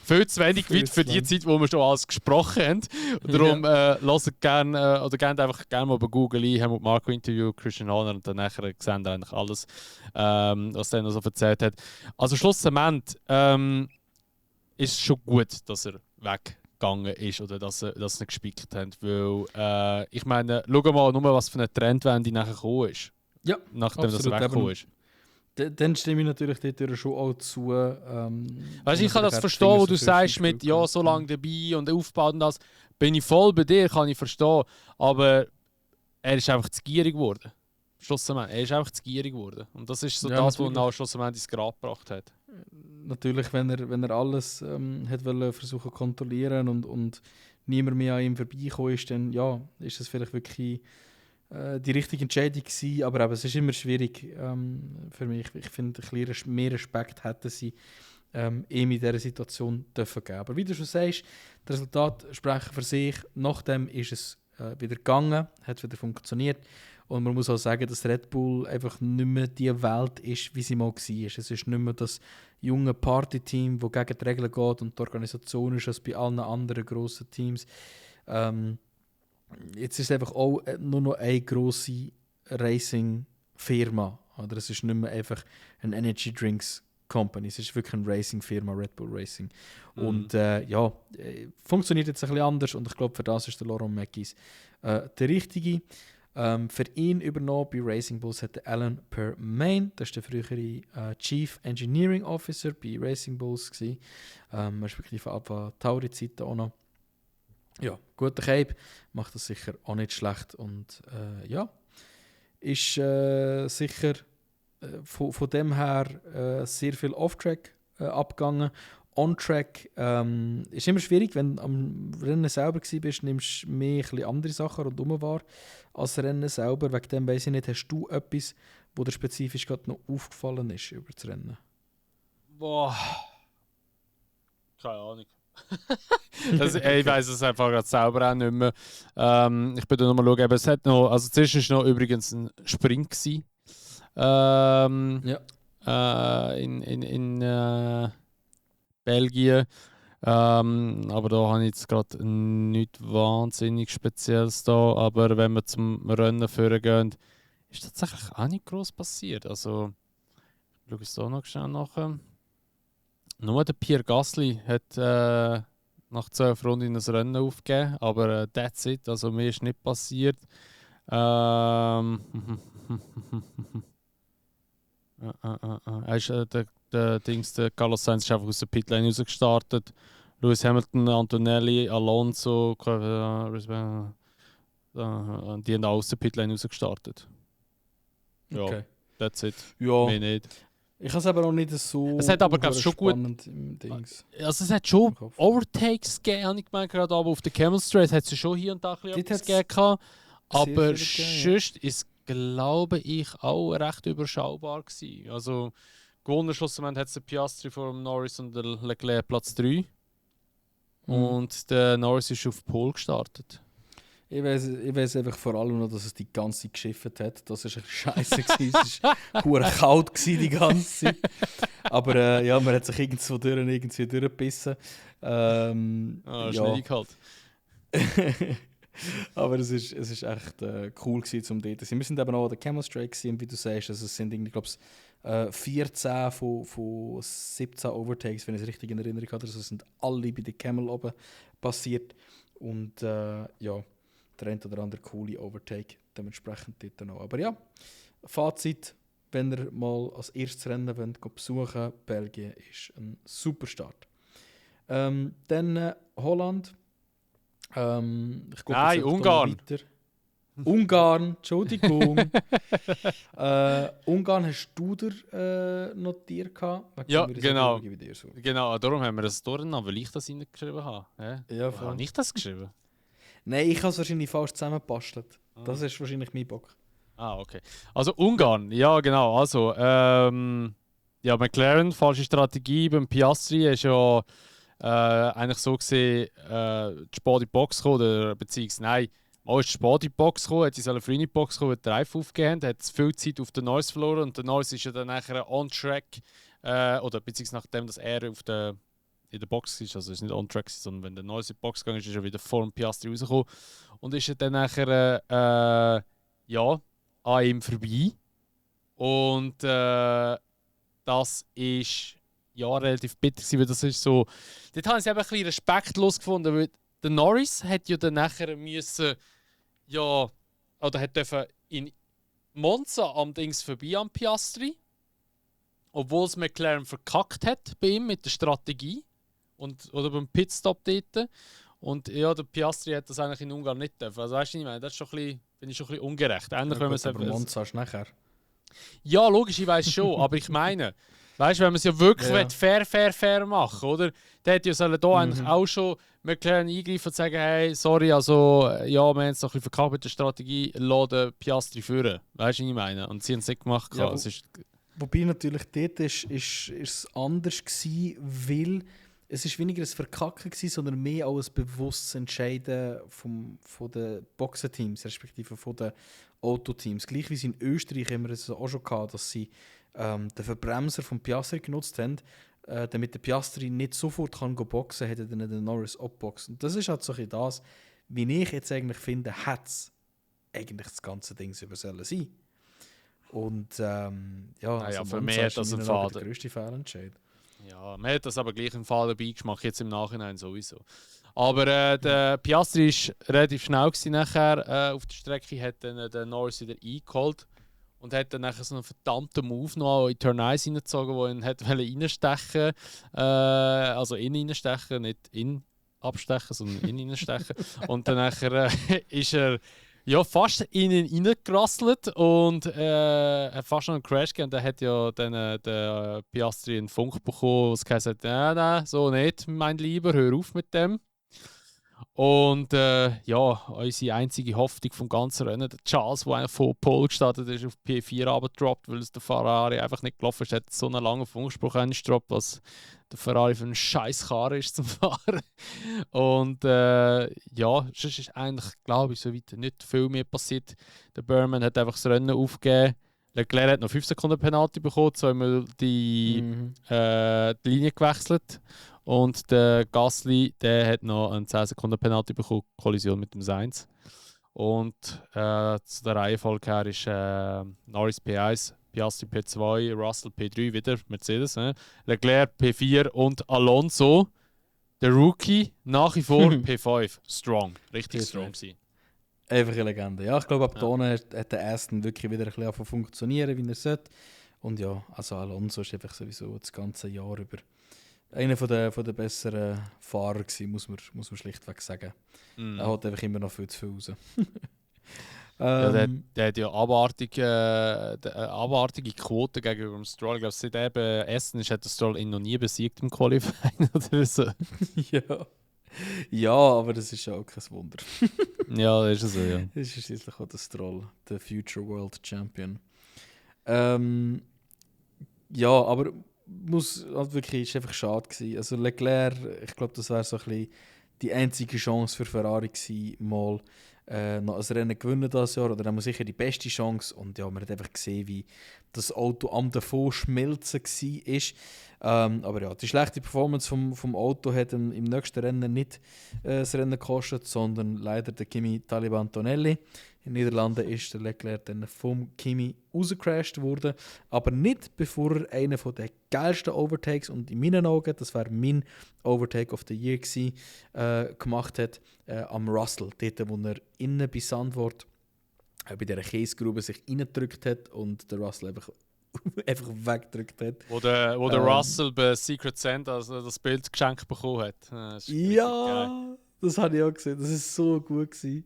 viel zu wenig weit für die Zeit, wo wir schon alles gesprochen haben. Und darum hört gerne oder gebt einfach gerne mal bei Google ein, Helmut Marko Interview, Christian Horner und dann nachher sehen wir eigentlich alles, was er noch so erzählt hat. Also schlussendlich ist es schon gut, dass er weggegangen ist oder dass sie ihn gespickt haben, weil ich meine, schau mal nur, was für eine Trendwende nachher gekommen ist. Ja, nachdem das er weggekommen ist. Dann stimme ich natürlich dort schon auch zu. Weißt, ich kann das verstehen, wo du sagst mit ja, so lange dabei und aufgebaut und das. Bin ich voll bei dir, kann ich verstehen. Aber er ist einfach zu gierig geworden. Schlussendlich, er ist einfach zu gierig geworden. Und das ist so das, was ihn auch schlussendlich ins Grab gebracht hat. Natürlich, wenn er alles hat versuchen zu kontrollieren und niemand mehr an ihm vorbeigekommen ist, dann ja, ist das vielleicht wirklich die richtige Entscheidung gewesen. Aber eben, es ist immer schwierig für mich. Ich finde, ein bisschen mehr Respekt hätten sie in dieser Situation dürfen geben. Aber wie du schon sagst, die Resultate sprechen für sich. Nachdem ist es wieder gegangen, hat wieder funktioniert. Und man muss auch sagen, dass Red Bull einfach nicht mehr die Welt ist, wie sie mal war. Es ist nicht mehr das junge Party-Team, das gegen die Regeln geht und die Organisation ist als bei allen anderen grossen Teams. Jetzt ist es einfach auch nur noch eine grosse Racing-Firma. Oder es ist nicht mehr einfach eine Energy Drinks Company. Es ist wirklich eine Racing-Firma, Red Bull Racing. Und funktioniert jetzt ein bisschen anders und ich glaube, für das ist der Laurent Mekies der Richtige. Für ihn übernommen bei Racing Bulls hat der Alan Permain, das ist der frühere Chief Engineering Officer bei Racing Bulls gewesen, respektive ab Tauri-Zeiten auch noch. Ja, guter Cape, macht das sicher auch nicht schlecht und ist sicher von dem her sehr viel Off-Track abgegangen. On-Track ist immer schwierig, wenn du am Rennen selber bist, nimmst du mehr ein bisschen andere Sachen rundherum wahr als das Rennen selber. Wegen dem weiss ich nicht, hast du etwas, wo dir spezifisch gerade noch aufgefallen ist über das Rennen? Boah. Keine Ahnung. Ich weiss es einfach gerade selber auch nicht mehr. Ich bin da nochmal schauen, aber es hat noch, also zuerst war noch übrigens ein Sprint gewesen. In Belgien. Aber da habe ich jetzt gerade nichts wahnsinnig Spezielles da. Aber wenn wir zum Rennen führen gehen, ist tatsächlich auch nicht gross passiert. Also, ich schaue es da noch schnell nach. Nur der Pierre Gasly hat nach 12 Runden ein Rennen aufgegeben. Aber that's it. Also, mir ist nicht passiert. Der Carlos Sainz ist einfach aus der Pitlane rausgestartet. Lewis Hamilton, Antonelli, Alonso, die haben aus der Pitline rausgestartet. Ja, Okay. that's it. Ja, Mehr nicht. ich habe es aber noch nicht so Es hat aber, glaube ich, schon gut. spannend im Dings. Also es hat schon Im Kopf. Overtakes gegeben, habe ich gemeint, gerade aber auf der Camel Straight hat es schon hier und da ein bisschen Dort etwas hat's gegeben. Aber viel gegeben, sonst ist, glaube ich, auch recht überschaubar gewesen. Also gewonnen schlussendlich hat es der Piastri vor dem Norris und der Leclerc Platz 3. Und der Norris ist auf Pole gestartet. Ich weiss einfach vor allem noch, dass es die ganze Zeit geschifft hat. Das war ein bisschen scheiße. Es war verdammt kalt die ganze Zeit. Aber ja, man hat sich irgendwie durchgebissen. Ah, Ja. schnell halt. Aber es ist echt cool gewesen, um dort zu sein. Wir sind eben auch an der Camel Straight gewesen, wie du sagst. Also es sind irgendwie, glaube ich, 14 von 17 Overtakes, wenn ich es richtig in Erinnerung habe. Also es sind alle bei der Camel oben passiert. Und ja, der eine oder andere coole Overtake dementsprechend dort noch. Aber ja, Fazit, wenn ihr mal als erstes Rennen wollt, besuchen, Belgien ist ein super Start. Dann Holland. Ich gucke Nein, jetzt Ungarn. weiter. Ungarn, Entschuldigung. Ungarn hast du dir notiert gehabt? Ja, genau. Bei dir so. Genau, darum haben wir das durcheinander, weil ich das reingeschrieben habe. Ja, Oder habe ich das geschrieben? Nein, ich habe es wahrscheinlich falsch zusammengebastelt. Das ist wahrscheinlich mein Bock. Ah, okay. Also Ungarn, ja genau. Also, ja, McLaren, falsche Strategie. Beim Piastri ist ja eigentlich so gesehen, die Sport in die Box gekommen, oder beziehungsweise nein, mal ist die Sport in die Box gekommen, hat die früh in die Box gekommen, hat den Reifen aufgehängt, hat viel Zeit auf den Norris verloren und der Norris ist ja dann nachher on track, oder beziehungsweise nachdem, dass er in der Box ist, also es ist nicht on track, sondern wenn der Norris in die Box gegangen ist, ist er wieder vor dem Piastri rausgekommen und ist dann nachher, ja, an ihm vorbei. Und das ist ja relativ bitter gewesen, weil das ist so. Dort habe ich es eben ein bisschen respektlos gefunden, weil der Norris hat ja dann nachher müssen, ja, oder hat dürfen in Monza am Dings vorbei am Piastri, obwohl es McLaren verkackt hat bei ihm mit der Strategie oder beim Pitstop dort. Und ja, der Piastri hat das eigentlich in Ungarn nicht dürfen. Also weißt du, ich meine, das ist schon ein bisschen, finde ich schon ein bisschen ungerecht. Ähnlich, wenn man es aber Monza ist nachher. Ja, logisch, ich weiß schon, aber ich meine, weißt du, wenn man es ja wirklich fair machen, oder? Der hätte ja sollen da eigentlich auch schon McLaren eingreifen und sagen, hey, sorry, also ja, wir haben es noch ein bisschen verkackt mit der Strategie, lass den Piastri führen. Weißt du, was ich meine? Und sie haben es nicht gemacht. Ja, ist wobei natürlich dort ist es anders gewesen, weil es ist weniger ein Verkacken gewesen, sondern mehr auch ein bewusstes Entscheiden von den Boxenteams, respektive von den Autoteams. Gleich wie es in Österreich haben wir es auch schon gehabt, dass sie den Verbremser vom Piastri genutzt haben, damit der Piastri nicht sofort kann boxen kann, hätte dann den Norris abboxen. Und das ist halt so ein bisschen das, wie ich jetzt eigentlich finde, hätte es eigentlich das ganze Ding über sollen sein. Und ja, naja, also für mich hat das ein Fall der grösste Fehlentscheid. Ja, man hat das aber gleich im Fall dabei gemacht, jetzt im Nachhinein sowieso. Aber der Piastri war relativ schnell nachher auf der Strecke, hat dann den Norris wieder eingeholt und hat dann nachher so einen verdammten Move noch in Turn 1 reingezogen, wo ihn hat reinstechen, also in reinstechen, nicht in abstechen, sondern in reinstechen. Und dann nachher ist er ja, fast in ihn reingerasselt und hat fast noch einen Crash gegeben. Dann hat ja dann der Piastri einen Funk bekommen, was gesagt hat, nein, so nicht, mein Lieber, hör auf mit dem. Und ja, unsere einzige Hoffnung vom ganzen Rennen, der Charles, der eigentlich von Pole gestartet ist, auf P4 runtergedroppt, weil es der Ferrari einfach nicht gelaufen ist, hat so einen langen Funkspruch eingestroppt, was der Ferrari für einen scheiß Karre ist zum Fahren. Und ja, sonst ist eigentlich, glaube ich, so weit nicht viel mehr passiert. Der Burman hat einfach das Rennen aufgegeben. Leclerc hat noch 5 Sekunden Penalty bekommen, zweimal die Linie gewechselt. Und der Gasly, der hat noch einen 10 Sekunden Penalty bekommen, Kollision mit dem Sainz. Und zu der Reihenfolge her ist Norris P1, Piastri P2, Russell P3 wieder, Mercedes, Leclerc P4 und Alonso, der Rookie, nach wie vor P5. Strong, richtig strong gewesen. Einfach eine Legende. Ja, ich glaube, ab da hat der Aston wirklich wieder ein bisschen funktionieren, wie er sollte. Und ja, also Alonso ist einfach sowieso das ganze Jahr über einer von der besseren Fahrer gewesen, muss man schlichtweg sagen. Er hat einfach immer noch viel zu viel raus. Ja, der hat ja abartige Quote gegenüber dem Stroll. Ich glaube, seit er bei Essen ist, hat der Stroll ihn noch nie besiegt im Qualifying oder so. Ja, aber das ist ja auch kein Wunder. Ja, das ist so, ja. Das ist schließlich auch der Stroll, der Future World Champion. Ja, aber muss halt wirklich, ist einfach schade gewesen. Also Leclerc, ich glaube, das wäre so ein bisschen die einzige Chance für Ferrari gewesen, mal noch ein Rennen gewinnen das Jahr, oder dann sicher die beste Chance. Und ja, man hat einfach gesehen, wie das Auto am davon schmelzen war. Aber ja, die schlechte Performance vom Auto hat im nächsten Rennen nicht das Rennen gekostet, sondern leider der Kimi Taliban-Tonelli. In den Niederlanden ist der Leclerc dann vom Kimi rausgecrashed worden, aber nicht bevor er einen der geilsten Overtakes, und in meinen Augen, das wäre mein Overtake of the Year gewesen, gemacht hat, am Russell, dort wo er innen bei Sandwort bei dieser Käsegrube sich reingedrückt hat und der Russell einfach weggedrückt hat. Wo der Russell bei Secret Santa also das Bild geschenkt bekommen hat. Das ja, das habe ich auch gesehen. Das ist so gut gewesen.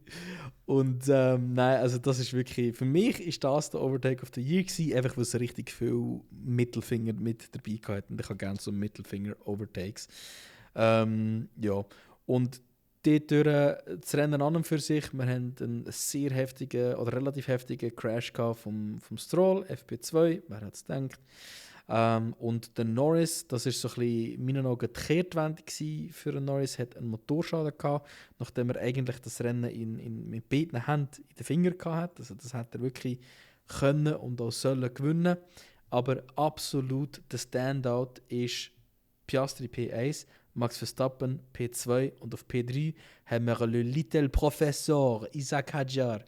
Und nein, also das ist wirklich, für mich ist das der Overtake of the Year gewesen, einfach weil es richtig viel Mittelfinger mit dabei hatte. Und ich habe gerne so Mittelfinger-Overtakes. Ja, und dort durch das Rennen an und für sich, wir haben einen sehr heftigen oder relativ heftigen Crash vom Stroll, FP2, wer hat es gedacht. Und der Norris, das war so ein bisschen in meinen Augen die Kehrtwende für den Norris, hat einen Motorschaden gehabt, nachdem er eigentlich das Rennen mit beiden Händen in den Finger hatte. Also das hat er wirklich können und auch sollen gewinnen. Aber absolut der Standout ist Piastri P1, Max Verstappen P2 und auf P3 haben wir le Little Professor Isaac Hadjar.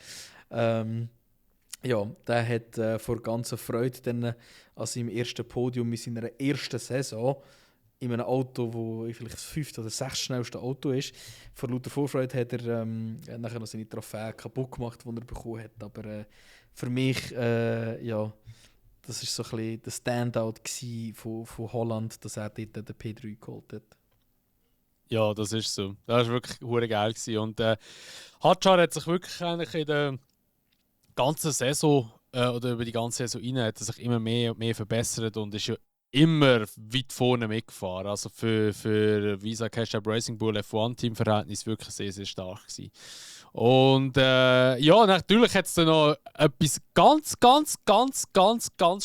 Ja, der hat vor ganzer Freude dann an seinem ersten Podium in seiner ersten Saison in einem Auto, das vielleicht das 5. oder 6. schnellste Auto ist. Vor lauter Vorfreude hat er nachher noch seine Trophäe kaputt gemacht, die er bekommen hat. Aber für mich, ja, das war so ein bisschen der Standout von Holland, dass er dort den P3 geholt hat. Ja, das ist so. Das war wirklich hure geil gewesen. Und Hadjar hat sich wirklich eigentlich in der ganzen Saison oder über die ganze Saison rein hat er sich immer mehr und mehr verbessert und ist ja immer weit vorne mitgefahren. Also für Visa Cash App Racing Bull F1-Team-Verhältnis wirklich sehr, sehr stark gewesen. Und ja, natürlich hat es dann noch etwas ganz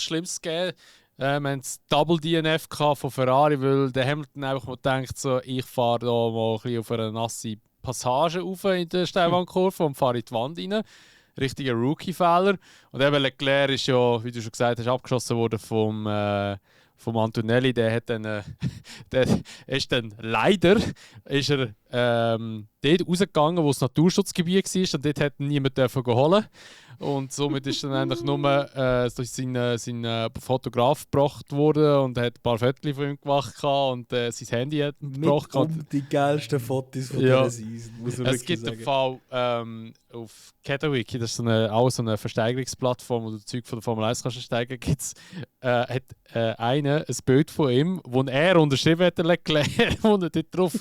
Schlimmes gegeben. Wir hatten das Double DNF von Ferrari, weil der Hamilton einfach mal denkt, so, ich fahre da mal ein bisschen auf eine nasse Passage rauf in der Steilwandkurve und fahre in die Wand rein. Richtiger Rookie-Fehler. Und eben Leclerc ist ja, wie du schon gesagt hast, abgeschossen worden vom Antonelli. Der hat dann, der ist dann leider ist er, dort rausgegangen, wo das Naturschutzgebiet war. Und dort hat niemand holen. Und somit ist dann eigentlich nur sein Fotograf gebracht worden und hat ein paar Fotos von ihm gemacht und sein Handy hat gebracht. Die geilsten Fotos von dieser Season, muss man es gibt sagen. Einen Fall auf Catawiki, das ist auch so eine Versteigerungsplattform, wo du Zeug von der Formel 1 kannst versteigern kannst. Hat einer ein Bild von ihm, wo er unterschrieben hat, Leclerc, wo er dort drauf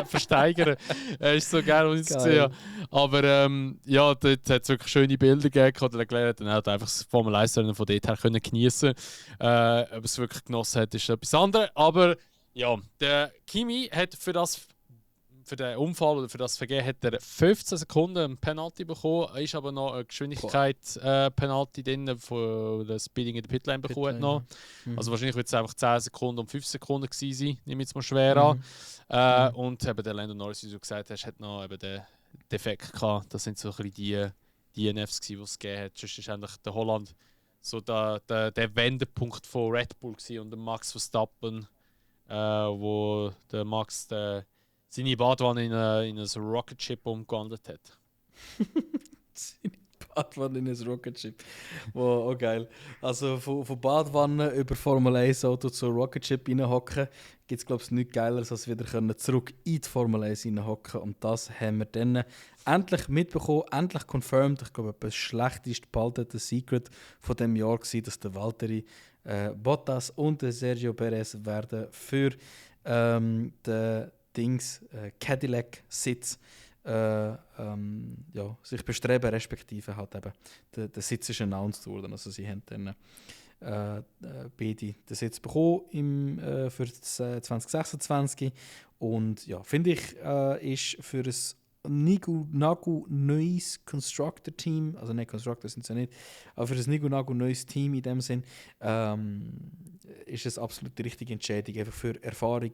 versteigern. Ist so geil, was ich es gesehen habe. Aber ja, dort hat es wirklich schöne Bilder gegeben. Der Leclerc hat dann halt einfach das Formel 1 von dort her können geniessen. Ob er es wirklich genossen hat, ist etwas anderes. Aber ja, der Kimi hat für den Unfall oder für das Vergehen hat er 15 Sekunden ein Penalty bekommen, ist aber noch eine Geschwindigkeit-Penalty drin, von der Speeding in der Pitlane bekommen hat noch. Also wahrscheinlich wird es einfach 10 Sekunden und 5 Sekunden gewesen sein, nehme ich jetzt mal schwer an. Und eben der Lando Norris, wie du gesagt hast, hat noch eben den Defekt gehabt. Das sind so ein bisschen die DNFs, die es gegeben hat. Sonst ist eigentlich der Holland so der Wendepunkt von Red Bull gewesen und der Max Verstappen, wo der Max seine Badwanne in ein Rocket Ship umgewandelt hat. Seine Badwanne in ein Rocket Ship. Wow, oh geil. Also von Badwanne über Formel 1 Auto zu Rocket Ship reinhocken, gibt es glaube ich nichts Geileres, als wieder zurück in die Formel 1 reinhocken. Und das haben wir dann endlich mitbekommen, endlich confirmed. Ich glaube, das schlechteste behaltene Secret von diesem Jahr war, dass der Valtteri Bottas und der Sergio Perez werden für der Cadillac-Sitz sich bestreben, respektive halt eben der Sitz ist announced worden. Also sie haben dann beide den Sitz bekommen für 2026 und ja, finde ich, ist für ein Nagu neues Constructor-Team, also nicht Constructor sind es ja nicht, aber für ein Nagu neues Team in dem Sinn, ist es absolut die richtige Entscheidung, einfach für Erfahrung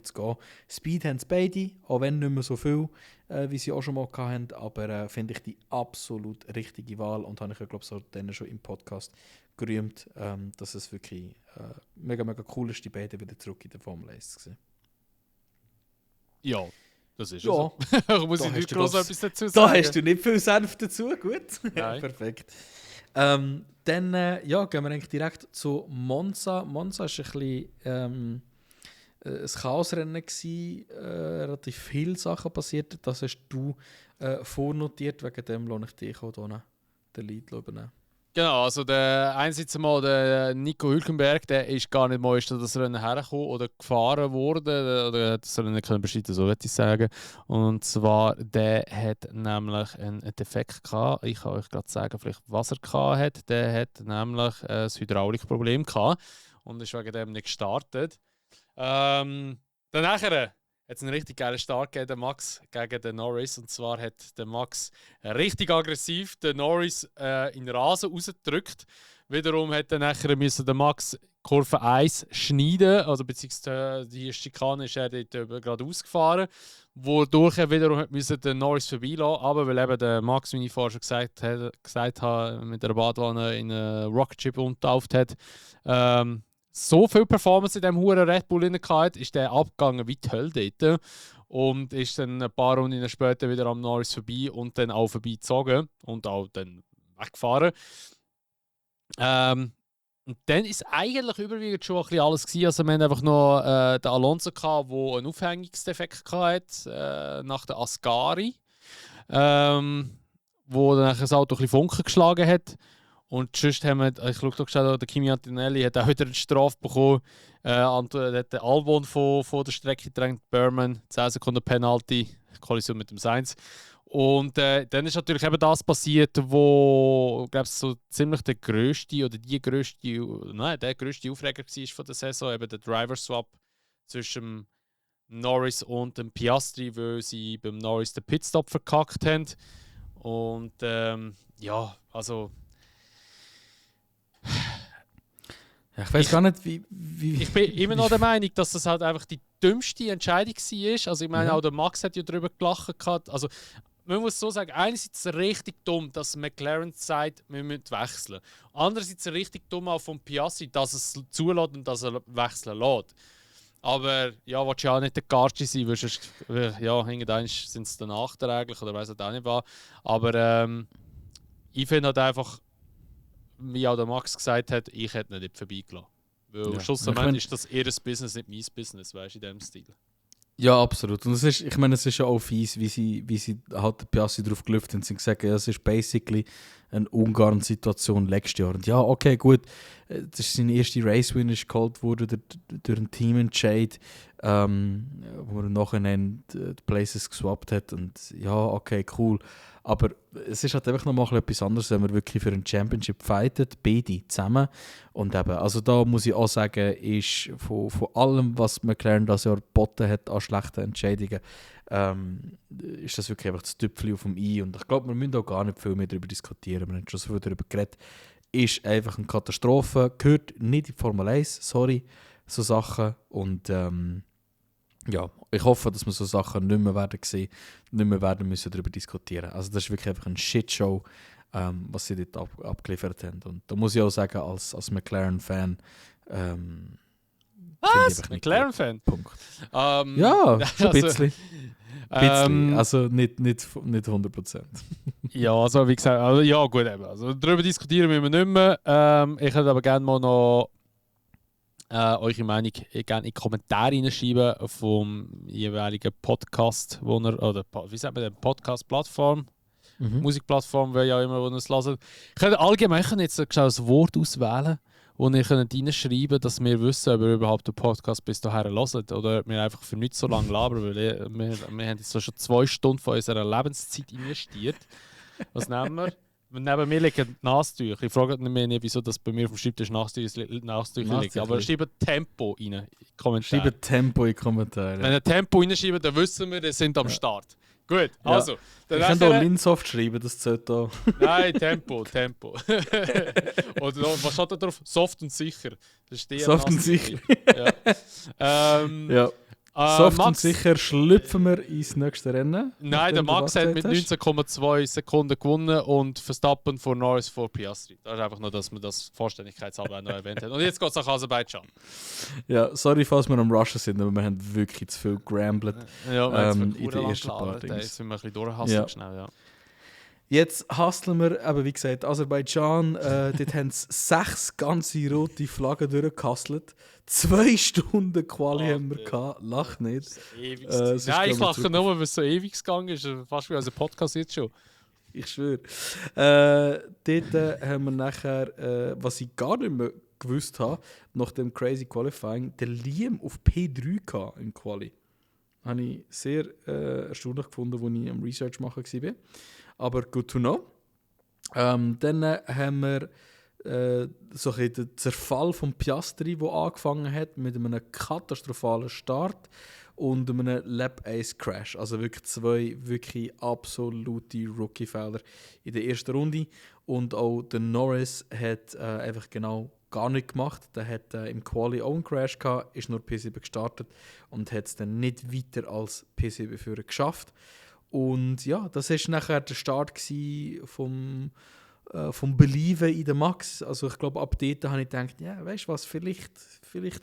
zu gehen. Speed haben sie beide, auch wenn nicht mehr so viel, wie sie auch schon mal hatten, aber finde ich die absolut richtige Wahl und habe ich ja, glaube ich, so dann schon im Podcast gerühmt, dass es wirklich mega, mega cool ist, die beiden wieder zurück in der Formel 1 zu sehen. Ja, das ist ja. so. Da muss ich nicht groß etwas dazu sagen. Da hast du nicht viel Senf dazu, gut. Nein. Perfekt. Dann gehen wir eigentlich direkt zu Monza. Monza war ein bisschen ein Chaosrennen gewesen, relativ viele Sachen passiert. Das hast du vornotiert, wegen dem lohne ich dich auch hier den Lead übernehmen. Genau, also einerseits mal der Nico Hülkenberg, der ist gar nicht mal das Rennen hergekommen oder gefahren worden, oder das Rennen nicht bestreiten, so würde ich sagen. Und zwar, der hat nämlich einen Defekt gehabt. Ich kann euch gerade sagen, vielleicht was er gehabt hat. Der hat nämlich ein Hydraulikproblem gehabt und ist wegen dem nicht gestartet. Dann nachher hat es einen richtig geilen Start gegeben, der Max gegen den Norris. Und zwar hat der Max richtig aggressiv den Norris in den Rasen rausgedrückt. Wiederum hat dann nachher der Max Kurve 1 schneiden, also beziehungsweise die Schikane ist er dort gerade ausgefahren, wodurch er wiederum musste den Norris vorbeilassen, aber weil eben der Max, wie ich vorher schon gesagt habe, mit der Badwanne in einen Rocket Chip umgetauft hat, so viel Performance in diesem huren Red Bull hatte, ist der abgegangen wie die Hölle dort. Und ist dann ein paar Runden später wieder am Norris vorbei und dann auch vorbeigezogen und auch dann weggefahren. Und dann ist eigentlich überwiegend schon ein bisschen alles gewesen. Also wir haben einfach noch den Alonso gehabt, der einen Aufhängungsdefekt hatte, nach der Ascari, wo dann das Auto ein bisschen Funken geschlagen hat. Und sonst haben wir, ich schaue da geschaut, der Kimi Antonelli hat auch wieder eine Strafe bekommen. Hat den Albon von der Strecke gedrängt, Berman, 10 Sekunden Penalty, Kollision mit dem Sainz. Und dann ist natürlich eben das passiert, wo, glaube ich, so ziemlich der grösste Aufreger war von der Saison, eben der Driver-Swap zwischen Norris und dem Piastri, weil sie beim Norris den Pitstop verkackt haben. Und ja, also... Ja, ich weiß gar nicht, wie... Ich bin immer noch der Meinung, dass das halt einfach die dümmste Entscheidung war. Also ich meine, auch der Max hat ja darüber gelacht. Also man muss so sagen, einerseits richtig dumm, dass McLaren sagt, wir müssen wechseln. Andererseits richtig dumm auch von Piastri, dass es zulässt und dass er wechseln lässt. Aber ja, willst du ja auch nicht der Garci sein, weil sonst, ja, irgendwann sind es dann nachträglich oder weiss auch nicht was. Aber ich finde halt einfach, wie auch der Max gesagt hat, ich hätte ihn nicht vorbeigelassen. Weil schlussendlich ist das ihr Business, nicht mein Business, weißt du, in diesem Stil. Ja, absolut. Und es ist ja auch fies, wie sie halt den Piastri drauf gelüftet haben. Sie haben gesagt, ja, es ist basically eine Ungarn-Situation letztes Jahr. Und ja, okay, gut, das ist seine erste Race-Win, ist geholt worden durch einen Teamentscheid, wo er im Nachhinein die Places geswappt hat. Und ja, okay, cool. Aber es ist halt einfach nochmal etwas anderes, wenn man wirklich für einen Championship fightet, beide zusammen. Und eben, also da muss ich auch sagen, ist von allem, was McLaren das Jahr geboten hat an schlechten Entscheidungen, ist das wirklich einfach das Tüpfchen auf dem I. Und ich glaube, wir müssen auch gar nicht viel mehr darüber diskutieren. Wir haben schon so viel darüber geredet. Ist einfach eine Katastrophe, gehört nicht in die Formel 1, sorry, so Sachen. Und ja, ich hoffe, dass wir so Sachen nicht mehr werden sehen, nicht mehr werden müssen darüber diskutieren. Also das ist wirklich einfach eine Shitshow, was sie dort abgeliefert haben. Und da muss ich auch sagen, als McLaren-Fan, was? McLaren-Fan? Punkt. Ja, so ein bisschen. Also, also nicht 100%. Ja, also wie gesagt, also, ja gut, eben. Also, darüber diskutieren wir nicht mehr. Ich hätte aber gerne mal noch eure Meinung gerne in die Kommentare hineinschreiben vom jeweiligen Podcast, oder wie sagt man, Podcast-Plattform, Musikplattform, wer ja immer, wo ihr es hört. Ich könnte allgemein jetzt ein Wort auswählen, wo ihr reinschreiben könnt, dass wir wissen, ob ihr überhaupt den Podcast bis dahin hört oder ob wir einfach für nicht so lange labern, weil wir haben jetzt so schon 2 Stunden von unserer Lebenszeit investiert. Was nehmen wir? Neben mir liegen Nasentücher. Ich frage mich nicht, wieso das bei mir auf dem Schreibtisch Nasentücher liegt. Aber schreibt Tempo rein in die Kommentare. Schreibt Tempo in die Kommentare. Wenn ihr Tempo reinschreibt, dann wissen wir, wir sind am Start. Gut, also. Ihr könnt auch Linsoft schreiben, das zählt auch. Nein, Tempo. Oder was steht da drauf? Soft und sicher. Das ist Soft und sicher. Ja. Soft Max, und sicher schlüpfen wir ins nächste Rennen. Nein, der Max hat mit 19,2 Sekunden gewonnen und Verstappen vor Norris vor Piastri. Das ist einfach nur, dass man das vollständigkeitshalber noch erwähnt hat. Und jetzt geht es nach Aserbaidschan. Ja, sorry, falls wir am Rushen sind, aber wir haben wirklich zu viel gerambelt in den ersten paar Dings. Jetzt sind wir ein bisschen durchhasseln schnell, ja. Jetzt hustlen wir, aber wie gesagt, Aserbaidschan, dort haben sie 6 ganze rote Flaggen durchgehustelt. 2 Stunden Quali haben wir gehabt, lach nicht. Nein, ich lache nur, weil es so ewig gegangen ist, fast wie unser Podcast jetzt schon. Ich schwöre. Dort haben wir nachher, was ich gar nicht mehr gewusst habe, nach dem Crazy Qualifying, den Liam auf P3 gehabt im Quali. Habe ich sehr erstaunlich gefunden, als ich am Research machen war. Aber good to know. Dann haben wir so den Zerfall von Piastri, der angefangen hat mit einem katastrophalen Start und einem Lap-Ace-Crash. Also wirklich 2 wirklich absolute Rookie-Fehler in der ersten Runde. Und auch der Norris hat einfach genau gar nicht gemacht. Der hat im Quali auch einen Crash gehabt, ist nur P7 gestartet und hat es dann nicht weiter als P7-Führer geschafft. Und ja, das war nachher der Start vom Belieben in den Max. Also ich glaube, ab dort habe ich gedacht, ja, weißt du was, vielleicht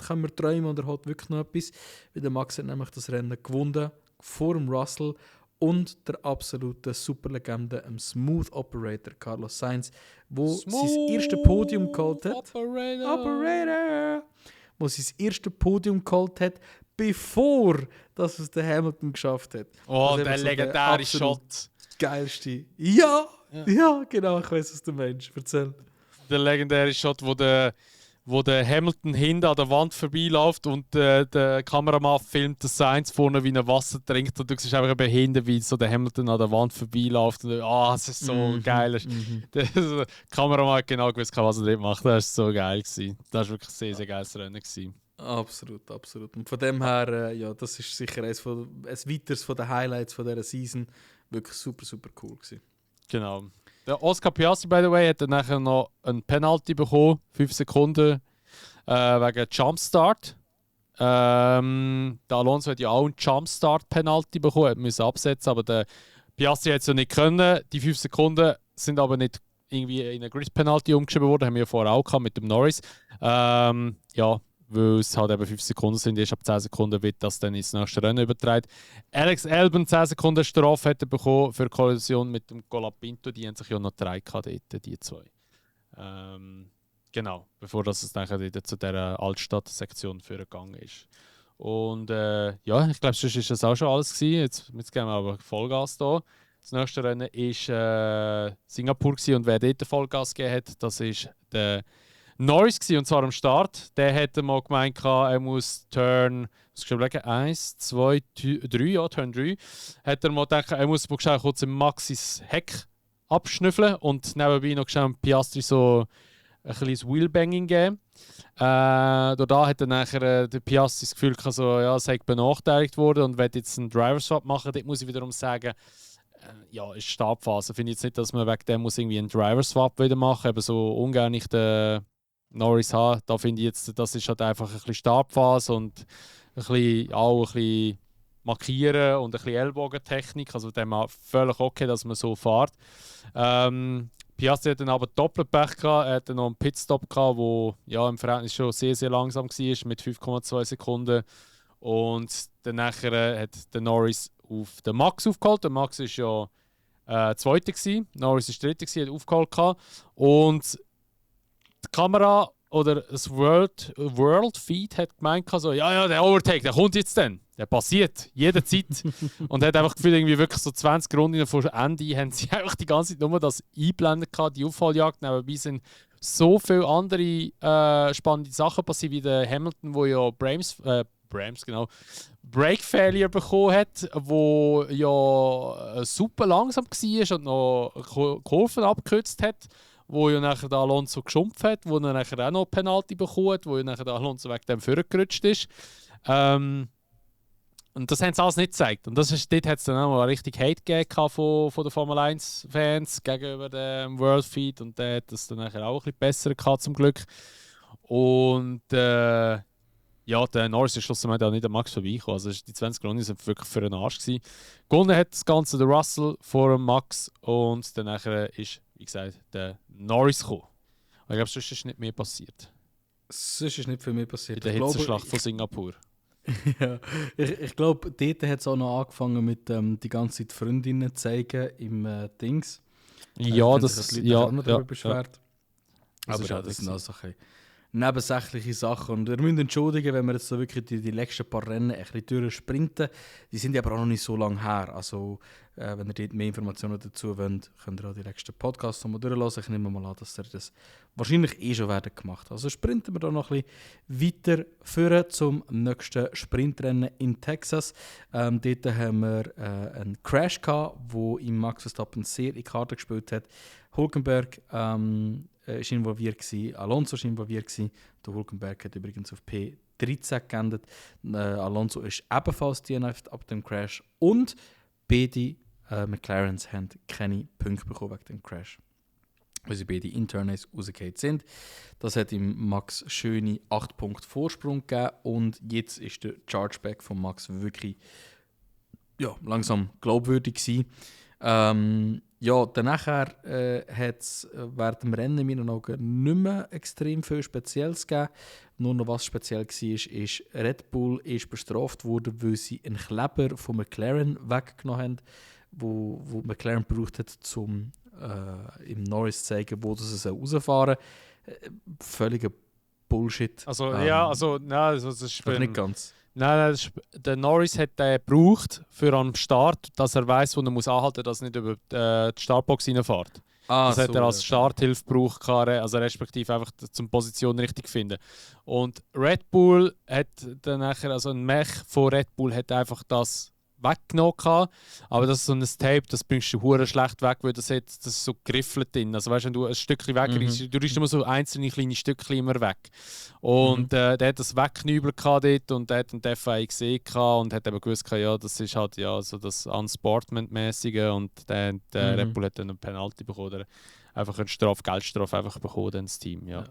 können wir träumen und er hat wirklich noch etwas. Weil der Max hat nämlich das Rennen gewonnen, vor dem Russell und der absolute Superlegende, Smooth Operator Carlos Sainz, der sein erstes Podium geholt hat. Operator! Wo sein erstes Podium geholt hat, bevor dass es der Hamilton geschafft hat. Oh, der legendäre Shot. Geilste. Ja, genau, ich weiß, was du meinst. Erzähl. Der legendäre Shot, wo der Hamilton hinten an der Wand vorbeiläuft und der Kameramann filmt das Sainz vorne, wie er Wasser trinkt und du siehst einfach eben hinten, wie so der Hamilton an der Wand vorbeiläuft und es ist so geil. Der Kameramann hat genau gewusst, was er dort macht. Das war so geil gewesen. Das war wirklich ein sehr, sehr geiles Rennen gewesen. Absolut. Und von dem her, das ist sicher ein weiteres von den Highlights von dieser Season. Wirklich super, super cool gewesen. Genau. Der Oscar Piastri, by the way, hat dann nachher noch ein Penalty bekommen, 5 Sekunden, wegen Jumpstart. Der Alonso hat ja auch einen Jumpstart-Penalty bekommen, musste absetzen, aber der Piastri hat es ja nicht können. Die 5 Sekunden sind aber nicht irgendwie in eine Grid-Penalty umgeschrieben worden, haben wir ja vorher auch gehabt mit dem Norris. Weil es halt eben 5 Sekunden sind, erst ab 10 Sekunden wird das dann ins nächste Rennen übertragen. Alex Albon 10 Sekunden Strafe hat er bekommen für Kollision mit dem Colapinto. Die haben sich ja noch 3 gehabt, die 2. Genau, bevor das es nachher wieder zu dieser Altstadt-Sektion gegangen ist. Und ich glaube, sonst war das auch schon alles gewesen. Jetzt geben wir aber Vollgas hier. Das nächste Rennen war Singapur gewesen, und wer dort Vollgas gegeben hat, das ist der Norris gewesen, und zwar am Start. Der hätte mal gemeint, er muss Turn 1, 2, 3, Turn 3. Hat er mal gedacht, er muss kurz im Maxis Heck abschnüffeln und nebenbei noch schnell Piastri so ein kleines Wheelbanging geben. Da hat er nachher der Piastri das Gefühl gehabt, es sei benachteiligt worden und will jetzt einen Driver-Swap machen. Dort muss ich wiederum sagen, ist Startphase. Finde ich jetzt nicht, dass man wegen dem muss irgendwie einen Driver-Swap wieder machen muss. Eben so ungern ich den Norris habe. Da finde ich jetzt, das ist halt einfach ein bisschen Startphase und ein bisschen markieren und ein bisschen Ellbogentechnik. Also dem völlig okay, dass man so fährt. Piastri hat dann aber doppelt Pech gehabt. Er hatte noch einen Pitstop gehabt, der im Verhältnis schon sehr, sehr langsam war, mit 5,2 Sekunden. Und dann nachher hat der Norris auf den Max aufgeholt. Der Max war ja Zweiter gewesen. Norris war Dritter gewesen, hat aufgeholt gehabt. Und die Kamera oder das World Feed hat gemeint, der Overtake, der kommt jetzt dann. Der passiert jederzeit. Und hat einfach gefühlt, irgendwie wirklich so 20 Runden vor Ende haben sie einfach die ganze Zeit nur das eingeblendet gehabt, die Aufholjagd. Nebenbei sind so viele andere spannende Sachen passiert, wie der Hamilton, wo ja Brake Failure bekommen hat, wo ja super langsam war und noch Kurven abgekürzt hat, wo ja nachher der Alonso geschumpft hat, wo er nachher auch noch Penalty bekommen hat, wo ja nachher der Alonso wegen dem vorgerutscht ist. Und das haben sie alles nicht gezeigt. Und dort hat es dann auch mal richtig Hate gegeben von den Formel 1-Fans gegenüber dem World Feed. Und der hat das dann nachher auch ein bisschen besser gehabt, zum Glück. Und ja, der Norris ist schlussendlich auch nicht an Max vorbeigekommen. Also die 20 Runden waren wirklich für den Arsch gewesen. Gewonnen hat das Ganze der Russell vor dem Max. Und dann nachher ist, wie gesagt, der Norris gekommen. Und ich glaube, sonst ist nicht mehr passiert. Sonst ist nicht viel mehr passiert. In der Hitzeschlacht von Singapur. Ja, ich glaube, dort hat es auch noch angefangen mit die ganze Zeit Freundinnen zeigen im Dings. Ja, das die Leute auch noch darüber ja, beschwert. Das Aber ist ja, auch das sind so. also nebensächliche Sachen. Und wir müssen entschuldigen, wenn wir jetzt so wirklich die letzten paar Rennen ein bisschen durchsprinten. Die sind ja aber auch noch nicht so lange her. Also, wenn ihr dort mehr Informationen dazu wollt, könnt ihr auch die nächsten Podcasts nochmal durchlassen. Ich nehme mal an, dass ihr das wahrscheinlich schon werden gemacht. Also sprinten wir da noch ein bisschen weiter führen zum nächsten Sprintrennen in Texas. Dort haben wir einen Crash gehabt, wo ihm Max Verstappen sehr in die Karte gespielt hat. Hülkenberg ist involviert gewesen, Alonso ist involviert gewesen. Der Hülkenberg hat übrigens auf P13 geendet. Alonso ist ebenfalls DNF ab dem Crash und beide McLarens haben keine Punkte bekommen wegen dem Crash, weil sie beide Internals rausgefallen sind. Das hat ihm Max schöne 8 Punkte Vorsprung gegeben und jetzt ist der Chargeback von Max wirklich langsam glaubwürdig gewesen. Danach hat es während dem Rennen in meinen Augen nicht mehr extrem viel Spezielles gegeben. Nur noch was speziell war, ist Red Bull ist bestraft worden, weil sie einen Kleber von McLaren weggenommen haben, wo McLaren gebraucht hat, um im Norris zu zeigen, wo das rausfahren soll. Völliger Bullshit. Also, das ist aber nicht ganz. Nein, der Norris hat den gebraucht für am Start, dass er weiss, wo er muss anhalten muss, dass er nicht über die Startbox reinfährt. Das hat er als Starthilfe gebraucht, also respektive einfach zum Position richtig finden. Und Red Bull hat dann nachher, also ein Mech von Red Bull hat einfach das weggenommen gehabt. Aber das ist so ein Tape, das bringst du hure schlecht weg, weil das ist so geriffelt drin. Also weißt, wenn du ein Stückchen wegriechst, du riechst immer so einzelne kleine Stückchen immer weg. Und der hat das weggeknübelt dort und der hat den FIA gesehen und hat eben gewusst, ja, das ist halt so das Unsportment-mäßige und der Red Bull hat dann eine Penalty bekommen, oder einfach eine Geldstrafe einfach bekommen, dann das Team, ja.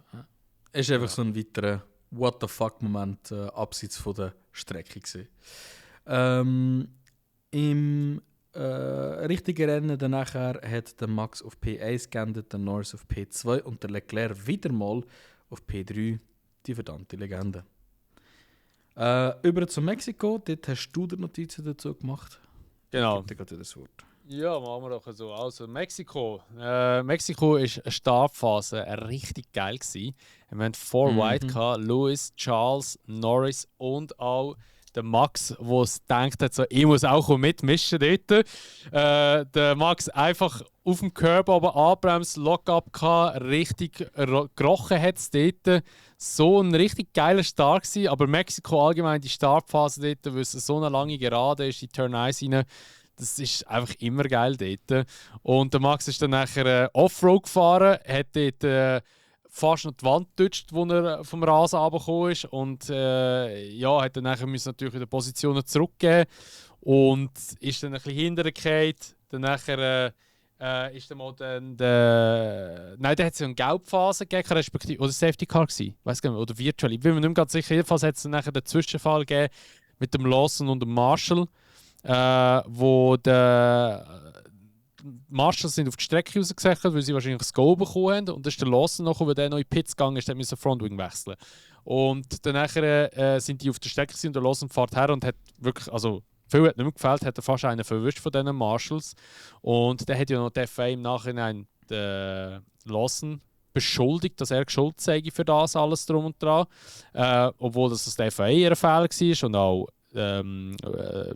Es ist einfach so ein weiterer What-the-fuck-Moment abseits von der Strecke gewesen. Im richtigen Rennen danach hat der Max auf P1 geendet, der Norris auf P2 und der Leclerc wieder mal auf P3, die verdammte Legende. Über zu Mexiko, dort hast du die Notizen dazu gemacht. Genau. Ich gebe dir gerade das Wort. Ja, machen wir doch so. Also Mexiko. Mexiko ist eine Startphase richtig geil gewesen. Wir hatten 4 White gehabt, Lewis, Charles, Norris und auch der Max, der denkt hat, so, ich muss auch mitmischen dort. Der Max einfach auf dem Curb aber anbremst, Lock-up gehabt, richtig gerochen hat es dort. So ein richtig geiler Start gewesen, aber Mexiko allgemein die Startphase dort, weil es so eine lange Gerade ist, die Turn 1 rein, das ist einfach immer geil dort. Und der Max ist dann nachher Offroad gefahren, hat dort fast noch die Wand getutscht, wo er vom Rasen runtergekommen ist. Und hat dann nachher natürlich wieder Positionen zurückgeben und ist dann ein bisschen hintergefallen. Dann nachher ist dann mal der hat es eine Gelbphase gegeben, respektive oder Safety Car gewesen, weiß gar nicht, oder Virtual. Ich bin mir nicht mehr ganz sicher. Jedenfalls hat es dann nachher den Zwischenfall gegeben mit dem Lawson und dem Marshall, wo der Marshall sind auf die Strecke rausgesichert, weil sie wahrscheinlich das Goal bekommen haben. Und dann ist der Lawson noch, weil der noch in die Pits gegangen ist, der musste Frontwing wechseln. Und dann sind die auf der Strecke und der Lawson fährt her und hat wirklich, also viel hat nicht mehr gefällt, hat er fast einen verwischt von diesen Marshalls. Und der hat ja noch die FA im Nachhinein den Lawson beschuldigt, dass er schuld sei für das alles drum und dran. Obwohl das der FA ihr Fehler war und auch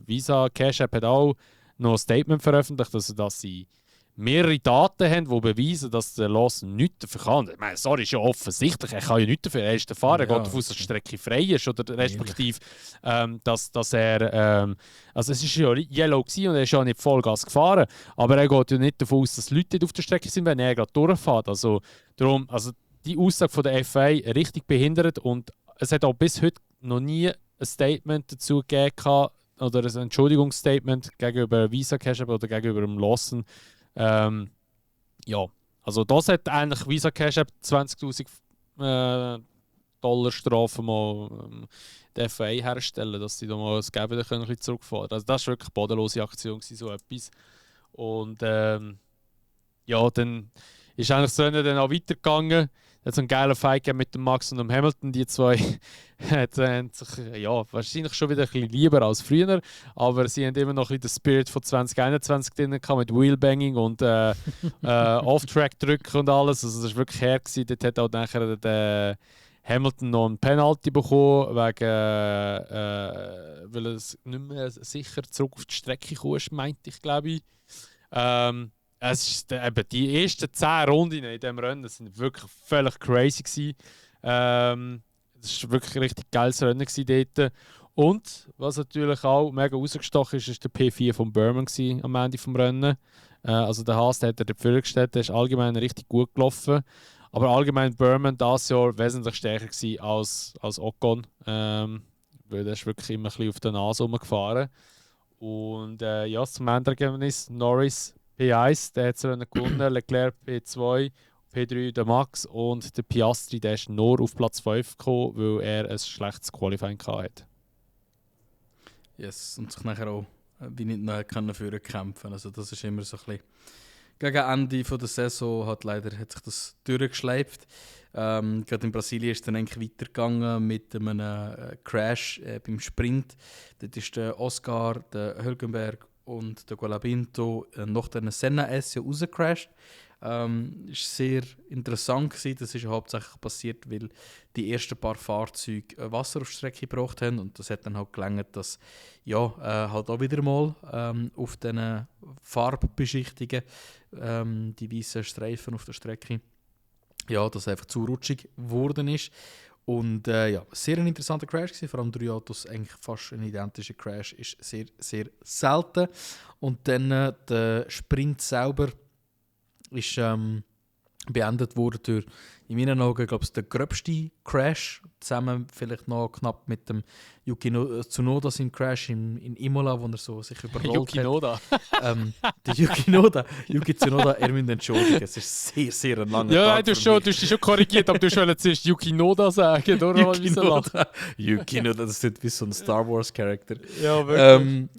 Visa Cash App hat auch noch ein Statement veröffentlicht, also dass sie mehrere Daten haben, die beweisen, dass der Lawson nichts dafür kann. Ich meine, sorry, ist ja offensichtlich, er kann ja nichts dafür. Er ist der Fahrer, er geht davon aus, dass die Strecke frei ist, oder respektive, dass er, also es ist ja Yellow gewesen und er ist ja nicht Vollgas gefahren, aber er geht ja nicht davon aus, dass Leute nicht auf der Strecke sind, wenn er gerade durchfährt. Also darum, also die Aussage von der FIA richtig behindert, und es hat auch bis heute noch nie ein Statement dazu gegeben, oder ein Entschuldigungsstatement gegenüber Visa Cash App oder gegenüber dem Lawson. Ja, also das hat eigentlich Visa Cash App 20'000 Dollar Strafe mal der FIA herstellen, dass sie da mal das Geld wieder können zurückfahren können. Also das war wirklich eine bodenlose Aktion, so etwas. Und ja, dann ist eigentlich das Rennen dann auch weitergegangen. Es hat so einen geilen Fight mit dem Max und dem Hamilton. Die zwei haben sich ja, wahrscheinlich schon wieder ein bisschen lieber als früher, aber sie haben immer noch ein bisschen den Spirit von 2021 drin gehabt, mit Wheelbanging und Off-Track-Drücken und alles. Also das war wirklich her gewesen. Dort hat auch nachher der Hamilton noch ein Penalty bekommen, wegen, weil er nicht mehr sicher zurück auf die Strecke kam, meinte ich, glaube ich. Es ist, eben, die ersten 10 Runden in diesem Rennen sind wirklich völlig crazy gewesen. Es war wirklich ein richtig geiles Rennen dort. Und was natürlich auch mega rausgestochen ist, ist der P4 von Burman am Ende des Rennen. Also der Haas, der hat er dafür gestellt, der ist allgemein richtig gut gelaufen. Aber allgemein Burman dieses Jahr wesentlich stärker gewesen als Ocon. Weil der ist wirklich immer ein bisschen auf der Nase rumgefahren. Und ja, zum Endergebnis Norris P1, der hat das Rennen gewonnen, Leclerc P2, P3 der Max, und der Piastri, der ist nur auf Platz 5 gekommen, weil er ein schlechtes Qualifying hatte. Yes, und sich nachher auch wie nicht mehr für kämpfen. Also das ist immer so ein bisschen gegen Ende der Saison hat sich das durchgeschleift. Gerade in Brasilien ist es dann eigentlich weitergegangen mit einem Crash beim Sprint. Dort ist der Oscar, der Hülkenberg und der Colapinto nach der Senna-S rausgecrashed. Ist sehr interessant gewesen. Das ist hauptsächlich passiert, weil die ersten paar Fahrzeuge Wasser auf die Strecke gebracht haben, und das hat dann halt gelangt, dass halt auch wieder mal auf diesen Farbbeschichtungen die weißen Streifen auf der Strecke, dass einfach zu rutschig geworden ist. Und sehr ein interessanter Crash gewesen, vor allem 3 Autos, eigentlich fast ein identischer Crash, ist sehr, sehr selten. Und dann der Sprint selber ist beendet worden durch, in meinen Augen, glaube ich, der gröbste Crash, zusammen vielleicht noch knapp mit dem Yuki Tsunoda seinem Crash in Imola, wo er so sich überrollt Yuki hat. Noda. Der Yuki Tsunoda, er müsst entschuldigen, es ist sehr, sehr ein langer Ja, Tag nein, du hast dich schon korrigiert, aber du wolltest zuerst Yuki Noda sagen, oder? Yuki Noda, das ist wie so ein Star Wars Charakter. Ja, wirklich.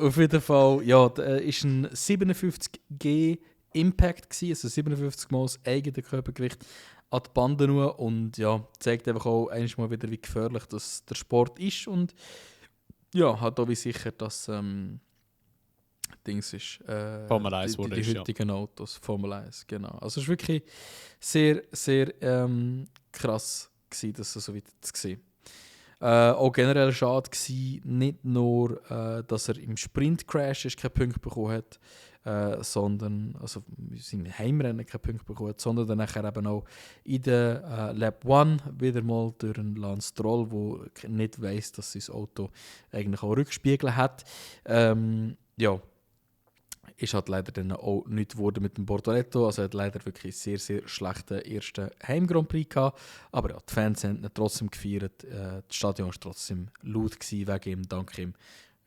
Auf jeden Fall, ja, ist ein 57G Impact gewesen, also 57 Mal das eigene Körpergewicht an die Bande nur, und ja, zeigt einfach auch einmal wieder, wie gefährlich das der Sport ist, und ja, hat auch wie sicher, dass Dings ist, Formel 1 wurde die heutigen Autos, Formel 1, genau. Also es war wirklich sehr, sehr krass gewesen, das so weit zu sehen. Auch generell schade gewesen, nicht nur, dass er im Sprint-Crash keinen Punkt bekommen hat, sondern, also im Heimrennen keinen Punkt bekommen hat, sondern dann nachher eben auch in der Lap 1 wieder mal durch einen Lance Stroll, der nicht weiss, dass sein Auto eigentlich auch Rückspiegel hat. Ist halt leider dann auch nichts geworden mit dem Bortoletto. Also er hat leider wirklich sehr, sehr schlechten ersten Heim-Grand Prix gehabt. Aber ja, die Fans haben ihn trotzdem gefeiert. Das Stadion war trotzdem laut gewesen, wegen ihm, dank ihm.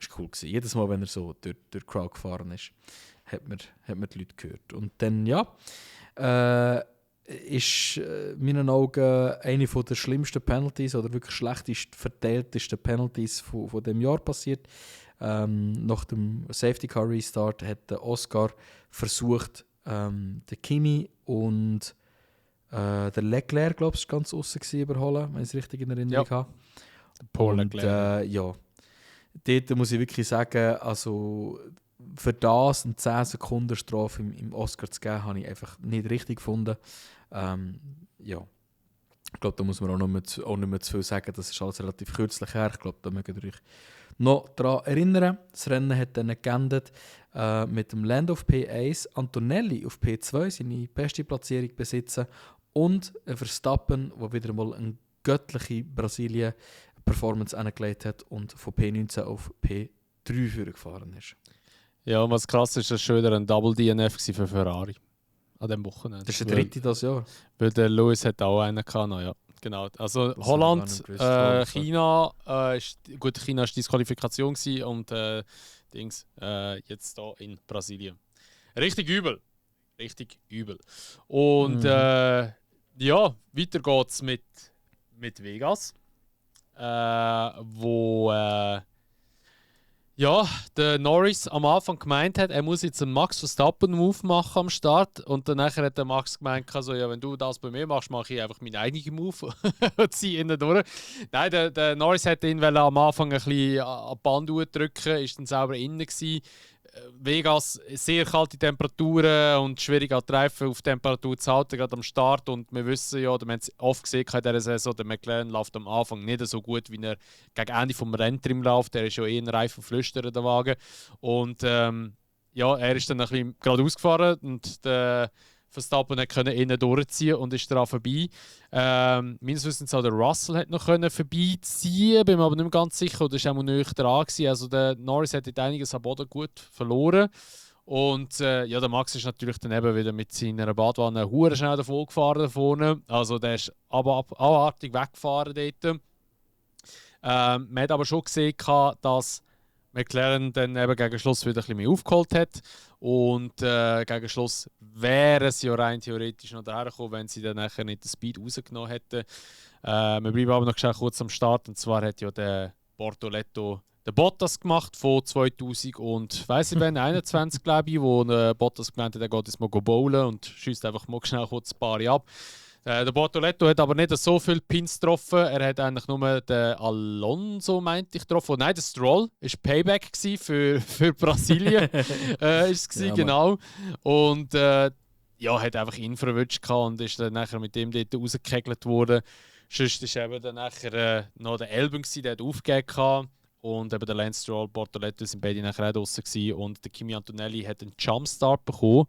Das war cool gewesen. Jedes Mal, wenn er so durch die Crowd gefahren ist, hat man die Leute gehört. Und dann, ist in meinen Augen eine der schlimmsten Penalties oder wirklich schlechtest verteiltesten Penalties von dem Jahr passiert. Nach dem Safety Car Restart hat der Oscar versucht, den Kimi und der Leclerc, glaube ich, ganz außen überholen, wenn ich es richtig in Erinnerung habe. Paul Leclerc. Dort muss ich wirklich sagen, also für das eine 10 Sekunden Strafe im Oscar zu geben, habe ich einfach nicht richtig gefunden. Ich glaube, da muss man auch nicht mehr zu viel sagen. Das ist alles relativ kürzlich her. Ich glaube, da mögt ihr euch noch daran erinnern. Das Rennen hat dann geendet mit dem Land of P1, Antonelli auf P2 seine beste Platzierung besitzen und ein Verstappen, der wieder mal eine göttliche Brasilien-Performance angelegt hat und von P19 auf P3 gefahren ist. Ja, und was krass ist, das war wieder ein Double DNF für Ferrari an diesem Wochenende. Das ist der dritte das Jahr. Weil der Lewis hat auch einen gehabt, ja. Genau. Also Das Holland, habe ich China, gut, China war Disqualifikation gewesen und jetzt hier in Brasilien. Richtig übel. Richtig übel. Und ja, weiter geht's mit Vegas, wo ja, der Norris am Anfang gemeint hat, er muss jetzt einen Max Verstappen-Move machen am Start. Und dann nachher hat der Max gemeint, also, ja, wenn du das bei mir machst, mache ich einfach meinen eigenen Move und ziehe ihn durch. Nein, der Norris wollte ihn am Anfang ein bisschen an die Band drücken, ist dann selber innen gewesen. Vegas, sehr kalte Temperaturen und schwierig an die Reifen auf Temperatur zu halten, gerade am Start. Und wir wissen ja, oder wir haben es oft gesehen in dieser Saison, der McLaren läuft am Anfang nicht so gut, wie er gegen Ende vom Renntrim läuft. Der ist ja eher ein Reifenflüsterer, der Wagen. Und ja, er ist dann ein bisschen geradeaus gefahren und der Verstappen konnte innen durchziehen und ist daran vorbei. Meines Wissens auch der Russell hat noch vorbeiziehen, bin mir aber nicht mehr ganz sicher, oder ist auch noch nicht dran gewesen. Also der Norris hat dort einiges am Boden gut verloren. Und ja, der Max ist natürlich dann eben wieder mit seiner Badwanne hure schnell davon gefahren da vorne. Also der ist abartig weggefahren dort. Man hat aber schon gesehen, dass McLaren dann eben gegen Schluss wieder ein bisschen mehr aufgeholt hat. Und gegen Schluss wäre es ja rein theoretisch noch dahergekommen, wenn sie dann nachher nicht den Speed rausgenommen hätten. Wir bleiben aber noch kurz am Start. Und zwar hat ja der Bortoleto den Bottas gemacht von 2000 und weiss ich, 21 glaube ich, wo Bottas gemeint hat, er geht jetzt mal bowlen und schießt einfach mal schnell kurz ein paar ab. Der Bortoleto hat aber nicht so viele Pins getroffen. Er hat eigentlich nur den Alonso, meinte ich, getroffen. Nein, der Stroll war Payback für Brasilien. Ist es, ja, genau. Und ja, hat einfach ihn verwünscht und ist dann nachher mit dem dort rausgekegelt worden. Sonst war eben dann nachher noch der Albon, der hat aufgegeben. Und eben der Lance Stroll, Bortoleto sind beide nachher auch draussen gewesen. Und der Kimi Antonelli hat einen Jumpstart bekommen,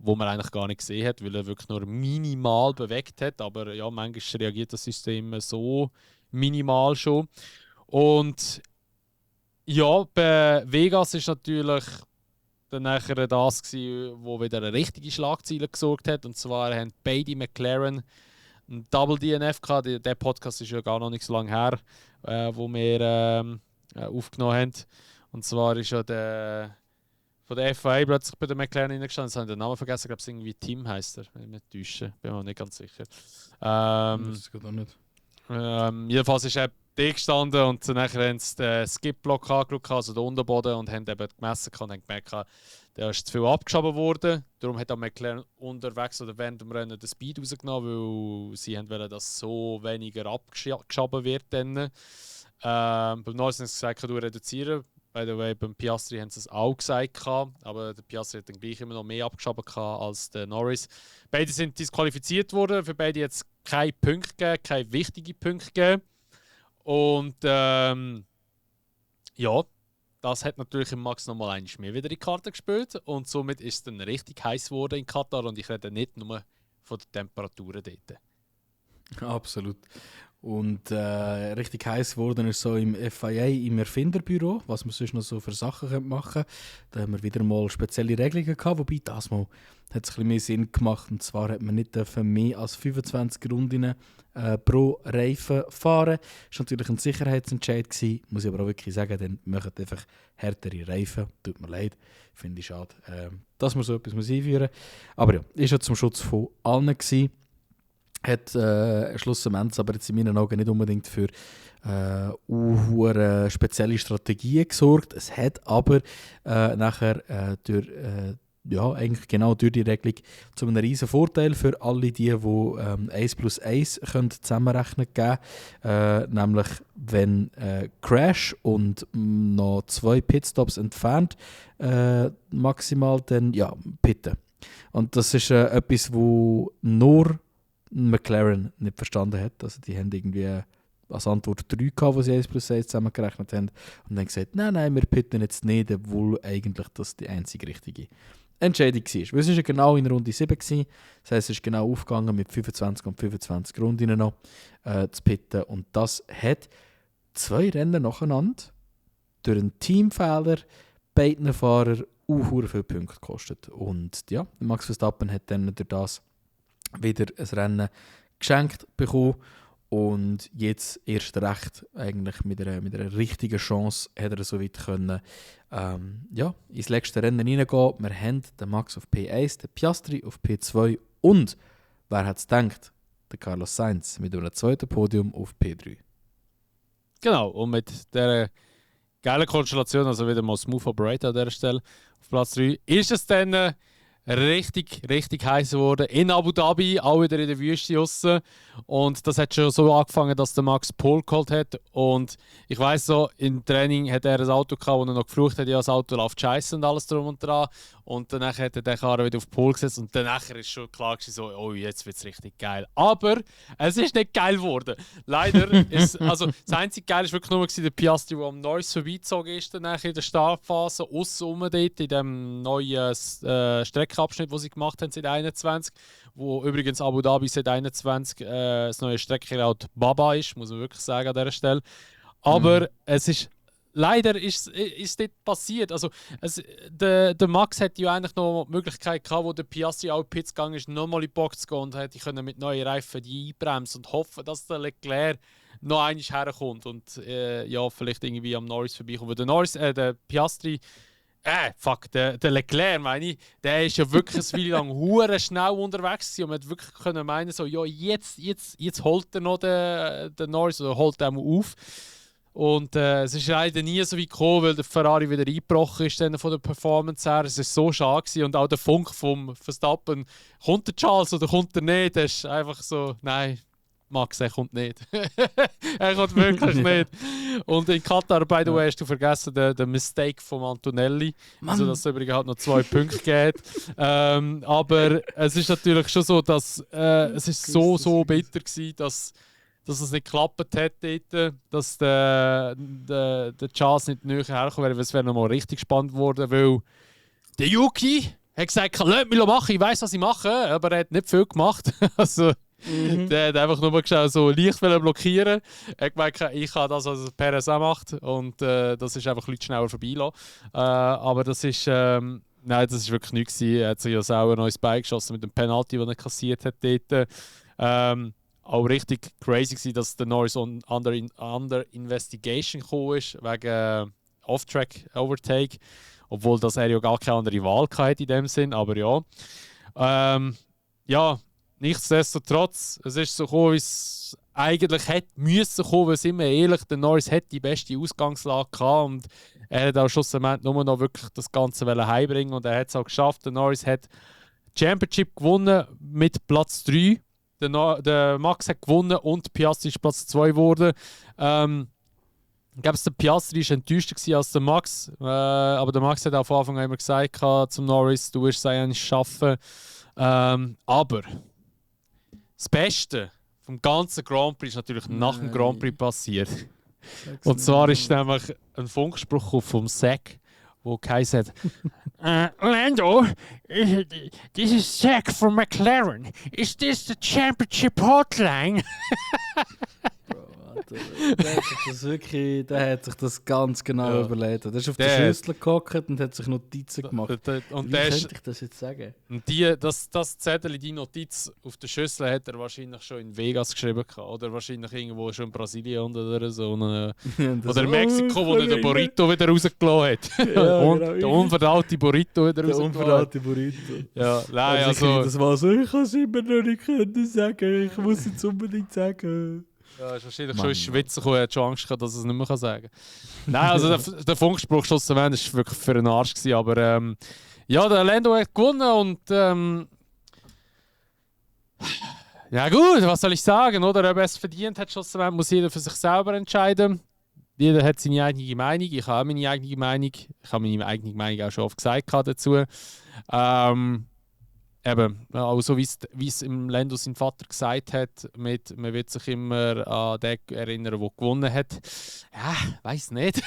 wo man eigentlich gar nicht gesehen hat, weil er wirklich nur minimal bewegt hat. Aber ja, manchmal reagiert das System so minimal schon. Und ja, bei Vegas ist natürlich dann nachher das gewesen, wo wieder eine richtige Schlagzeile gesorgt hat. Und zwar haben beide McLaren ein Double DNF gehabt. Der Podcast ist ja gar noch nicht so lange her, wo wir aufgenommen haben. Und zwar ist ja der von der FIA plötzlich bei der McLaren reingestanden. Jetzt habe ich den Namen vergessen. Ich glaube, es irgendwie Tim heisst er, wenn ich mich täusche. Bin mir nicht ganz sicher. Das geht auch nicht. Jedenfalls ist er da gestanden und nachher haben sie den Skip-Block angeschaut, also den Unterboden, und haben eben gemessen und haben gemerkt, der ist zu viel abgeschoben worden. Darum hat auch McLaren unterwegs oder während dem Rennen den Speed rausgenommen, weil sie wollten, dass so weniger abgeschoben wird. Beim Norris haben sie gesagt, du reduzieren. By the way, beim Piastri haben sie es auch gesagt, aber der Piastri hat dann gleich immer noch mehr abgeschoben als der Norris. Beide sind disqualifiziert worden, für beide jetzt keine Punkte gegeben, keine wichtigen Punkte gegeben. Und ja, das hat natürlich im Max nochmal einmal mehr wieder in die Karte gespielt und somit ist es dann richtig heiß geworden in Katar und ich rede nicht nur von den Temperaturen dort. Absolut. Und richtig heiß geworden ist so im FIA, im Erfinderbüro, was man sonst noch so für Sachen machen könnte. Da haben wir wieder mal spezielle Regelungen gehabt, wobei das mal hat es ein bisschen mehr Sinn gemacht. Und zwar hat man nicht mehr als 25 Runden pro Reifen fahren. Das war natürlich ein Sicherheitsentscheid gewesen, muss ich aber auch wirklich sagen, dann machen einfach härtere Reifen. Tut mir leid, finde ich schade, dass man so etwas einführen muss. Aber ja, ist ja zum Schutz von allen gewesen. Hat schlussendlich aber jetzt in meinen Augen nicht unbedingt für eine spezielle Strategien gesorgt. Es hat aber nachher eigentlich genau durch die Regelung zu einem riesen Vorteil für alle die 1+1 können zusammenrechnen geben. Nämlich wenn Crash und noch 2 Pitstops entfernt maximal, dann ja, pitten. Und das ist etwas, wo nur McLaren nicht verstanden hat. Also die haben irgendwie als Antwort 3 gehabt, wo sie 1+1 zusammengerechnet haben und dann gesagt, nein, wir pitten jetzt nicht, obwohl eigentlich das die einzige richtige Entscheidung war. Weil es war ja genau in Runde 7 gewesen. Das heisst, es ist genau aufgegangen mit 25 und 25 Runden noch zu pitten und das hat 2 Rennen nacheinander durch einen Teamfehler beiden Fahrer viele Punkte gekostet. Und ja, Max Verstappen hat dann durch das wieder ein Rennen geschenkt bekommen und jetzt erst recht eigentlich mit einer richtigen Chance hat er so weit können ins letzte Rennen reingehen. Wir haben den Max auf P1, den Piastri auf P2 und, wer hat es gedacht, der Carlos Sainz mit einem zweiten Podium auf P3. Genau, und mit dieser geilen Konstellation, also wieder mal Smooth Operator an dieser Stelle auf Platz 3, ist es dann richtig heiß geworden. In Abu Dhabi, auch wieder in der Wüste draussen. Und das hat schon so angefangen, dass der Max Pole geholt hat. Und ich weiss so, im Training hat er ein Auto gehabt, wo er noch geflucht hat, ja, das Auto läuft scheiße und alles drum und dran. Und danach hat er den Karren wieder auf Pole gesetzt. Und danach ist schon klar gewesen, so, oh, jetzt wird es richtig geil. Aber es ist nicht geil geworden. Leider ist, also das einzige Geil ist wirklich nur der Piastri, der am Norris vorbeigezogen ist, danach in der Startphase, aussen dort, in dem neuen Streckenabschnitt, den sie gemacht haben seit 21, wo übrigens Abu Dhabi seit 21 das neue Streckenlaut Baba ist, muss man wirklich sagen an dieser Stelle. Aber es ist leider ist dort passiert. Also, der Max hätte ja eigentlich noch die Möglichkeit gehabt, wo der Piastri auch in Pits gegangen ist, nochmal in die Box zu gehen und hätte können mit neuen Reifen die einbremsen und hoffen, dass der Leclerc noch einmal herkommt und vielleicht irgendwie am Norris vorbeikommt. Der Piastri, der Leclerc, meine ich, der ist ja wirklich eine Weile lang hure schnell unterwegs gewesen und man hätte wirklich können meinen, so, ja, jetzt holt er noch den Norris oder holt er mal auf. Und es ist leider nie so wie gekommen, weil der Ferrari wieder eingebrochen ist dann von der Performance her. Es war so schade gewesen. Und auch der Funk vom Verstappen, kommt der Charles oder kommt er nicht? Das ist einfach so, nein, Max, er kommt nicht. Er kommt wirklich nicht. Und in Katar, by the way, hast du vergessen, den Mistake von Antonelli. Mann. Also, dass es übrigens halt noch 2 Punkte gibt. Aber es ist natürlich schon so, dass es ist so bitter war, dass es nicht geklappt hat dort, dass der Charles nicht näher herkommen wäre, weil es wäre nochmal richtig spannend geworden, weil der Yuki hat gesagt, lass mich machen, ich weiss, was ich mache, aber er hat nicht viel gemacht. Also, der hat einfach nur geschaut, so leicht blockieren. Er hat gemerkt, ich kann das, was Perez auch macht und das ist einfach Leute schneller vorbeilassen. Aber das ist... nein, das ist wirklich nichts gewesen. Er hat sich ja selber ein neues Bein geschossen mit dem Penalty, den er kassiert hat dort. Auch richtig crazy war, dass der Norris under investigation gekommen ist, wegen Off-Track-Overtake. Obwohl das er ja gar keine andere Wahl hatte in dem Sinn, aber ja. Nichtsdestotrotz, es ist so gekommen, wie es eigentlich hätte müssen kommen, weil, sind wir ehrlich, der Norris hat die beste Ausgangslage gehabt und er hat auch schlussendlich nur noch wirklich das Ganze heimbringen und er hat es auch geschafft. Der Norris hat die Championship gewonnen mit Platz 3. Der Max hat gewonnen und Piastri ist Platz 2 geworden. Ich glaube, der Piastri war enttäuschter als der Max. Aber der Max hat auch von Anfang an immer gesagt zum Norris, du wirst es eigentlich schaffen. Aber das Beste vom ganzen Grand Prix ist natürlich nach dem Grand Prix passiert. Und zwar ist nämlich ein Funkspruch vom Zack, wo geheißen hat: Lando, this is Zack from McLaren. Is this the championship hotline? Der hat sich das ganz genau überlegt. Der ist auf der Schüssel gehockt und hat sich Notizen gemacht. Und wie könnte ich das jetzt sagen? Und das Zettel, die Notiz auf der Schüssel, hat er wahrscheinlich schon in Vegas geschrieben. Oder wahrscheinlich irgendwo schon in Brasilien oder so. Oder in Mexiko, wo er den Burrito wieder rausgelassen hat. Ja, und genau. der unverdaute Burrito wieder rausgelassen. Der unverdaute Burrito. Ja, nein, also das war so, ich kann es immer noch nicht sagen. Ich muss es unbedingt sagen. Ja, ist wahrscheinlich schon ins Schwitzen gekommen, er hat schon Angst gehabt, dass er es nicht mehr sagen kann. Nein, also der Funkspruch schlussendlich war wirklich für einen Arsch gewesen, aber der Lando hat gewonnen und ja gut, was soll ich sagen, oder? Ob er es verdient hat, schlussendlich muss jeder für sich selber entscheiden. Jeder hat seine eigene Meinung, ich habe auch meine eigene Meinung. Ich habe meine eigene Meinung auch schon oft gesagt dazu. eben, also wie es im Lando sein Vater gesagt hat, mit, man wird sich immer an den erinnern, der gewonnen hat. Ja, weiß nicht.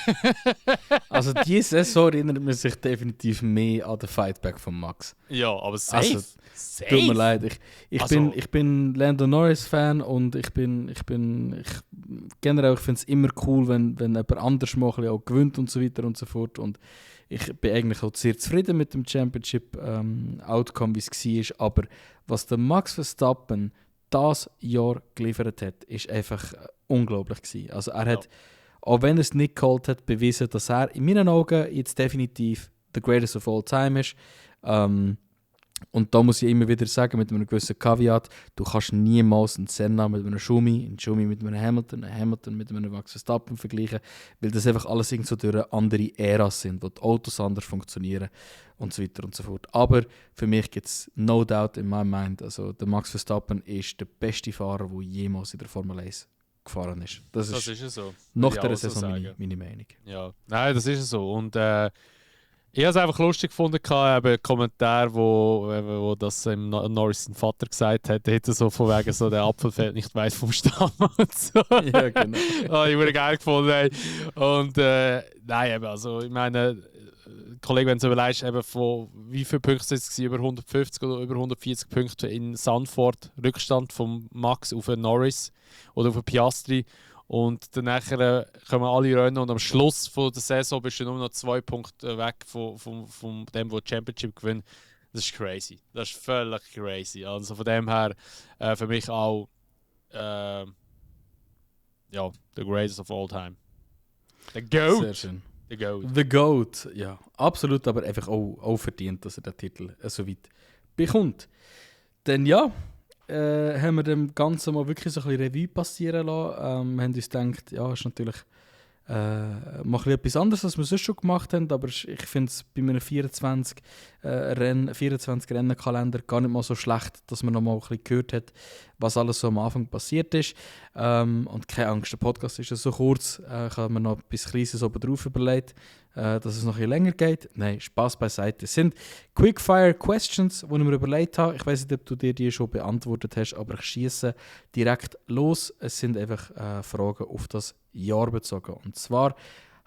Also diese Saison erinnert man sich definitiv mehr an den Fightback von Max. Ja, aber safe. Also, Safe. tut mir leid, Also- ich bin Lando Norris Fan und ich generell, ich finde es immer cool, wenn jemand anders mal ein bisschen auch gewinnt und so weiter und so fort. Und ich bin eigentlich auch sehr zufrieden mit dem Championship Outcome, wie es war. Aber was der Max Verstappen das Jahr geliefert hat, ist einfach unglaublich gewesen. Also er hat, auch wenn er es nicht geholt hat, bewiesen, dass er in meinen Augen jetzt definitiv the greatest of all time ist. Und da muss ich immer wieder sagen, mit einem gewissen Caveat, du kannst niemals einen Senna mit einem Schumi, einen Schumi mit einem Hamilton, einen Hamilton mit einem Max Verstappen vergleichen, weil das einfach alles irgendwie so durch eine andere Ära sind, wo die Autos anders funktionieren und so weiter und so fort. Aber für mich gibt es no doubt in my mind, also der Max Verstappen ist der beste Fahrer, der jemals in der Formel 1 gefahren ist. Das Das ist ist ja so. nach Würde dieser ich auch so Saison sagen. meine Meinung. Ja, nein, das ist ja so. Und ich habe es einfach lustig gefunden, eben Kommentar, wo das Norris sein Vater gesagt hat, der hätte so von wegen so, der Apfel fällt nicht weit vom Stamm und so. Ja, genau. Ich wurde geil gefunden. Ey. Und nein, eben, also ich meine, Kollege, wenn du überlegst, eben von wie viele Punkte sind es über 150 oder über 140 Punkte in Zandvoort, Rückstand von Max auf den Norris oder auf den Piastri. Und dann nachher kommen alle Rennen und am Schluss von der Saison bist du nur noch 2 Punkte weg von dem, der die Championship gewinnt. Das ist crazy. Das ist völlig crazy. Also von dem her für mich auch ja, the greatest of all time. The GOAT. Sehr schön. The GOAT. The GOAT, ja, absolut, aber einfach auch verdient, dass er den Titel so weit bekommt. Denn ja, haben wir dem Ganzen mal wirklich so ein bisschen Revue passieren lassen. Wir haben uns gedacht, ja, ist natürlich mal ein bisschen etwas anderes, als wir sonst schon gemacht haben, aber ich finde es bei einem 24 Rennen-Kalender gar nicht mal so schlecht, dass man noch mal ein bisschen gehört hat, was alles so am Anfang passiert ist. Und keine Angst, der Podcast ist ja so kurz, ich habe mir noch etwas Kleines oben drauf überlegt, dass es noch ein bisschen länger geht. Nein, Spaß beiseite. Es sind Quickfire-Questions, die ich mir überlegt habe. Ich weiß nicht, ob du dir die schon beantwortet hast, aber ich schieße direkt los. Es sind einfach Fragen auf das Jahr bezogen. Und zwar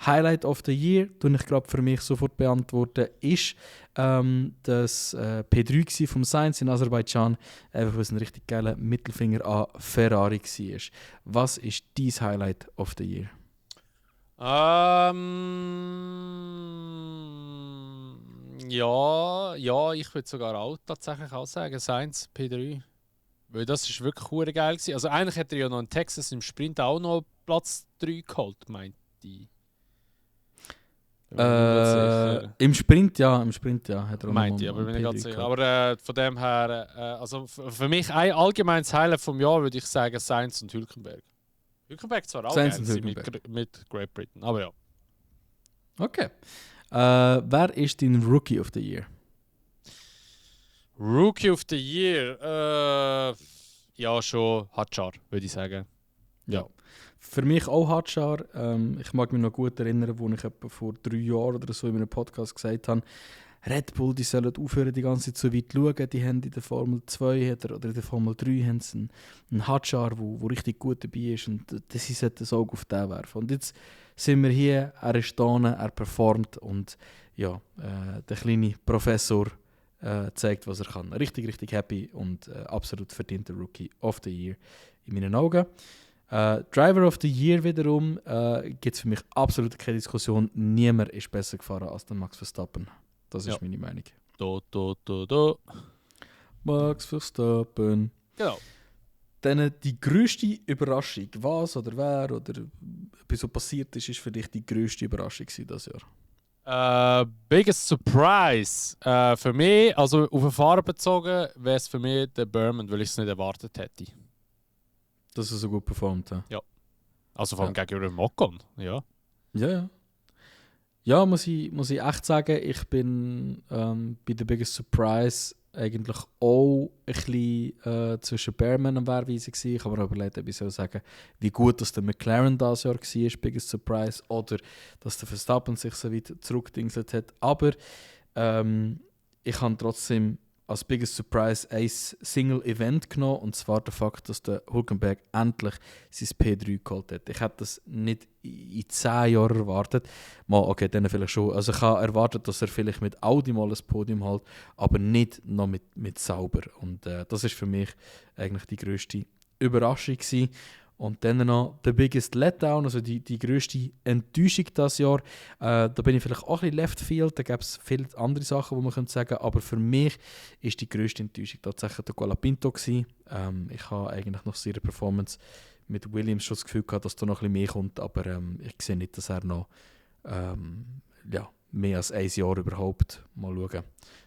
Highlight of the Year, die ich gerade für mich sofort beantworten, ist das P3 vom Sainz in Aserbaidschan, einfach weil es ein richtig geiler Mittelfinger an Ferrari war. Was ist dein Highlight of the Year? Ja, ich würde sogar auch tatsächlich auch sagen, Sainz P3. Weil das ist wirklich hure geil gewesen. Also eigentlich hätte er ja noch in Texas im Sprint auch noch Platz 3 geholt, meinte ich. Im Sprint ja, hat er auch Meinte ich, noch aber bin ich P3 ganz sicher. gehabt. Aber von dem her, also für mich ein allgemeines Highlight vom Jahr würde ich sagen Sainz und Hülkenberg. Hülkenberg zwar auch Sainz geil und gewesen Hülkenberg. mit Great Britain, aber ja. Okay. Wer ist dein Rookie of the Year? Rookie of the Year, ja schon Hadjar, würde ich sagen. Ja. Für mich auch Hadjar. Ich mag mich noch gut erinnern, wo ich etwa vor 3 Jahren oder so in einem Podcast gesagt habe, Red Bull, die sollen aufhören, die ganze Zeit so weit zu schauen. Die haben in der Formel 2 oder in der Formel 3 haben sie einen Hadjar, der richtig gut dabei ist. Und sie sollten das Auge auf den werfen. Und jetzt sind wir hier, er ist da, er performt. Und ja, der kleine Professor zeigt, was er kann. Richtig, richtig happy und absolut verdienter Rookie of the Year in meinen Augen. Driver of the Year wiederum gibt es für mich absolut keine Diskussion. Niemand ist besser gefahren als der Max Verstappen. Das ist meine Meinung. Do. Max Verstappen. Genau. Dann die grösste Überraschung. Was oder wer oder etwas so passiert ist für dich die grösste Überraschung dieses Jahr? Biggest Surprise für mich, also auf den Fahrer bezogen, wäre es für mich der Berman, weil ich es nicht erwartet hätte. Dass er so gut performt hat. Also vor allem gegenüber dem Ocon, ja. Ja. Ja, muss ich echt sagen, ich bin bei der Biggest Surprise eigentlich auch ein bisschen zwischen Bearman und Wehrweise gewesen. Ich habe mir überlegt, ob ich soll sagen, wie gut dass der McLaren das Jahr war, Biggest Surprise, oder dass der Verstappen sich so weit zurückdingselt hat. Aber ich habe trotzdem als biggest surprise ein Single-Event genommen, und zwar der Fakt, dass der Hülkenberg endlich sein P3 geholt hat. Ich hätte das nicht in 10 Jahren erwartet. Mal, okay, dann vielleicht schon. Also ich habe erwartet, dass er vielleicht mit Audi mal ein Podium hält, aber nicht noch mit Sauber. Und das ist für mich eigentlich die grösste Überraschung gewesen. Und dann noch der biggest Letdown, also die grösste Enttäuschung dieses Jahr. Da bin ich vielleicht auch ein bisschen left field, da gäbe es viele andere Sachen, die man könnte sagen, aber für mich ist die grösste Enttäuschung tatsächlich der Colapinto gewesen. Ich habe eigentlich nach seiner Performance mit Williams schon das Gefühl gehabt, dass da noch ein bisschen mehr kommt, aber ich sehe nicht, dass er noch mehr als ein Jahr überhaupt mal schauen,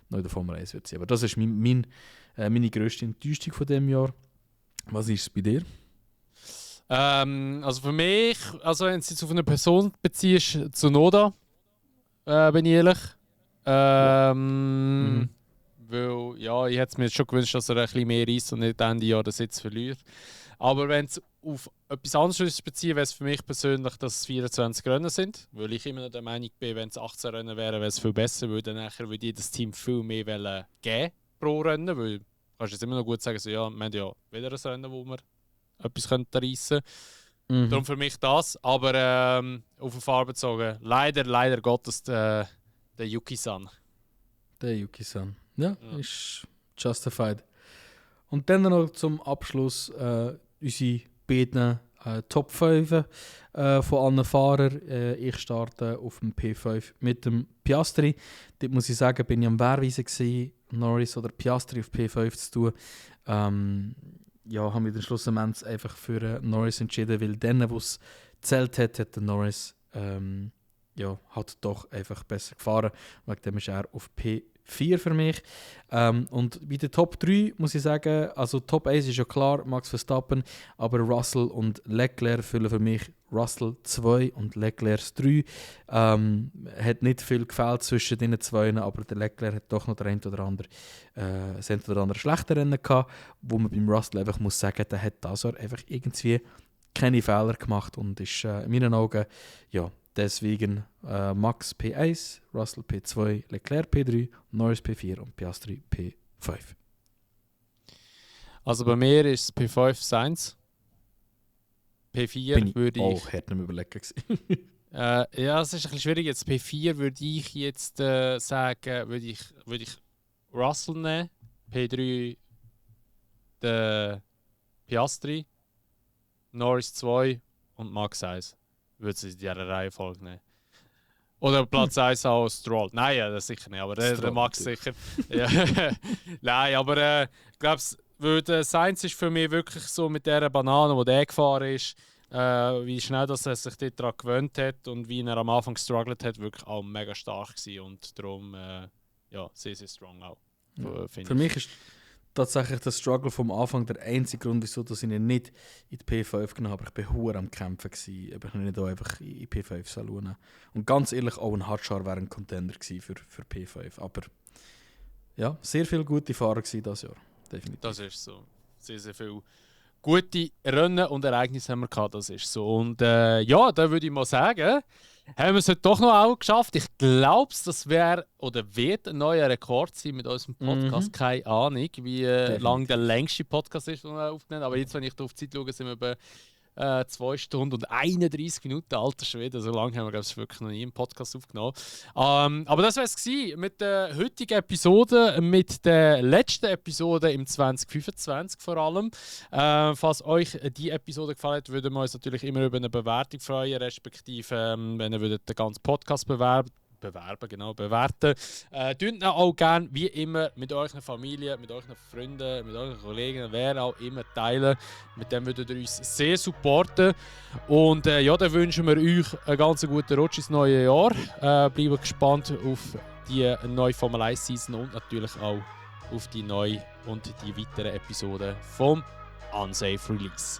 noch in der Formel 1 wird sein. Aber das ist meine grösste Enttäuschung von diesem Jahr. Was ist es bei dir? Also für mich, also wenn du es jetzt auf eine Person beziehst, Tsunoda, bin ich ehrlich. Weil, ja, ich hätte es mir jetzt schon gewünscht, dass er ein bisschen mehr reisst und nicht Ende Jahr den Sitz verliert. Aber wenn es auf etwas anderes beziehen, wäre es für mich persönlich, dass es 24 Rennen sind. Weil ich immer noch der Meinung bin, wenn es 18 Rennen wären, wäre es viel besser, weil dann nachher würde jedes Team viel mehr geben pro Rennen. Weil du kannst jetzt immer noch gut sagen, so, ja, wir haben ja wieder ein Rennen, wo wir etwas reissen könnten. Darum für mich das. Aber auf den Farbe bezogen, leider Gottes der Yuki-san. Der Yuki-san. Ja, ist justified. Und dann noch zum Abschluss unsere beiden Top 5 von allen Fahrern. Ich starte auf dem P5 mit dem Piastri. Dort muss ich sagen, bin ich am Wehrweisen gewesen, Norris oder Piastri auf P5 zu tun. Habe mich dann schlussendlich einfach für Norris entschieden, weil dann, wo es gezählt hat, hat der Norris hat doch einfach besser gefahren. Wegen dem ist er auf P4 für mich. Und bei den Top 3 muss ich sagen, also Top 1 ist ja klar, Max Verstappen, aber Russell und Leclerc füllen für mich Russell 2 und Leclerc 3. Hat nicht viel gefällt zwischen den zwei, aber der Leclerc hat doch noch das ein oder andere schlechte Rennen gehabt, wo man beim Russell einfach muss sagen, der hat das einfach irgendwie keine Fehler gemacht und ist in meinen Augen, ja, deswegen Max P1, Russell P2, Leclerc P3, Norris P4 und Piastri P5. Also bei mir ist es P5 Sainz. P4 würde ich... auch hart nicht überlegen. Ja, es ist ein bisschen schwierig. Jetzt P4 würde ich jetzt sagen, würde ich Russell nehmen. P3 der Piastri, Norris 2 und Max 1. Würde sie in dieser Reihenfolge nehmen. Oder Platz 1 auch Stroll. Nein, ja, das sicher nicht, aber der Max sicher. Ja. Nein, aber ich glaube, Sainz ist für mich wirklich so mit dieser Banane, die der gefahren ist, wie schnell dass er sich daran gewöhnt hat und wie er am Anfang gestruggelt hat, wirklich auch mega stark gewesen. Und darum sehr, sehr strong auch. Für mich ist tatsächlich der Struggle vom Anfang der einzige Grund, wieso dass ich ihn nicht in die P5 genommen habe. Ich war verdammt am Kämpfen, ob ich ihn nicht auch einfach in P5 schauen. Und ganz ehrlich, auch ein Hardshar wäre ein Contender gewesen für P5. Aber ja, sehr viele gute Fahrer gewesen dieses Jahr. Definitiv. Das ist so. Sehr, sehr viele gute Rennen und Ereignisse haben wir gehabt, das ist so. Und da würde ich mal sagen, haben wir es heute doch noch auch geschafft. Ich glaube, das wäre oder wird ein neuer Rekord sein mit unserem Podcast. Keine Ahnung, wie lang der längste Podcast ist, den wir aufgenommen haben. Aber jetzt, wenn ich auf die Zeit schaue, sind wir bei 2 Stunden und 31 Minuten, alter Schwede. So lange haben wir, glaube ich, wirklich noch nie einen Podcast aufgenommen. Aber das war es mit der heutigen Episode, mit der letzten Episode im 2025 vor allem. Falls euch die Episode gefallen hat, würden wir uns natürlich immer über eine Bewertung freuen, respektive wenn ihr den ganzen Podcast bewerten. Tut ihn auch gerne, wie immer, mit eurer Familie, mit euren Freunden, mit euren Kollegen, wer auch immer teilen. Mit dem würdet ihr uns sehr supporten. Und dann wünschen wir euch einen ganz guten Rutsch ins neue Jahr. Bleibt gespannt auf die neue Formel 1 Season und natürlich auch auf die neue und die weiteren Episoden vom Unsafe Release.